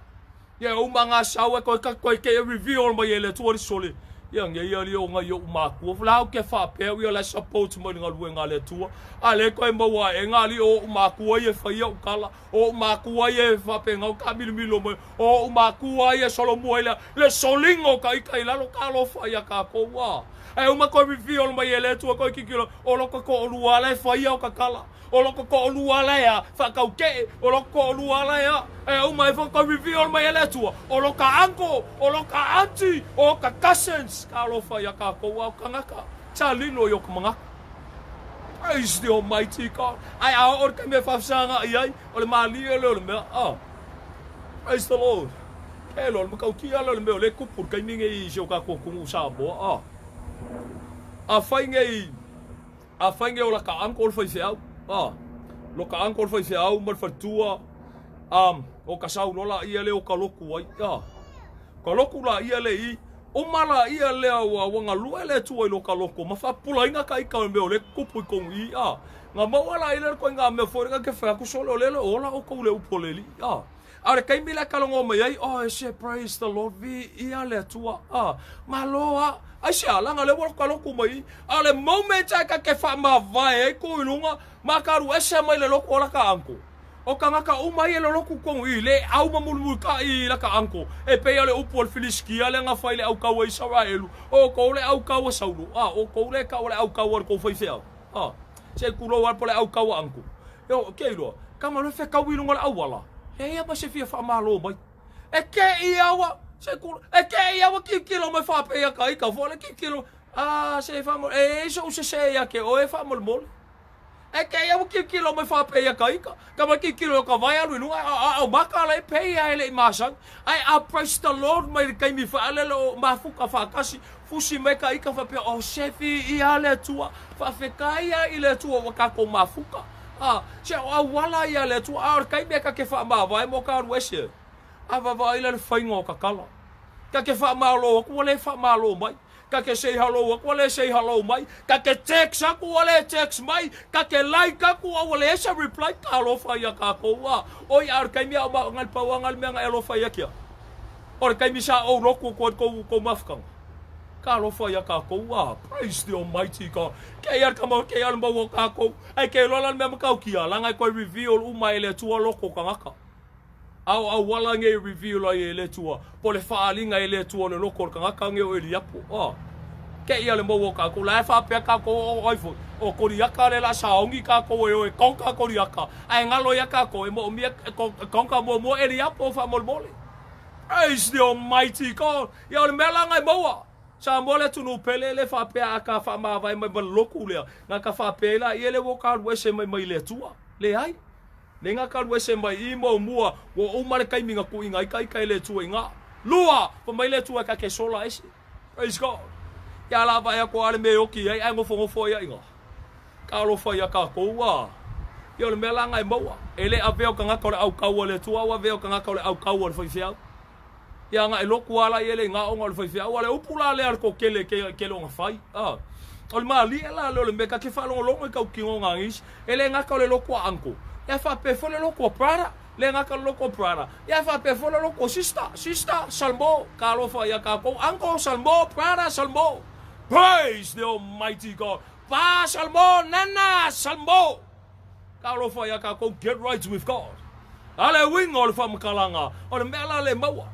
Ia e uma ngā sau e koe ka koe ke reveal mai e le Atua li sole. Ia ngei ali o ngai o makua. La ou ke faapea ui o la support mai le galuega a le Atua. A le koe maua aega ali o makua ia whaia u kala. O ou makua ia e faapena o taamilomilo mai. O ou makua ia e solomua i le soliga o ka ika i lalo. Talofa ia tatou a. Ae uma koe reveal mai e le Atua koe kikilo. O loko toalua la e faia o ka tala. O loko toalua la e a faakautee. O loko toalua la e a. Ae uma ifo koe reveal mai e le Atua. O loka uncle, o loka auntie, o ka cousins. Talofa ia tatou a o tagata. Sa lilo i o ka manatu. Praise the Almighty God. Ae a oo le taimi e faafesaga i ai, o le malie lea o le mea. Ah. Praise the Lord. Ke lo, le matautia lea o le mea o lea e tupu i le taimi nei i si o tatou atunuu o Samoa. Ah. Afai nei, afai nei o laka uncle le faifeau. Ah. Loka uncle le faifeau ma le faletua. Um, o ka sau loa laia lea o ka loku ai. Ah. Ka loku laia lea i Uma laia lea ua ua galue le Atua i lo ka loko, ma faapupulaina ka ika o le mea o le kupu i kou i a. Nga maua laia lea le koiga mea foi lea ke whai aku sole o lele ola o kou le upu o le alii a. A o le taimi lea ka logo mai ai, oh, e se praise the Lord, viia le Atua a. Malo a. Aisea, leaga lea ua ka loku mai i. A o le moment a ka ke faamavae ai kou i luga, ma ka alu ese mai le loko o la ka uncle. O tagata uma ia e loloku tonu i le au ma mulimulitai i laka uncle, e pei o le upu a le Filisitia lea na fai i le aukau a Isaraelu, O outou le aukau a Saulo, a o outou le tau o le aukau a le tou faifeau. A, se i tulou lava po o le aukau a uncle. Io, ke iloa, tama loa e fetau i luga o le auala, leai lava ma se fia faamalo mai. E ke i aua, se i tulou, e ke i aua tilotilo mai faapea ka ika foi le tilotilo, a, se i faamalo, e i ai so'u sese ia te oe faamolemole. E kēia ua kilokilo mai faapēia ka ika. Ka mai kilokilo ka vai alu i luga, a, a, o maka la e pēia e le i masani. Ae a praise the Lord mai le taimi whaalele o mafuka whaakasi, fusi mai ka ika whapea, o sefi i a le Atua, whaawhetai ia i le Atua ua kākou mafuka. A, se o auala ia le Atua, a o le taimi e ka ke whaamāwae mo ka alu ese. A vavaai la le whainga o ka kala. Ka ke whaamālo aku, ua le whaamālo mai. Ka ke say hello aku, ua le say hello mai. Ka ke text aku, ua le text mai. Ka ke like aku, a ua leai se reply. Talofa ia kākou a. Oi, a o le taimi a o maʻa le pau anga le mea na e alofa ia kia. O le taimi sa ou loku aku ai kou, kou mafutaga. Talofa ia kākou a. Praise the Almighty God. Ke ia le kama, ke ia le mau o kākou. Ai ke loa la le mea matautia, leaga e koe reveal uma e le Atua loko o tagata. A o auala nei reveal ai e le Atua, po o le faaaliga e le Atua o le loko o le tagata nei o Eliapo. A. Ke ia le mau o kākou, la e faapea kākou o ai foi, o Koliata le la saogi kākou e o e conquer Koliata, ae galo ia kākou e moomia e conquer muamua Eliapo faamolemole. Praise the Almighty God! Ia o le mea la na e maua, Samoa le atunuu pele le faapea a ka faamavae mai ma le loku lea, na ka faapea ai laia lea ua ka alu ese mai mai le Atua. Leai. Nei nga kalu ese mai i muamua, ua uma le taimi na tuuina ai ka ika e le Atua i nga. Lua, fai mai le Atua e ka ke sola ese. Praise God. Ia la vaai atu a le mea e oki ai, ae nofonofo ai ia. Ka alofa ia kakou a. Ia o le mea la na e maua. E le avea o tagata o le aukaua a le Atua, a ua avea o tagata o le aukaua a le faifeau. Ia na e loku a la ia le i nga onga o le faifeau, a le upu la lea a le kokele ke, ke le ona fai. A. O le malie la lea o le mea ka ke faalogologo i kau kino nga ngisi, e le gata o le loku a uncle, ia faapea foi le loku a brother, le gata o le loku a brother, ia faapea foi le loku a sister, sister, Salmo, talofa ia tatou, uncle, Salmo, brother, Salmo. Praise the Almighty God. Pa, Salmo, nana, Salmo. Talofa ia tatou get right with God. A le uiga o le faamatalaga, o le mea la le maua.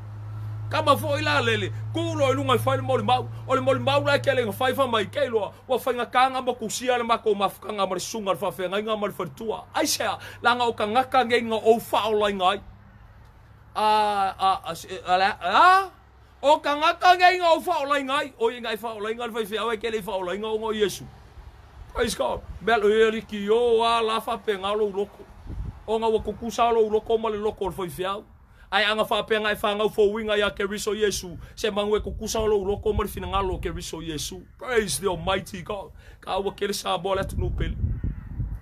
Kama foi la lele, tu loa i luga e fai le molimau. O le molimau la e tele ina fai fai mai, kei loa, ua faigata ona motusia le matou mafutaga ma le susuga i le faafeagaiga ma le faletua. Aisea? Leaga o tagata nei na ou faaolaina ai. A, a, a, a, a, o tagata nei na ou faaolaina ai. Oi, ina e faaolaina le faifeau ae te le i faaolaina ona o Iesu. Praise God. Mea lo ia liki o a la faapena lou loto. Ona ua tutusa lou loto ma le loto o le faifeau. Ae ana faapea na e fanau fouina ia Keriso Iesu, se manu e tutusa lou loto ma le finagalo o Keriso Iesu. Praise the Almighty God. Ka ua kele Samoa le atunuu pele.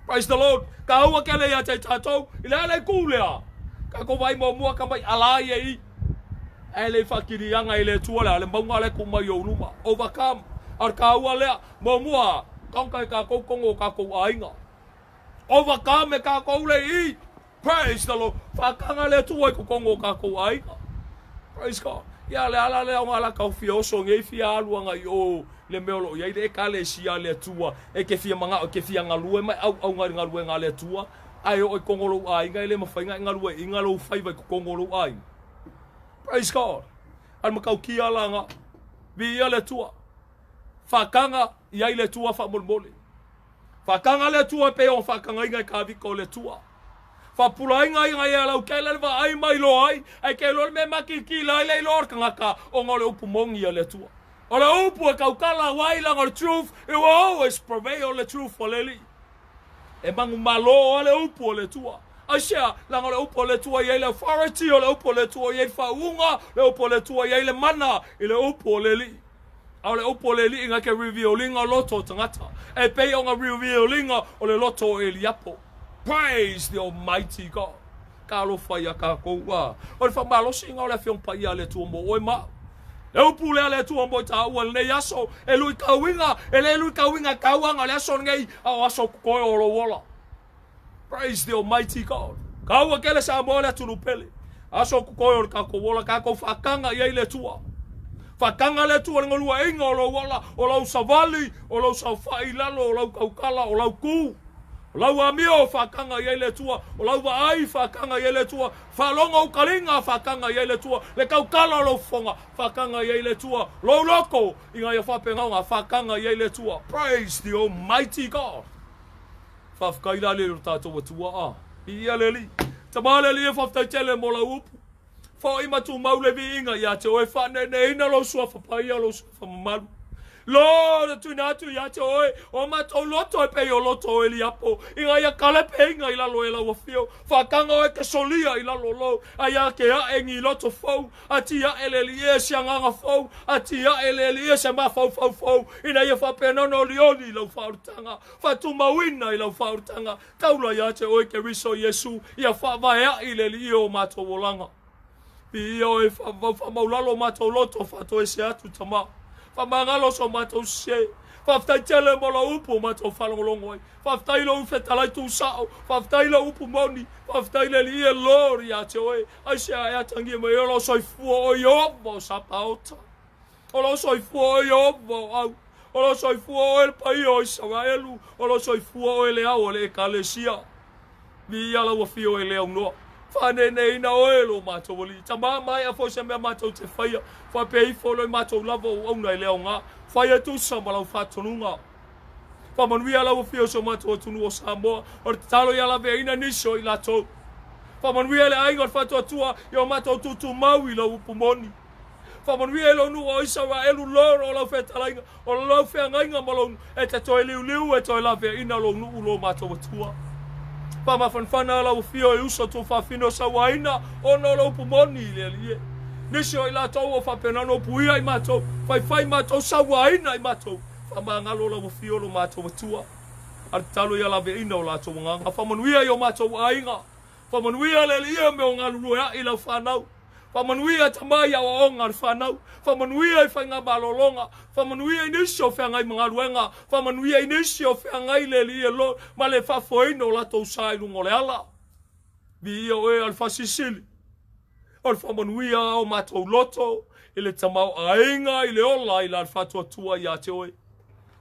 Praise the Lord. Ka ua kele ia te tatou, i le ala i kū lea. Tatou vaai muamua ka mai ala ia i. Ae le i faakiliaga i le Atua le a le mauga la e tuu mai i ou luma. Overcome. A o le taua lea, muamua, conquer e tatou totonu o tatou aiga. Overcome e tatou le i. Praise the Lord. Faataga le Atua i totonu o tatou aiga. Praise God. Ia le ala lea o ngā laka o fia oso nei fia alu anga i o le mea o lo o i ai le ekalesia a le Atua e ke fia mangao e ke fia galue mai auauna i le galuega a le Atua ae oo i totonu o lou aiga e le mafai ona e galueaiina lou faiva i totonu o lou aiga. Praise God. A le matautia la nga. Viia le Atua. Faataga i ai le Atua faamolemole. Faataga le Atua e pei ona faatagaina e Kavika o le Atua. Faapulaina ai nai e lautele le vaai ma iloa ai, ae ke iloa le mea e makilikila ai le iloa o le tagata ona o le upu moni a le Atua. O le upu e tautala wai leaga o le truth, it will always prevail le truth o le Alii. E manumalo a le upu o le Atua. Aisea, leaga o le upu o le Atua e i ai le authority, o le upu o le Atua e i ai le faauuga, o le upu o le Atua e i ai le mana i le upu o le Alii. A o le upu o le Alii na ke revealinga o loto o tagata, e pei o nga revealinga o le loto o Eliapo. Praise the Almighty God. Talofa ia tatou a. O le faamalosiga o le Afioga Paia a le Atua mo oe ma au. Le upu lea a le Atua mo i taua i lenei aso, e luitauina, e le luitauina e tauaga o le aso lenei, a o aso totoe o lou ola. Praise the Almighty God. Kaua kele Samoa le atunuu pele. Aso totoe o le tatou ola, tatou faataga i ai le Atua. Faataga le Atua i le galueaiga o lou ola, o lau savali, o lau saofai i lalo, o lau tautala, o lau tu. O lau amio, faataga i ai le Atua. O lau vaai, faataga i ai le Atua. Faalogo ou taliga, faataga i ai le Atua. Le tautala o lou fofoga, faataga i ai le Atua. Lou loto, ina ia faapena ona faataga i ai le Atua. Praise the Almighty God. Faafetai la le lo tatou Atua a. Viia le Alii. Tama le Alii e faafetai tele mo lau upu. Fo'i ma tumau le viiga ia te oe faaneeneeina lou suafa paia lou suafa mamalu. Lord, e tuina atu ia te oe o matou loto e pei o loto o Eliapo, ina ia kalepeiga i lalo e lau afio, faataga oe ke solia i lalo lou, a ia ke ae ni loto fou, a ti ae le Alii e se agaga fou, a ti ae le Alii e se mafaufau fou, ina ia faapena ona olioli i lau faaolataga. Faatumauina i lau faaolataga, taula ia te oe Keriso Iesu, ia faavaea'i i le Alii o matou olaga. Viia oe, faavavau faamaulalo o matou loto, faatoese atu Tama. Faamagalo so matou sese. Faafetai tele mo lau upu o matou faalogologo ai. Faafetai lou fetalai tusao. Faafetai lau upu moni. Faafetai le Alii e Lord ia te oe. Aisea e atagia mai ai o lau soifua o Ieova o Sapaota. O lou soifua oe Ieova o au. O lou soifua oe le paia o Isaraelu. O lou soifua oe le ao o le Ekalesia. Viia lau afio e le aunoa. Faaneeneeina oe lo matou Alii. Tama maea foi se mea matou te faia. Faapea ifo lo i matou lava o auauna e le aoga. Fai e tusa ma lau faatonuga. Faamanuia lau afio i so matou atunuu o Samoa. O le tatalo ia laveaina nisi o i latou. Faamanuia le aiga o le Faatuatua i o matou tutumau i lau upu moni. Faamanuia i lou nuu o Isaraelu, Lord, o lau fetalaiga, o lau feagaiga ma lou nuu, e te toe liuliu, e toe laveaina lou nuu, lo matou Atua. Faamafanafana lau afio e uso tuafafine o sauaina, ona o le upu moni i le Alii e. Nisi o i latou o faapena ona upuia i matou, faifai matou, sauaina i matou. Faamagalo lau afio lo matou Atua. A le tatalo ia laveaina o latou agaga. Faamanuia i o matou aiga. Faamanuia le Alii e mea o galulue ae i lau fanau. Faamanuia tama i aoaoga a le fanau. Faamanuia i faigamalologa. Faamanuia i nisi o feagai ma galuega. Faamanuia i nisi o feagai le Alii e lo, ma le faafoeina o latou sa i luga o le ala. Viia oe a le Faasilisili. O le faamanuia a o matou loto i le tamaoaiga i le ola i la le faatuatua ia te oe.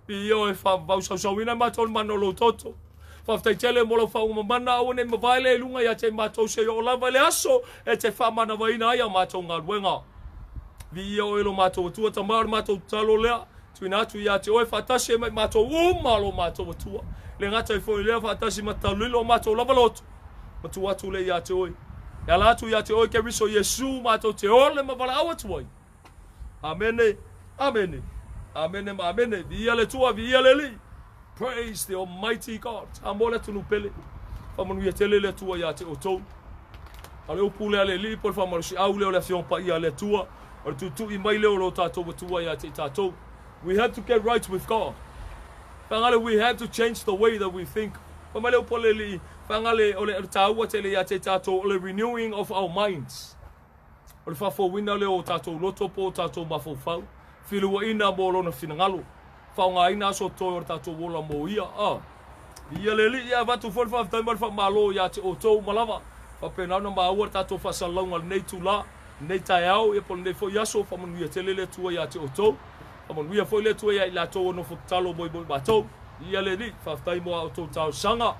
Viia oe faavavau sausauina matou le mana o lou toto. Faafetai tele mo lau faauuga mamana, aua ne i mavae lea i luga ia te i matou seia oo lava i le aso e te faamanavaina ai a matou galuega. Viia oe lo matou Atua Tama, o le matou tatalo lea, tuuina atu ia te oe faatasi ai ma i matou uma lo matou Atua. Le gata ai foi lea faatasi ma taulilo o matou lava loto, ma tuu atu lea ia te oe. E ala atu ia te oe Keriso Iesu matou te ole ma valaau atu ai. Amene, amene, amene ma amene. Viia le Atua, viia le Alii. Praise the Almighty God. Samoa le atunuu pele. Faamanuia tele le Atua ia te outou. A o le upu lea a le Alii po o le faamalosiau lea o le Afioga Paia a le Atua, o le tuitui mai lea o lo tatou Atua ia te i tatou. We have to get right with God. Faagale, we have to change the way that we think. Fai mai le upu a le Alii, faagale, o le taua tele ia te i tatou, o le renewing of our minds. O le faafouina lea o tatou loto po o tatou mafaufau, filiuaina mo Lona finagalo, faaaogaina aso toe o le tatou ola mo Ia. A Ia le Alii, e avatu foi le faafetai ma le faamalo ia te outou uma lava. Faapena ona maua le tatou faasalalauga i lenei itula, lenei taeao, ia po o lenei foi aso. Faamanuia tele le Atua ia te outou. Faamanuia foi le Atua ia i latou o nofo tatalo mo i matou. Ia le Alii, faafetai mo a outou talosaga.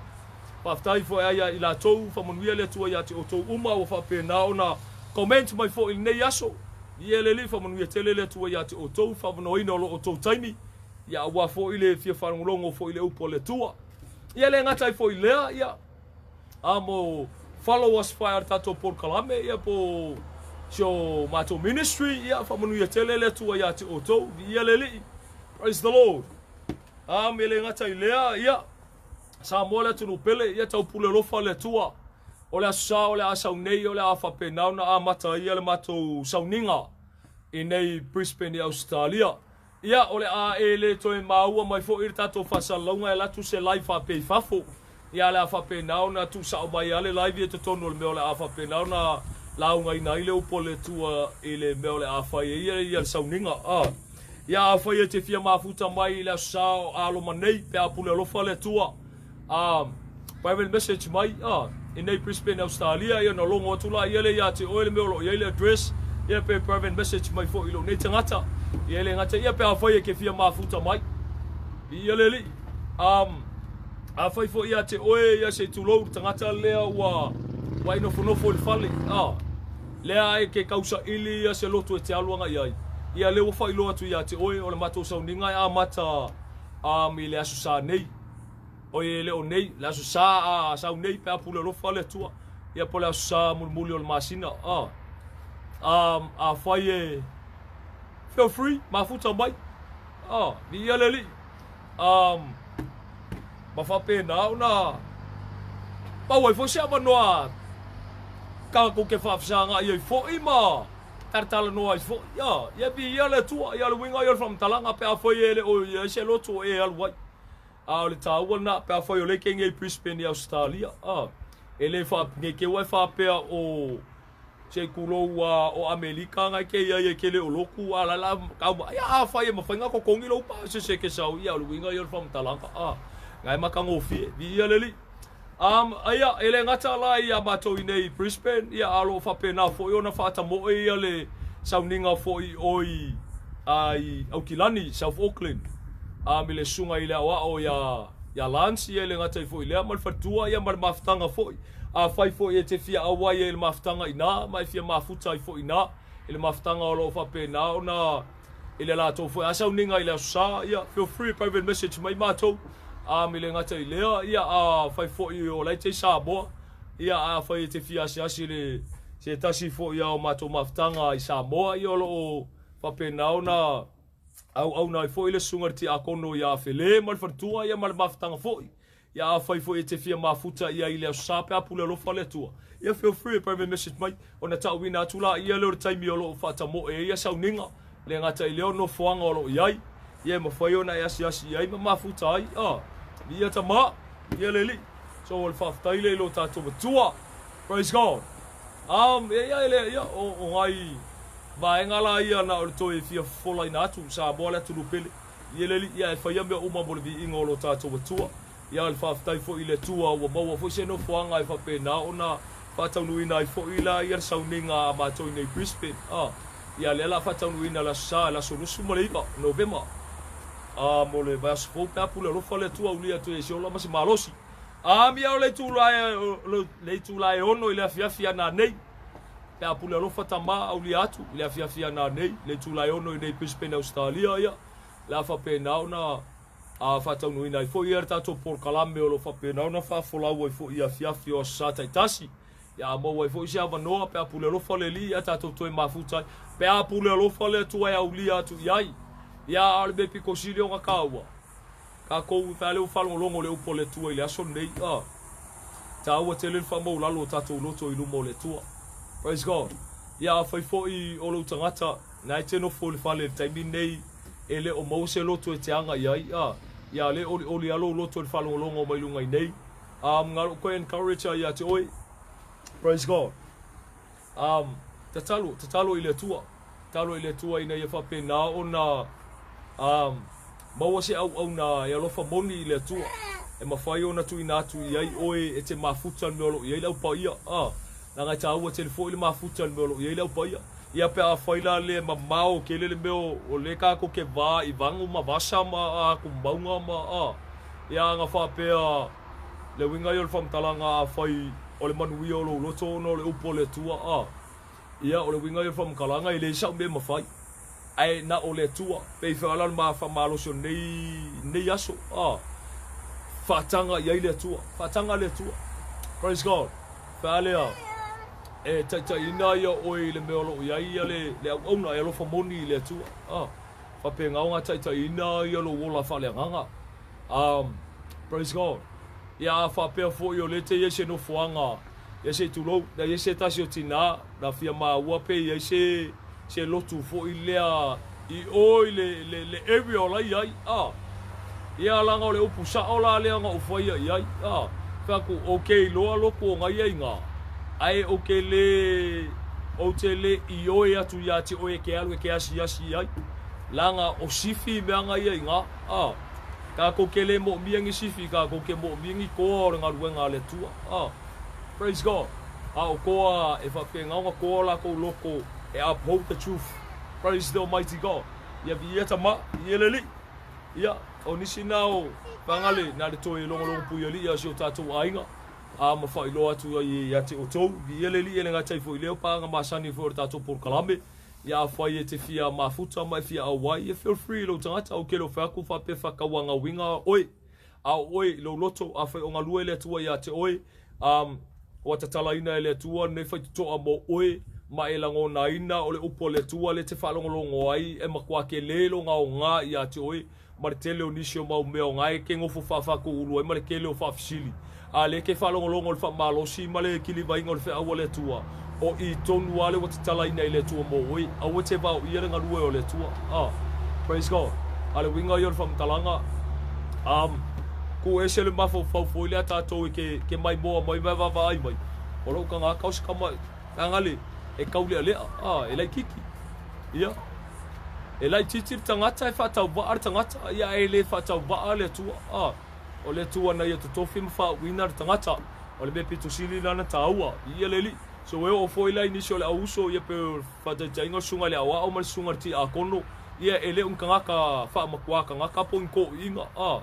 Faafetai foi ai ia i latou, faamanuia le Atua ia te outou uma ua faapena ona comment mai foi i lenei aso. Ia le Alii, faamanuia tele le Atua ia te outou, faavanoaina o lo outou taimi, ia aua foi le fia faalogologo foi i le upu a le Atua. Ia le gata ai foi i lea, ia a mo follow us foi a le tatou polokalame, ia po si o matou ministry, ia faamanuia tele le Atua ia te outou. Viia le Alii. Praise the Lord. Ame le gata i lea, ia Samoa le atunuu pele, ia taupule alofa le Atua. O le Aso Sa o le a sau nei, o le a faapena ona amata ai le matou sauniga i nei Brisbane i Ausetalia. Ia, o le a e le toe maua mai foi le tatou faasalalauga e alu atu se live faapea i fafo. Ia, o le a faapena ona tuusao mai lava le live ia i totonu o le mea o le a faapena ona laugaina ai le upu a le Atua i le mea o le a fai ai ia le sauniga. Ia, afai e te fia mafuta mai i le Aso Sa o a loma nei, pe a pule alofa le Atua, a private message mai, a, i nei Brisbane, Australia, ia ona logo atu laia lea ia te oe le mea o lo o i ai le address, ia pe private message mai foi i lou nei tagata. Ia e le gata ia pe afai e ke fia mafuta mai. Viia le Alii. Um, afai foi ia te oe ia se i tulou le tagata lea ua ua e nofonofo i le fale, a, lea e ke kausaili ia se lotu e te alu agai ai. Ia lea ua faailoa atu ia te oe o le matou sauniga e amata um, i le Aso Sa nei. Oi e le o nei, le Aso Sa a sau nei pe a pule alofa le Atua. Ia po o le Aso Sa mulimuli o le masina. A, um, afai e feel free, mafuta mai. A, viia le Alii. Um, ma faapena ona pau ai foi se avanoa tatou te faafesagai ai foi ma talatalanoa ai foi. Ia, ia viia le Atua, ia le uiga ia o le faamatalaga pe afai e le o i ai se loto e alu ai. A o le taua lena, pe afai o lea e te i nei i Brisbane i Ausetalia, a, e le faa, ne i te i ua e faapea o se i tulou a o Amelika na e te i ai e te le o lotu, a la la tau ma, ia afai e mafai na totogi lou pasese e te sau, ia o le uiga ia o le faamatalaga, a, na e matagofie, viia le Alii. Um, aia, e le gata la ia matou i nei i Brisbane, ia a o lo o faapena foi ona faatamoe ia le sauniga foi o i, a, i Aukilani, South Auckland, um, i le susuga i le aoao ia, ia Lance, ia e le gata ai foi i lea ma le faletua, ia ma le mafutaga foi. Afai foi e te fia auai ai i le mafutaga inā, ma e fia mafuta ai foi inā, i le mafutaga o lo o faapena ona i le latou foi a sauniga i le Aso Sa, ia, feel free private message mai matou. Um, e le gata i lea, ia, afai foi o la e te i Samoa, ia, afai e te fia asiasi i le se tasi foi a o matou mafutaga i Samoa, ia, o lo o faapena ona auauna ai foi le susuga i le tiakono ia Fele ma le faletua, ia, ma le mafutaga foi. Ia afai foi e te fia mafuta ia i le Aso Sa pe a pule alofa le Atua, ia feel free e private message mai ona tauina atu laia lea o le taimi o lo o faatamoe ai ia sauniga, le gata i lea o nofoaga o lo o i ai, ia e mafai ona e asiasi i ai ma mafuta ai. Ah, viia Tama, viia le Alii. So o le faafetai lea i lo tatou Atua. Praise God. Ia, ia, ia, ia, o, o nai vaega la ia na o le toe fia fofolaina atu, Samoa le atunuu pele. Ia le Alii, ia e faia mea uma mo le viiga o lo tatou Atua. Ia o le faafetai foi i le Atua ua maua foi se nofoaga e faapena ona faataunuuina ai foi la ia le sauniga a matou i nei Brisbane. A, ia lea la faataunuuina le Aso Sa, le aso 29 Novema. A, mo le vaiaso fou pe a pule alofa le Atua ulia atu ai se ola ma se malosi. Amia o le itula e, le itula e 6 i le afiafi ananei. Pe a pule alofa tama aulia atu i le afiafi ananei, le itula e 6 i nei Brisbane, Australia, ia. Le a faapena ona a faataunuuina ai foi ia le tatou polokalame o lo o faapena ona faafolau ai foi i afiafi o Aso Sa taitasi. Ia a maua ai foi se avanoa pe a pule alofa le Alii ia tatou toe mafuta ai. Pe a pule alofa le Atua e aulia atu i ai. Ia a o le mea pito sili ona taua, tatou pe a le ua faalogologo i le upu a le Atua i le aso lenei, a taua tele le faamaulalo o tatou loto i luma o le Atua. Praise God. Ia afai foi o lou tagata na e te nofo i le fale i le taimi lenei e le o maua se loto e te aga i ai, a ia le olioli lava lou loto i le faalogologo mai luga i nei. Na lou toe encourage ai ia te oe. Praise God. Tatalo, tatalo i le Atua. Tatalo i le Atua ina ia faapena ona maua se auauna e alofa moni i le Atua. E mafai ona tuuina atu i ai oe e te mafuta le mea o lo o i ai le Au Paia. Leaga e taua tele foi le mafuta i le mea o lo o i ai le Au Paia. Ia pe afai la le mamao tele le mea o lea tatou te va i vagu ma vasa ma atumauga ma ia ana faapea le uiga ia o le faamatalaga afai o le manuia o lou loto ona o le upu a le Atua a ia o le uiga ia o le faamatalaga e leai sau mea e mafai ae na o le Atua pei foi la le faamalosi o lenei lenei aso a faataga i ai le Atua faataga le Atua. Praise God. Pe a lea e taitaiina ia oe i le mea o lo o i ai ia le, le auauna e alofa moni i le Atua. Ah, faapena ona taitaiina ia lou ola faaleagaga. Praise God. Ia a faapea foi o lea te i ai se nofoaga, ia se i tulou, na i ai se tasi o tinā, na fia maua pe i ai se, se lotu foi lea i o i le, le, le area o la i ai. Ah. Ia laga o le upu sao la lea na ou faia i ai. Ah. Fai atu, ou te iloa lotu o na ia iga, ae ou te le, ou te le ioe atu ia te oe e te alu e te asiasi i ai. Laga o sifi mea na ia iga. Ah. Tatou te le moomia ni sifi, tatou te moomia ni toa o le galuega a le Atua. Ah. Praise God. A o toa e faapena ona toa o latou loto e uphold the truth. Praise the Almighty God. Ia viia tama, viia le Alii. Ia, o nisi na o Pagale, na le toe logologo pui alii a si o tatou aiga, a ma faailoa atu ai ia te outou. Viia le Alii e le gata ai foi i lea o paaga masani foi o le tatou polokalame. Ia afai e te fia mafuta ma e fia auai, ia feel free i lou tagata, ou te le o fai atu faapea faatauagauiga oe. A o oe i lou loto, afai o galue le Atua ia te oe, ua tatalaina e le Atua lenei faitotoa mo oe, ma e lagonaina o le upu a le Atua lea e te faalogologo ai e matua tele lona aoga ia te oe, ma le tele o nisi o mau mea o na e te nofo faafaatuulu ai ma le tele o faafesili. A lea e te faalogologo i le faamalosi ma le kilivaiga o le feau a le Atua, o i tonu lava lea ua tatalaina e le Atua mo oe. Aua e te vaoia le galue o le Atua. Ah, praise God. A le uiga ia o le faamatalaga, tuu ese le mafaufau foi lea tatou e ke, ke maimoa mai ma e vaavaai mai, o lou tagata o se tama, tagale, e taulealea, ah, e laititi. Ia. E laitiiti le tagata, e faatauvaa le tagata, ia e le faatauvaa le Atua. Ah, o le Atua na ia totofi ma faauuina le tagata. O le mea pito sili lana taua, i ia le Alii. So e oo foi la i nisi o le au uso, ia pei o le faataitaiga o le susuga i le aoao ma le susuga i le tiakono, ia e le o ni tagata faamatua tagata po o ni toeaiina. Ah,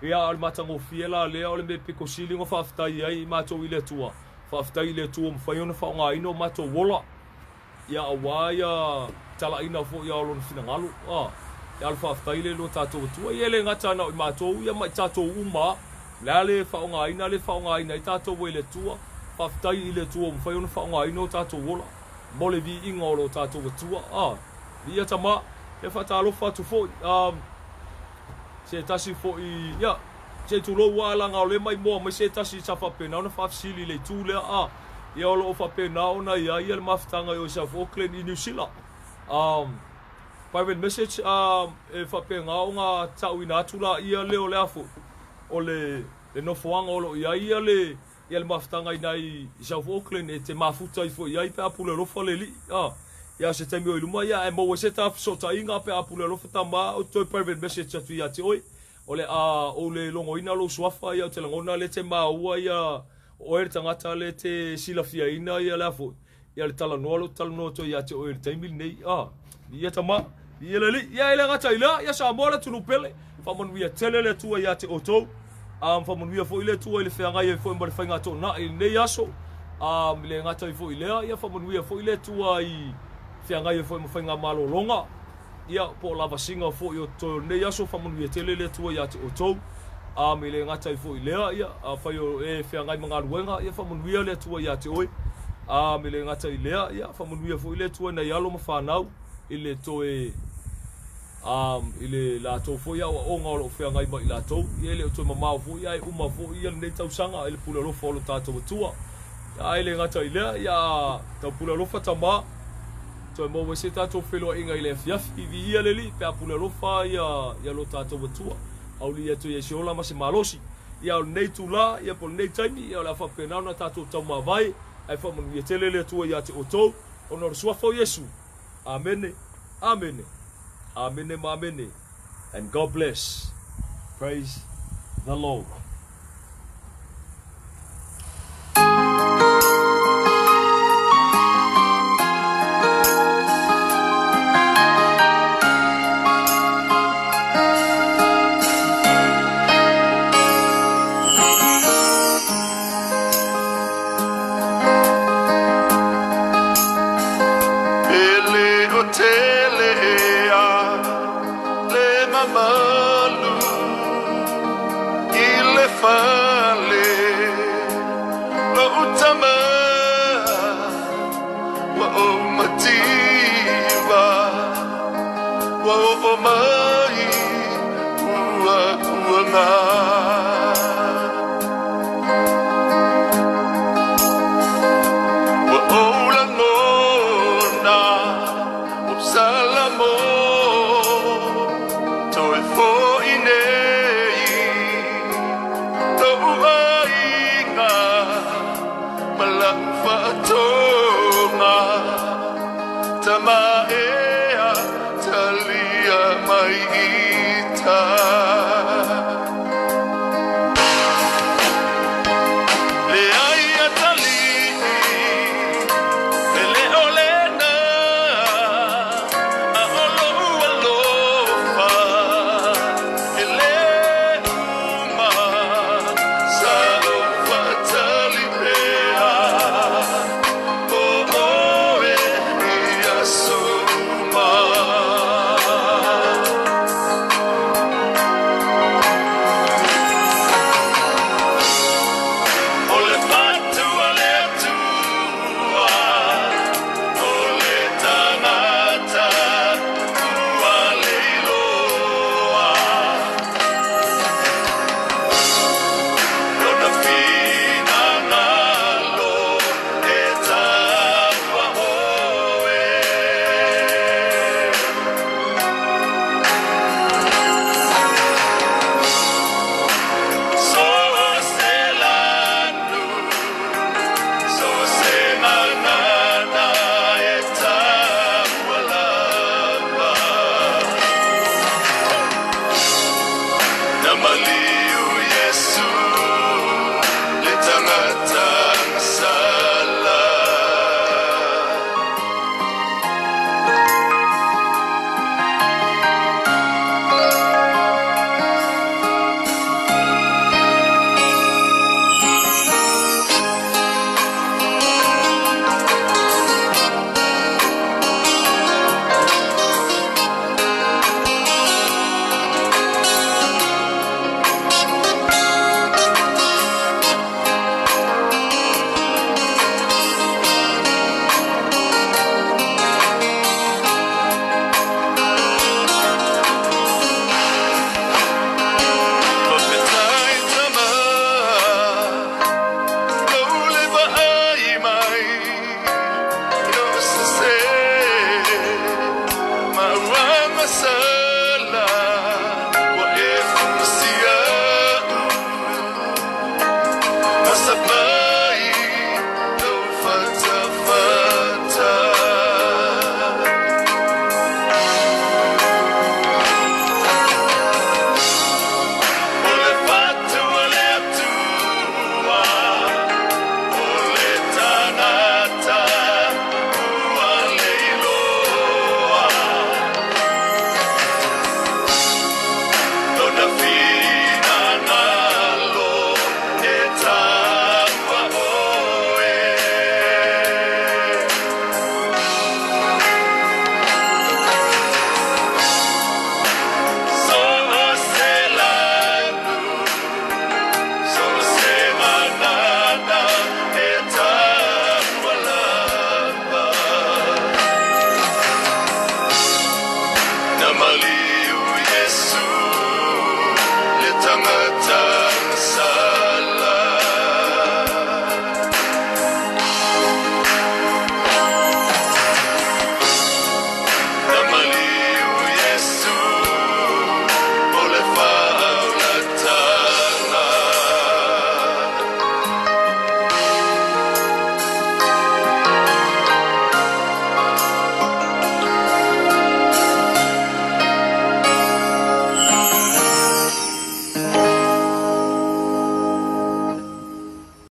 ia a o le matagofie la lea o le mea pito sili ona faafetai ai matou i le Atua. Faafetai i le Atua ua mafai ona faaaogaina o matou ola. Ia aua ia talaiina foi o lona finagalo. A, e alo faafetai le lo tatou Atua. Ia e le gata na o i matou, ia ma i tatou uma. O le a le faaaogaina, le faaaogaina ai tatou e le Atua. Faafetai i le Atua ua mafai ona faaaogaina o tatou ola mo le viiga o lo tatou Atua. A, viia Tama, ia faatalofa atu foi. A, se tasi foi, ia, se i tulou lava leaga o lea e maimoa mai se tasi sa faapena ona faafesili i le itu lea. A, Ia o lo o faapena ona i ai ia le mafutaga i o i South Auckland i Niu Sila. Private message e faapena ona tauina atu la ia lea o le a foi o le nofoaga o lo o i ai ia le ia le mafutaga i i South Auckland e te mafuta ifo i ai pe a pule alofa le alii. Ia se taimi o i luma ia ae maua se ta fesootaiga pe a pule alofa tama ou te toe private message atu ia te oe. O le a ou le logoina lou suafa ia ou te lagona lea te maua ia O oe le tagata lea e te silafiaina ia le a foi, ia le talanoa lea ou te talanoa atu ai ia te oe i le taimi lenei. A, viia tama, viia le Alii. Ia e le gata i lea, ia Samoa le atunuu pele. Faamanuia tele le Atua ia te outou. Um, faamanuia foi le Atua i le feagai ai foi ma le faiga toonai i lenei aso. Um, le gata ai foi i lea, ia faamanuia foi le Atua i feagai ai foi ma faiga malologa. Ia, po o lavasiga foi o totoe o lenei aso, faamanuia tele le Atua ia te outou. Um, e le gata ai foi i lea, ia, afai o e feagai ma galuega, ia faamanuia le Atua ia te oe. Um, e le gata i lea, ia, faamanuia foi le Atua i nai alo ma fanau i le toe um, i le latou foi aoaoga o lo o feagai ma i latou. Ia e le o toe mamao foi, ae uma foi ia lenei tausaga i le pule alofa o lo tatou Atua. Ae le gata i lea, ia taupule alofa tama, toe maua ai se tatou feiloaiga i le afiafi. Viia le Alii pe a pule alofa ia, ia lo tatou Atua. Auli atu ia se ola ma se malosi. Ia o lenei itula, ia po o lenei taimi, ia o le a faapena ona tatou taumavae, ae faamanuia tele le Atua ia te outou, ona o le suafa o Iesu. Amene, amene, amene ma amene. And God bless. Praise the Lord. E le o tele ea le mamalu i le fale lou tama ua ou mativa ua oo mai ua uaga. Ua ou lagona o Salamo toe foi nei lou aiga ma lau faatoga tama ea talia mai ita. Leai atalii e le o lena a o lou alofa e le uma sa ou faatali pea o oe i aso uma. O le fatu a le Atua, o le tagata ua le iloa. Lona finagalo e taua oe. So se lanu, so se gagana e taua lava. Na maliu Iesu le tagata sala. Time.